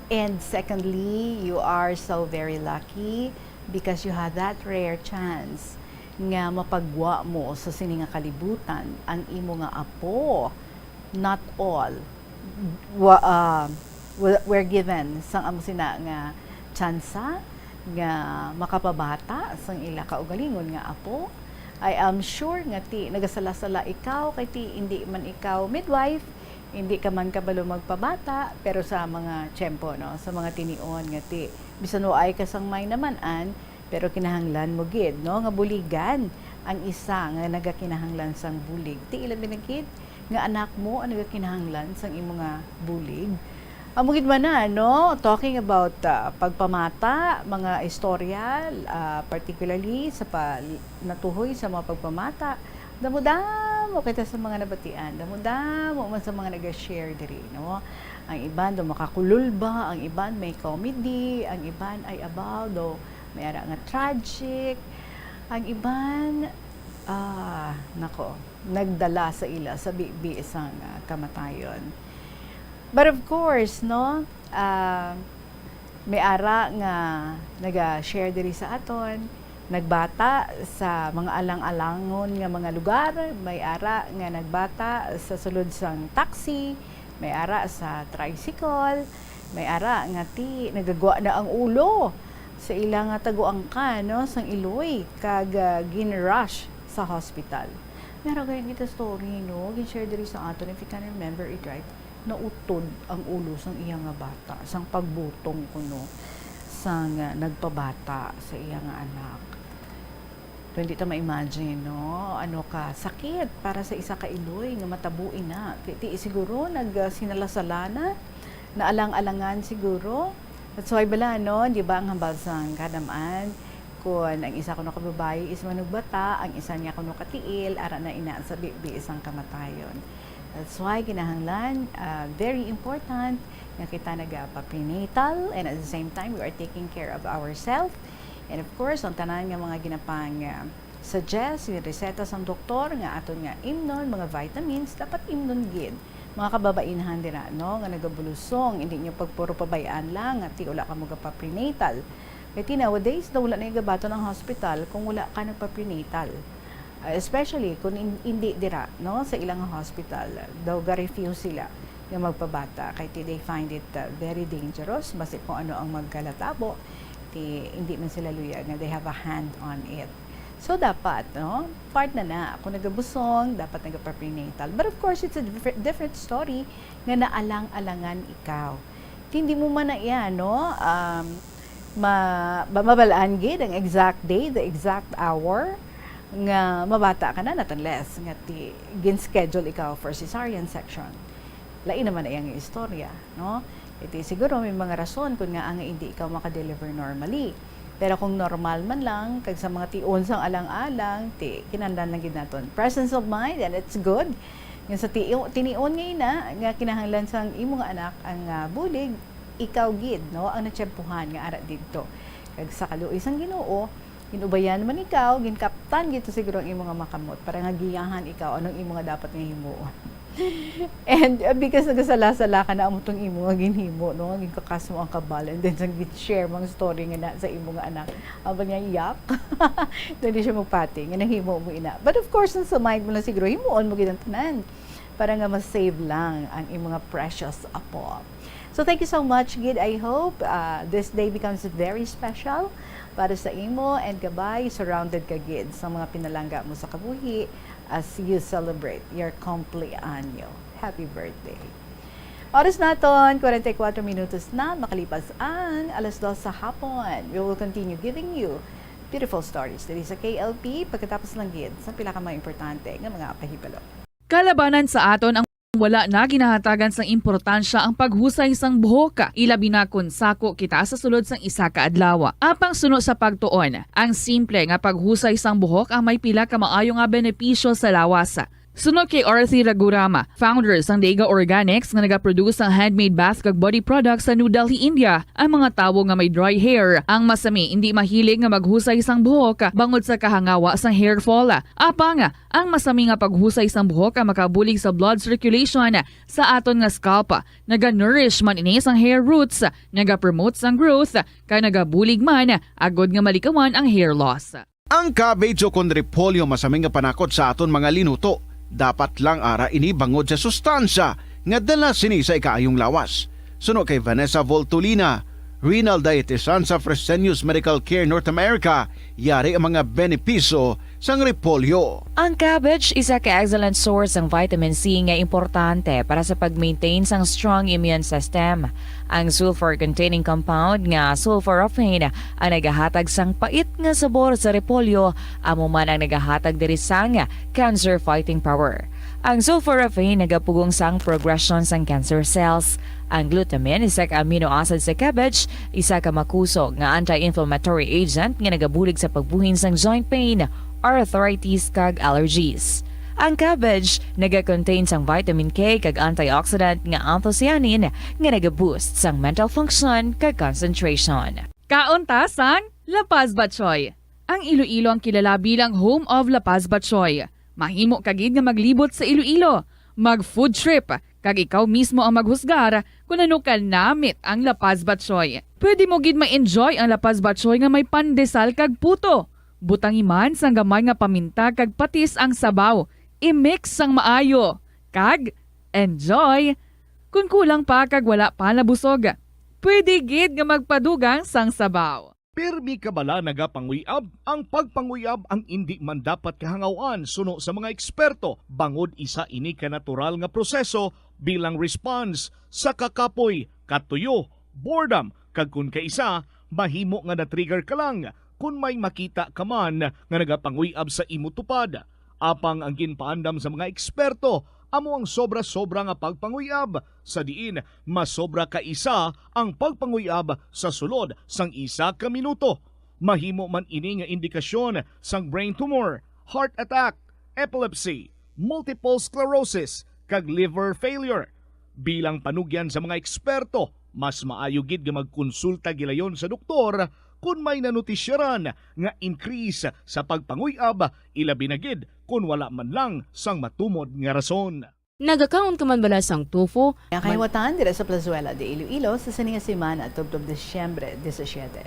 And secondly, you are so very lucky because you have that rare chance nga mapagwa mo sa sini nga kalibutan ang imo nga apo. Not all wa-, ah, wa-, were given sang amo sina nga tsansa nga makapabata sang ila kaugalingon nga apo. I am sure nga ti nagasala-sala ikaw, kay ti indi man ikaw midwife, indi ka man kabalo magpabata, pero sa mga tiyempo, no, sa mga tinion nga ti bisan waay ka sang may naman-an, pero kinahanglan mo gid, no, nga buligan ang isa nga nagakinahanglan sang bulig. Ti ilabi na gid nga anak mo ang nagakinahanglan sang imo nga bulig. Amo gid man na, no? Talking about, ah, pagpamata, mga istorya, ah, particularly sa pa-, natuhoy sa mga pagpamata, damo-damo kita sa mga nabatian, damo-damo man sa mga naga-share diri, no? Ang iban daw makakululba, ang iban may comedy, ang iban ay abaw daw may ara nga tragic, ang iban, ah, nako, nagdala sa ila sa bibi sang, ah, kamatayon. But of course, no, ah, may ara nga naga-share diri sa aton Nagbata sa mga alang-alangon nga mga lugar, may ara nga nagbata sa sulod sang taxi, may ara sa tricycle, may ara nga ti nagagwa na ang ulo sa ila nga taguangkan, no, sang iloy kag, ah, gin-rush sa hospital. Meron gayud kita story, no, gin-share diri sa aton, if you can remember it right, nautod ang ulo sang iya nga bata, sang pagbutong kuno sang, ah, nagpabata sa iya nga anak. Hindi ta ma-imagine, no? Ano ka sakit para sa isa ka iloy nga matabo ina. Ti, ti siguro nag, ah, sinala-sala na, naalang-alangan siguro. That's why bala, no? Di ba ang hambal sang kadam-an, kun ang isa kuno ka babayi is manugbata, ang isa niya kuno ka tiil, ara na ina sa bibi sang kamatayon. That's why kinahanglan, ah, very important nga kita nagapa-prenatal, and at the same time, we are taking care of ourselves. And of course, ang tanan nga mga ginapang, ah, suggest, yung reseta sang doktor nga aton nga imnon, mga vitamins, dapat imnon gid. Mga kababainhan dira, no, nga nagabulusong, hindi niyo pagpuro pabayaan lang nga ti wala kamo gapa-prenatal. Kay ti nowadays, daw wala na yung gabaton ang hospital kung wala ka nagpa-prenatal. Ah, especially kung in-, hindi dira, no, sa ilang hospital, daw ga-refuse sila nga magpabata kay ti they find it, uh, very dangerous, basi kung ano ang magkalatabo, ti hindi man sila luyag nga they have a hand on it. So dapat, no, part na na, kung nagabusong, dapat nagapa-prenatal. But of course, it's a different, different story nga naalang-alangan ikaw. Ti hindi mo man na iya, no, um, ma-, ba-, mabalaan gid ang exact day, the exact hour nga mabata ka na, not unless nga ti gin-schedule ikaw for cesarean section. Lain naman na iyang istorya, no? Iti siguro may mga rason kung nga ang hindi ikaw makadeliver normally. Pero kung normal man lang, kag sa mga tion sang alang-alang, ti kinahanglan lang gid naton presence of mind, and it's good. Nga sa ti-, tinion nga ina, nga kinahanglan sang imo nga anak ang, ah, bulig, ikaw gid, no, ang natsyempuhan nga ara didto. Kag sa kaluoy sang Ginoo, ginubayan man ikaw, ginkaptan gid to siguro ang imo nga makamot para nga giyahan ikaw anong imo nga dapat nga himuon. And, uh, because nagasala-sala ka na amo tong imo nga ginhimo, no, nga ginkakas mo ang kabal, and then sang gin-share mo ang story nga na sa imo nga anak, aba niya, yak. Dili siya magpati nga nahimo mo ina. But of course, sa mind mo lang siguro, himuon mo gid ang tanan para nga ma-save lang ang imo nga precious apo. So thank you so much gid. I hope, uh, this day becomes very special para sa imo, and kabay, surrounded ka gid sa mga pinalangga mo sa kabuhi as you celebrate your cumpleaños. Happy birthday. Oras naton, kwarenta y kuwatro minutos na makalipas ang alas dos sa hapon. We will continue giving you beautiful stories diri sa K L P, pagkatapos lang gid sa pila ka mga importante nga mga pahibalo. Kalabanan sa aton ang wala na ginahatagan sang importansya ang paghusay sang buhok, ilabi na kon sako kita sa sulod sang isa ka adlaw. Apang suno sa pagtuon, ang simple nga paghusay sang buhok ang may pila ka maayo nga benepisyo sa lawas. Suno kay Arthi Ragurama, founder sang Dega Organics nga nagaproduce sang handmade bath kag body products sa New Delhi, India, ang mga tawo nga may dry hair ang masami indi mahilig nga maghusay sang buhok bangod sa kahangawa sang hair fall. Apang, ang masami nga paghusay sang buhok ang makabulig sa blood circulation sa aton nga scalp. Naga-nourish man ini sang hair roots, naga-promote sang growth, kag nagabulig man agod nga malikawan ang hair loss. Ang cabbage o kon repolyo masami nga panakot sa aton mga linuto. Dapat lang ara ini bangod sa sustansya nga dala sini sa ikaayong lawas. Suno kay Vanessa Voltolina, renal dietitian sa Fresenius Medical Care North America, yari ang mga benepisyo sang repolyo. Ang cabbage isa ka excellent source sang vitamin C nga importante para sa pag-maintain sang strong immune system. Ang sulfur-containing compound nga sulforaphane ang nagahatag sang pait nga sabor sa repolyo, amo man ang nagahatag diri sang cancer fighting power. Ang sulforaphane nagapugong sang progression sang cancer cells. Ang glutamine, isa ka amino acid sa cabbage, isa ka makusog nga anti-inflammatory agent nga nagabulig sa pagbuhin sang joint pain, arthritis, kag allergies. Ang cabbage naga-contain sang vitamin K kag antioxidant nga anthocyanin nga naga-boost sang mental function kag concentration. Kaon ta sang La Paz Batchoy. Ang Iloilo ang kilala bilang home of La Paz Batchoy. Mahimo ka gid nga maglibot sa Iloilo, mag-food trip, kag ikaw mismo ang maghusgar kon ano ka namit ang La Paz Batchoy. Pwede mo gid ma-enjoy ang La Paz Batchoy nga may pandesal kag puto. Butangi man sang gamay nga paminta kag patis ang sabaw. I-mix sang maayo. Kag enjoy! Kon kulang pa kag wala pa nabusog, pwede gid nga magpadugang sang sabaw. Pirmi ka bala nagapanguy-ab? Ang pagpanguy-ab ang indi man dapat kahangaw-an suno sa mga eksperto, bangod isa ini ka natural nga proseso bilang response sa kakapoy, katuyo, boredom, kag kon kaisa, mahimo nga na-trigger ka lang kon may makita ka man nga nagapanguy-ab sa imo tupad. Apang ang ginpaandam sa mga eksperto amo ang sobra-sobra nga pagpanguy-ab, sa diin masobra ka isa ang pagpanguy-ab sa sulod sang isa ka minuto. Mahimo man ini nga indikasyon sang brain tumor, heart attack, epilepsy, multiple sclerosis, kag liver failure. Bilang panugyan sa mga eksperto, mas maayo gid nga magkonsulta gilayon sa doktor kon may nanotisyaran nga increase sa pagpanguy-ab, ilabi na gid kon wala man lang sang matumod nga rason. Nagakaon ka man bala sang tofu? Kaya kahiwatan dira sa Plazuela de Iloilo sa sini nga semana tubtob Disyembre disisiete.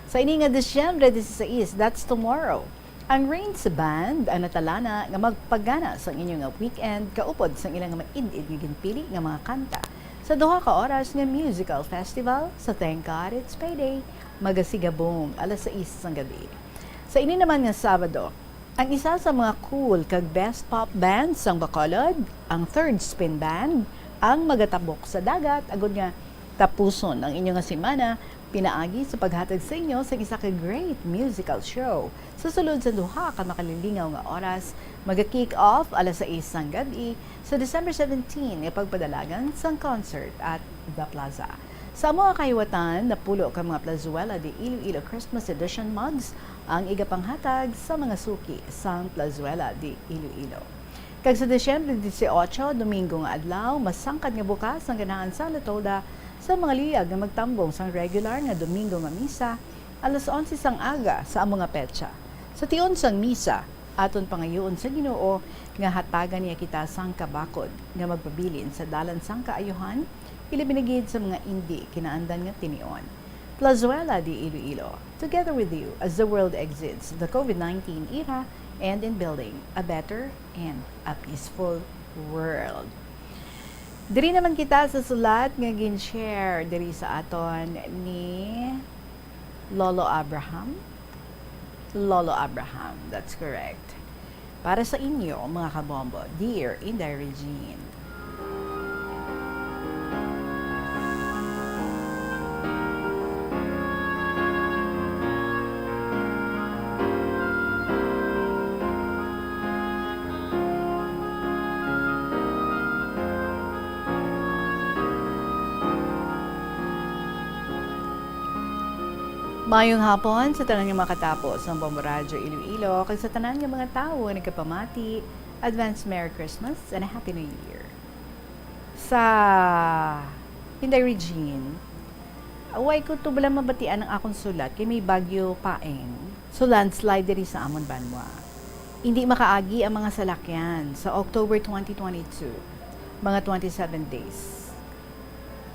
Sa ini nga Disyembre dieciséis, that's tomorrow, ang Rains Band ang natalana nga magpagana sang inyo nga weekend kaupod sang ilang nga maid-id nga ginpili nga mga kanta sa duha ka oras nga musical festival sa Thank God It's Payday, magasigabong alas sais sang gabi. Sa ini naman nga Sabado, ang isa sa mga cool kag best pop band sang Bacolod, ang Third Spin Band, ang magatabok sa dagat agud nga tapuson ang inyo nga semana pinaagi sa paghatag sa inyo sang isa ka great musical show. Sa sulod sa duha ka makalilingaw nga oras, maga-kick off alas sais sang gab-i sa December seventeen nga pagpadalagan sang concert at The Plaza. Sa amo nga kahiwatan, napulo ka mga Plazuela de Iloilo Christmas Edition mugs ang igapanghatag sa mga suki sang Plazuela de Iloilo. Kag sa Disyembre dieciocho, Domingo nga adlaw, masangkad nga bukas ang ganahan sa Latoda sa mga luyag nga magtambong sang regular nga Domingo nga misa alas onse sang aga sa amo nga petsa. Sa tion sang misa, aton pangayuon sa Ginoo nga hatagan niya kita sang kabakod nga magpabilin sa dalan sang kaayuhan, ilabi na gid sa mga indi kinaandan nga tinion. Plazuela de Iloilo, together with you as the world exits the COVID nineteen era and in building a better and a peaceful world. Diri naman kita sa sulat nga gin-share diri sa aton ni Lolo Abraham. Lolo Abraham, that's correct. Para sa inyo, mga kabombo, dear Inday Regine. Maayong hapon sa tanan nga makatapo sa Bombo Radyo Iloilo kag sa tanan nga mga tawo nga nagapamati. Advance Merry Christmas and a Happy New Year. Sa Inday Regine, way ko tubala mabatian ang akong sulat kay may bagyo paeng. So, landslide diri sa amon banwa. Hindi makaagi ang mga salakyan sa October twenty twenty-two, mga twenty-seven days.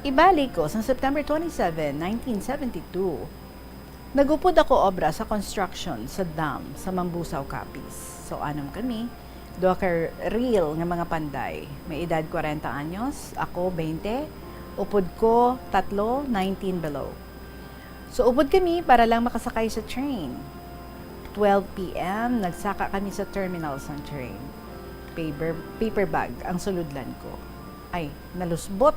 Ibalik ko, sa September twenty-seven, nineteen seventy-two, nagupod ako obra sa construction sa dam sa Mambusao, Capiz. So, anom kami, duha ka reel nga mga panday. May edad kwarenta anyos, ako, baynte. Upod ko, tatlo, nineteen below. So, upod kami para lang makasakay sa train. Twelve P M, nagsaka kami sa terminal sang train. Paper, paper bag ang sulodlan ko. Ay, nalusbot.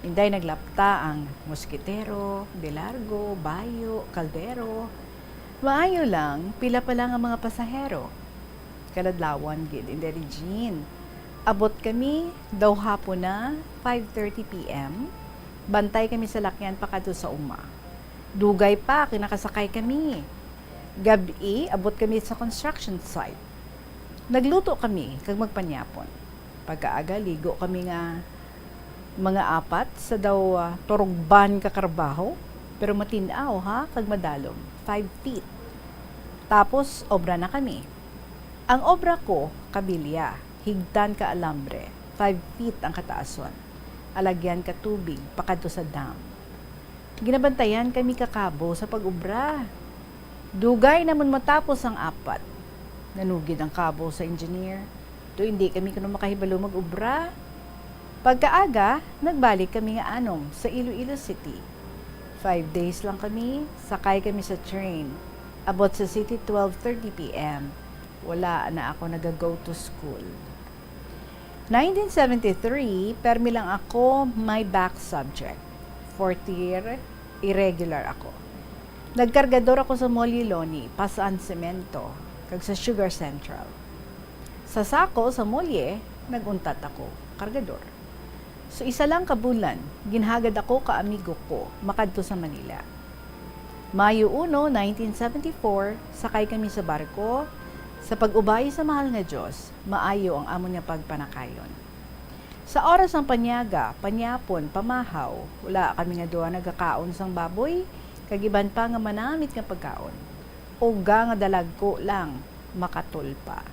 Inday naglapta ang moskitero, de largo, bayo, kaldero. Maayo lang, pila pa lang ang mga pasahero. Kaladlawan gid, Inday Regine. Abot kami, daw hapon na, five thirty P M. Bantay kami sa lakyan pakadto sa uma. Dugay pa, kay nakasakay kami. Gab-i, abot kami sa construction site. Nagluto kami, kag magpanyapon. Pagkaaga, ligo kami nga mga apat sa daw, ah, turugban ka karbaho, pero matin-aw, ha, kag madalom, five feet. Tapos, obra na kami. Ang obra ko, kabilya, higtan ka alambre, five feet ang kataason. Alagyan ka tubig, pakadto sa dam. Ginabantayan kami ka kabo sa pag-obra. Dugay namon matapos ang apat. Nanugid ang kabo sa engineer. Daw indi kami kuno makahibalo mag-obra. Pagkaaga, nagbalik kami nga anom sa Iloilo City. Five days lang kami, sakay kami sa train. Abot sa city, twelve thirty P M. Wala na ako naga-go to school. Nineteen seventy-three, permi lang ako may back subject. Fourth year, irregular ako. Nagkargador ako sa Molye Loni, Pasan Cemento, kag sa Sugar Central. Sa sako sa Molye, nag-untat ako, kargador. So, isa lang ka bulan, ginhagad ako ka amigo ko makadto sa Manila. Mayo uno, nineteen seventy-four, sakay kami sa barko. Sa pag-ubay sa mahal nga Dios, maayo ang amon nga pagpanakayon. Sa oras sang panyaga, panyapon, pamahaw, wala kami nga duha nagakaon sang baboy, kag iban pa nga manamit nga pagkaon. Uga nga dalagko lang, makatulpa.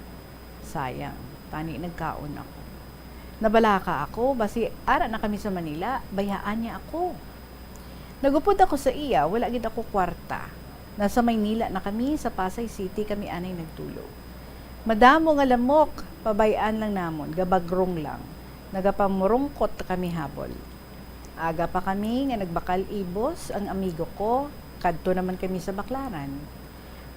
Sayang, tani nagkaon ako. Nabalaka ako, basi ara na kami sa Manila, bayaan niya ako. Nagupod ako sa iya, wala gid ako kwarta. Nasa Maynila na kami, sa Pasay City kami anay nagtulog. Madamo nga lamok, pabay-an lang namon, gabagrong lang. Nagapamurungkot kami habol. Aga pa kami nga nagbakal ibos ang amigo ko, kadto naman kami sa Baclaran.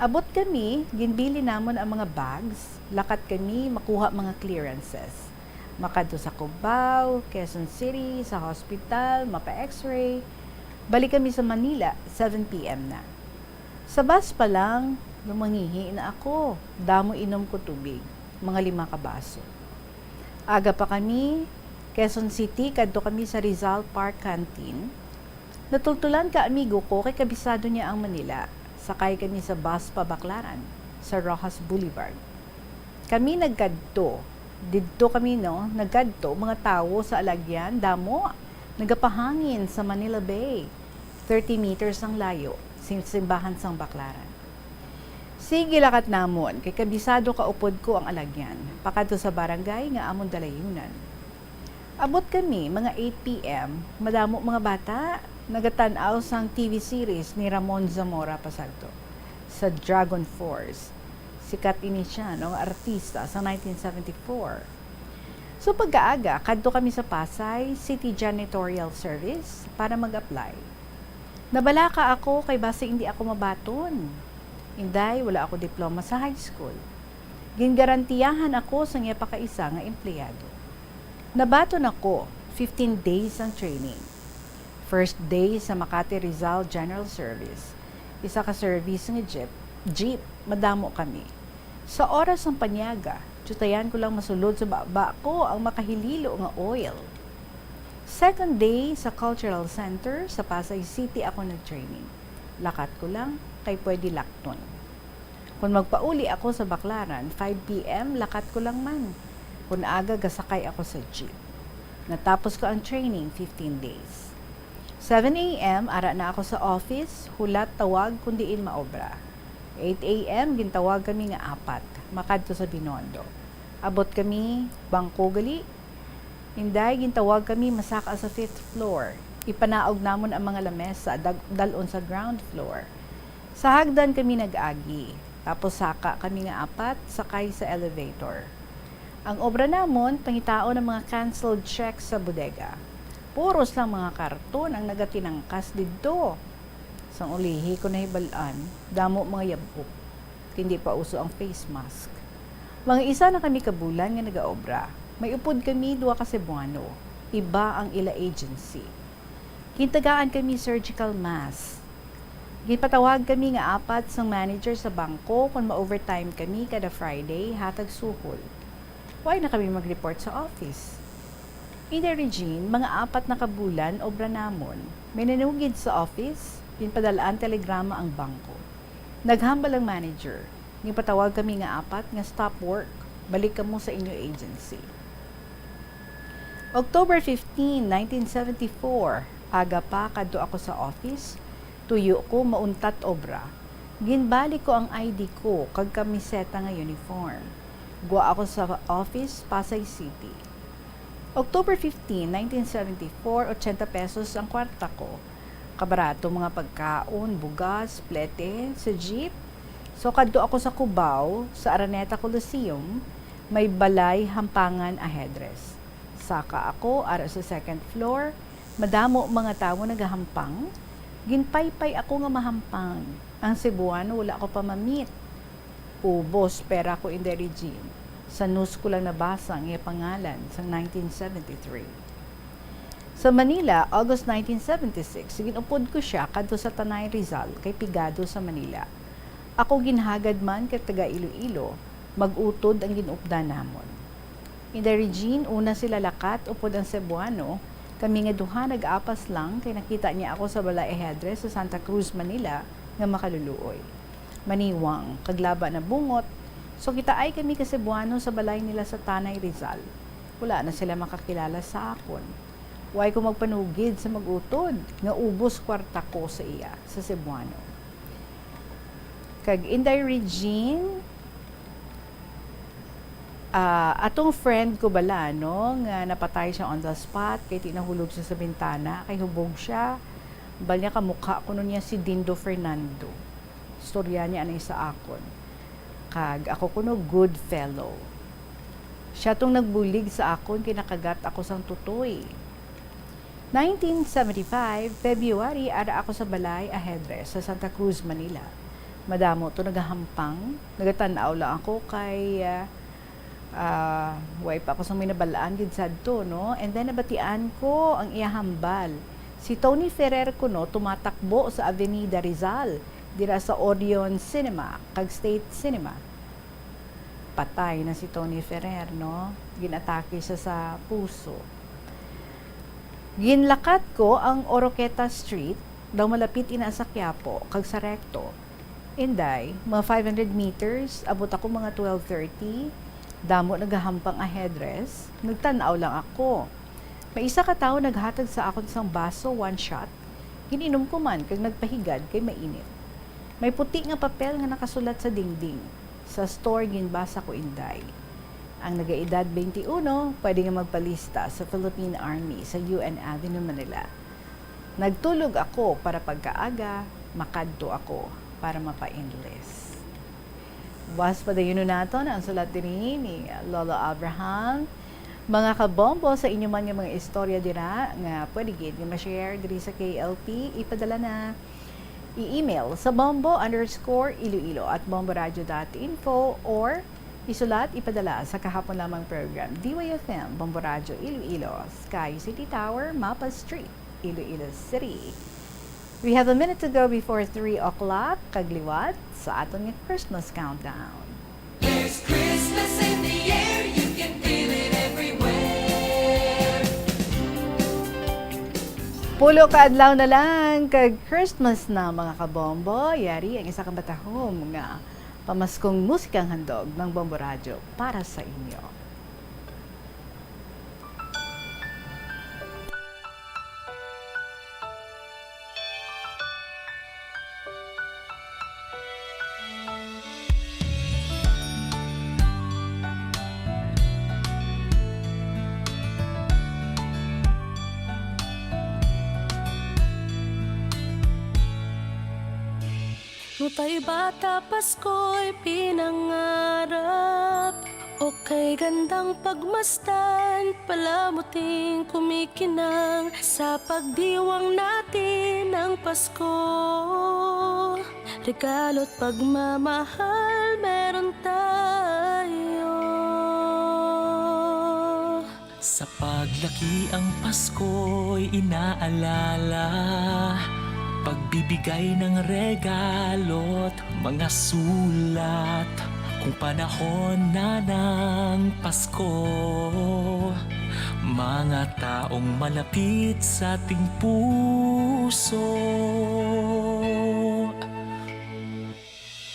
Abot kami, ginbili namon ang mga bags, lakat kami makuha mga clearances. Makadto sa Cubao, Quezon City, sa hospital, mapa-X-ray. Balik kami sa Manila, seven P M na. Sa bus pa lang, lumangihi na ako. Damo inom ko tubig, mga lima ka baso. Aga pa kami, Quezon City, kadto kami sa Rizal Park Canteen. Natultulan ka amigo ko kay kabisado niya ang Manila. Sakay kami sa bus pa Baclaran, sa Roxas Boulevard. Kami nagkadto. Didto kami, no, nagkadto, mga tawo sa alagyan, damo, nagapahangin sa Manila Bay. Thirty meters ang layo, sin simbahan sang Baclaran. Sige, lakat namon, kay kabisado ka upod ko ang alagyan, pakadto sa barangay nga amon dalayunan. Abot kami, mga eight P M, madamo mga bata, nagatan-aw sang T V series ni Ramon Zamora Pasadto, sa Dragon Force. Sikat ini siya, no, nga artista sa nineteen seventy-four. So, pagkaaga, kadto kami sa Pasay City Janitorial Service para mag-apply. Nabalaka ako kay basi indi ako mabaton. Inday, wala ako diploma sa high school. Gingarantiyahan ako sang iya pakaisa nga empleyado. Nabaton ako, fifteen days ang training. First day sa Makati Rizal General Service, isa ka service nga jeep, jeep, madamo kami. Sa oras sang panyaga, tiyutayan ko lang masulod sa baba ko ang makahililo nga oil. Second day sa Cultural Center sa Pasay City ako nag-training. Lakat ko lang, kay pwede lakton. Kon magpauli ako sa Baclaran, five P M, lakat ko lang man. Kon aga, gasakay ako sa jeep. Natapos ko ang training, fifteen days. Seven A M, ara na ako sa office, hulat, tawag kon diin maobra. Eight A M, gintawag kami nga apat, makadto sa Binondo. Abot kami, bangko gali. Inday, gintawag kami masaka sa fifth floor. Ipanaog namon ang mga lamesa, dag-, dal-on sa ground floor. Sa hagdan kami nag-agi, tapos saka kami nga apat sakay sa elevator. Ang obra namon, pangitaon ang mga canceled checks sa bodega. Puros lang mga karton ang nagatinangkas didto. Sang ulihi ko nahibal-an, damo mga yab-ok. Hindi pa uso ang face mask. Mga isa na kami ka bulan nga nagaobra. May upod kami duha ka Cebuano. Iba ang ila agency. Gintagaan kami surgical mask. Ginpatawag kami nga apat sang manager sa bangko kon ma-overtime kami kada Friday, hatag suhol. Wala na kami mag-report sa office. Inday Regine, mga apat na ka bulan obra namon. May nanugid sa office, ginpadal-an telegrama ang bangko. Naghambal ang manager. Ginpatawag kami nga apat nga stop work. Balik kamo sa inyo agency. October fifteen, nineteen seventy-four, aga pa kadto ako sa office, tuyo ko mauntat obra. Ginbalik ko ang I D ko kag kamiseta nga uniform. Gwa ako sa office, Pasay City. October fifteen, nineteen seventy-four, ochenta pesos ang kwarta ko. Kabarato mga pagkaon, bugas, plete, sa jeep, So, kadto ako sa Cubao, sa Araneta Coliseum, may balay hampangan a headrest. Saka ako, ara sa second floor, madamo mga tawo nagahampang. Ginpaypay ako nga mahampang. Ang Cebuano, wala ko pa ma-meet. Ubos, pera ko, Inday Regine. Sa news ko lang nabasa ang iya pangalan sa nineteen seventy-three. Sa Manila, August nineteen seventy-six, ginupod ko siya kadto sa Tanay Rizal kay pigado sa Manila. Ako ginhagad man kay taga Iloilo, mag-utod ang gin-updan namon. Inday Regine, una sila lakat upod ang Cebuano, kami nga duha nag-apas lang kay nakita niya ako sa balay headrest sa Santa Cruz, Manila nga makaluluoy. Maniwang, kag laba na bungot, so kitaay kami ka Cebuano sa balay nila sa Tanay Rizal. Wala na sila makakilala sa akon. Way ko magpanugid sa mag-utod nga ubos kwarta ko sa iya, sa Cebuano. Kag Inday Regine, ah, atong friend ko bala, no, nga napatay siya on the spot, kay di nahulog siya sa bintana, kay hubog siya. Bal niya kamukha kuno niya si Dindo Fernando. Istorya niya anay sa akon. Kag ako kuno, good fellow. Siya tong nagbulig sa akon kay nakagat ako sang tutoy. Nineteen seventy-five, February, ara ako sa balay a headrest sa Santa Cruz, Manila. Madamo to nagahampang. Nagatan-aw lang ako kay, ah, ah, way pa ako sa may nabalaan gid sadto, no? And then, nabatian ko ang iya hambal. Si Tony Ferrer kuno tumatakbo sa Avenida Rizal, dira sa Orion Cinema kag State Cinema. Patay na si Tony Ferrer, no? Ginatake siya sa puso. Ginlakat ko ang Oroqueta Street, daw malapit ina sa Quiapo, kag sa Recto. Inday, mga five hundred meters, abot ako mga twelve thirty. Damo nagahampang a headrest. Nagtan-aw lang ako. May isa ka tawo naghatag sa akon sang baso, one shot. Gin-inom ko man kag nagpahigad kay mainit. May puti nga papel nga nakasulat sa dingding. Sa store ginbasa ko, Inday. Ang nagaedad twenty-one, pwede nga magpalista sa Philippine Army sa U N Avenue, Manila. Nagtulog ako para pagkaaga, makadto ako para mapa-enlist. Buwas padayunon naton ang sulat diri ni Lolo Abraham. Mga kabombo, sa inyo man nga mga istorya dira nga pwede gid nga ma-share diri sa K L P, ipadala na i-email sa bombo underscore iloilo at bomboradio dot info or isulat, ipadala sa kahapon lamang program, D Y F M, Bombo Radyo Iloilo, Sky City Tower, Mapa Street, Iloilo City. We have a minute to go before three o'clock, kag liwat sa aton nga Christmas countdown. There's Christmas in the air, you can feel it everywhere. Pulo ka adlaw na lang, kag Christmas na, mga kabombo. Yari ang isa ka matahom nga pamaskong musikang handog ng Bombo Radyo para sa inyo. Nutay bata Pasko'y pinangarap, o kay gandang pagmasdan, palamuting kumikinang sa pagdiwang natin ng Pasko. Regalo't pagmamahal meron tayo. Sa paglaki ang Pasko'y inaalala, pagbibigay ng regalo't mga sulat. Kung panahon na ng Pasko, mga taong malapit sa ating puso.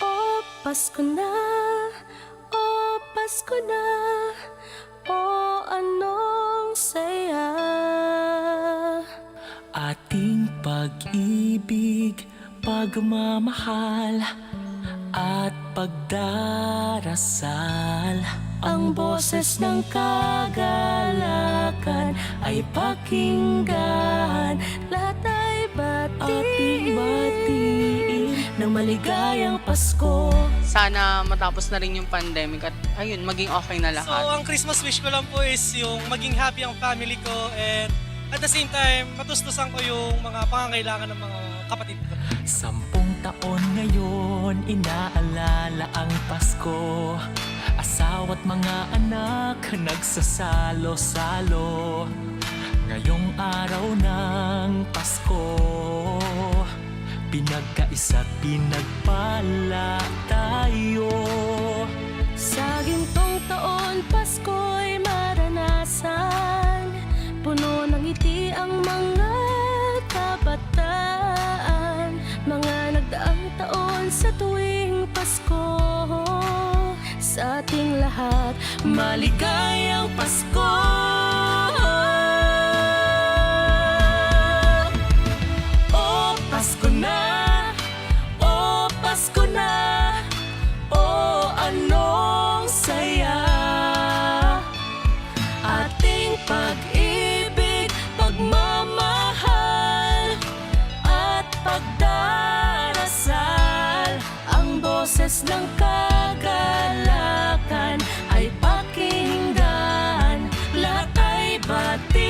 O Pasko na, o Pasko na, o anong saya. Ating pag-ibig, pagmamahal, at pagdarasal. Ang boses ng kagalakan ay pakinggan. Lahat ay batiin. Ating batiin na Maligayang Pasko. Sana matapos na rin yung pandemic at ayun, maging okay na So, lahat. Ang Christmas wish ko lang po is yung maging happy ang family ko and at the same time, matustusan ko yung mga pangangailangan ng mga kapatid ko. Sampung taon ngayon, inaalala ang Pasko. Asawa't mga anak nagsasalo-salo. Ngayong araw ng Pasko, pinagkaisa't pinagpala tayo. Sa gintong taon, Pasko'y maranasan. Puno ng ngiti ang mga kabataan. Mga nagdaang taon sa tuwing Pasko. Sa ating lahat, maligayang Pasko. O Pasko na, o Pasko na, o anong saya. Ating pag-ibig, pagmamahal, at pagdarasal. Ang boses ng kagalakan ay pakinggan, lahat ay batiin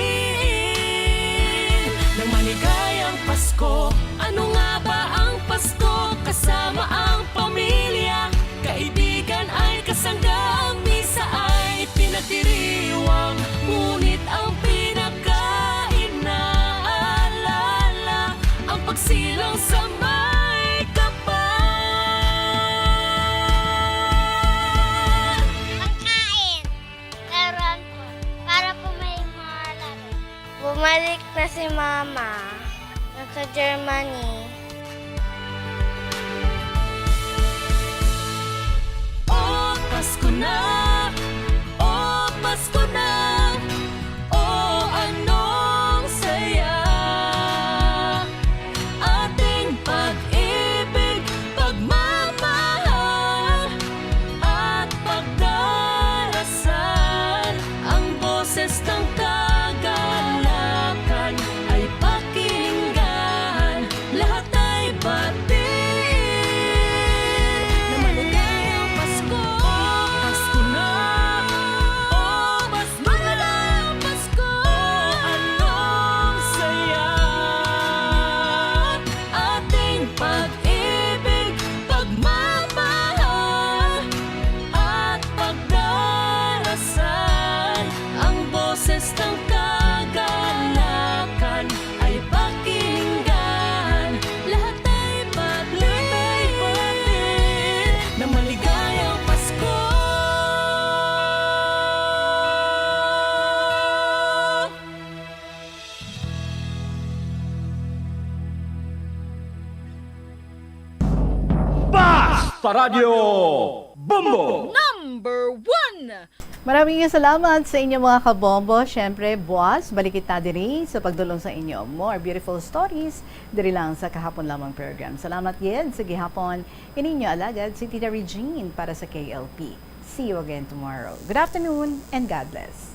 ng maligayang Pasko. Ano nga ba ang Pasko? Kasama ang pamilya, kaibigan ay kasangga. Ang misa ay pinagdiriwang, ngunit ang pinakainaalala ang pagsilang sa may kapal. Pagkain. Laruan po. Para po may malaro. Bumalik na si Mama. Nasa Germany. O Pasko na, o Pasko na, o anong saya. Ating pag-ibig, pagmamahal, at pagdarasal. Ang boses ng kagalakan ay pakinggan, lahat ay batiin. Na maligayang Pasko, Pasko na, o Pasko na, Pasko. O anong saya, ating pag-ibig, pagmamahal, at pagdarasal. Ang boses ng kagalakan ay pakinggan, lahat ay batiin. Na maligayang Pasko. Basta Radyo Bombo! Number one! Maraming salamat sa inyo, mga kabombo. Siyempre, buwas, balik kita diri sa pagdulong sa inyo more beautiful stories diri lang sa Kahapon Lamang program. Salamat gid sa gihapon, ininyo alagad si Tita Regine para sa K L P. See you again tomorrow. Good afternoon and God bless.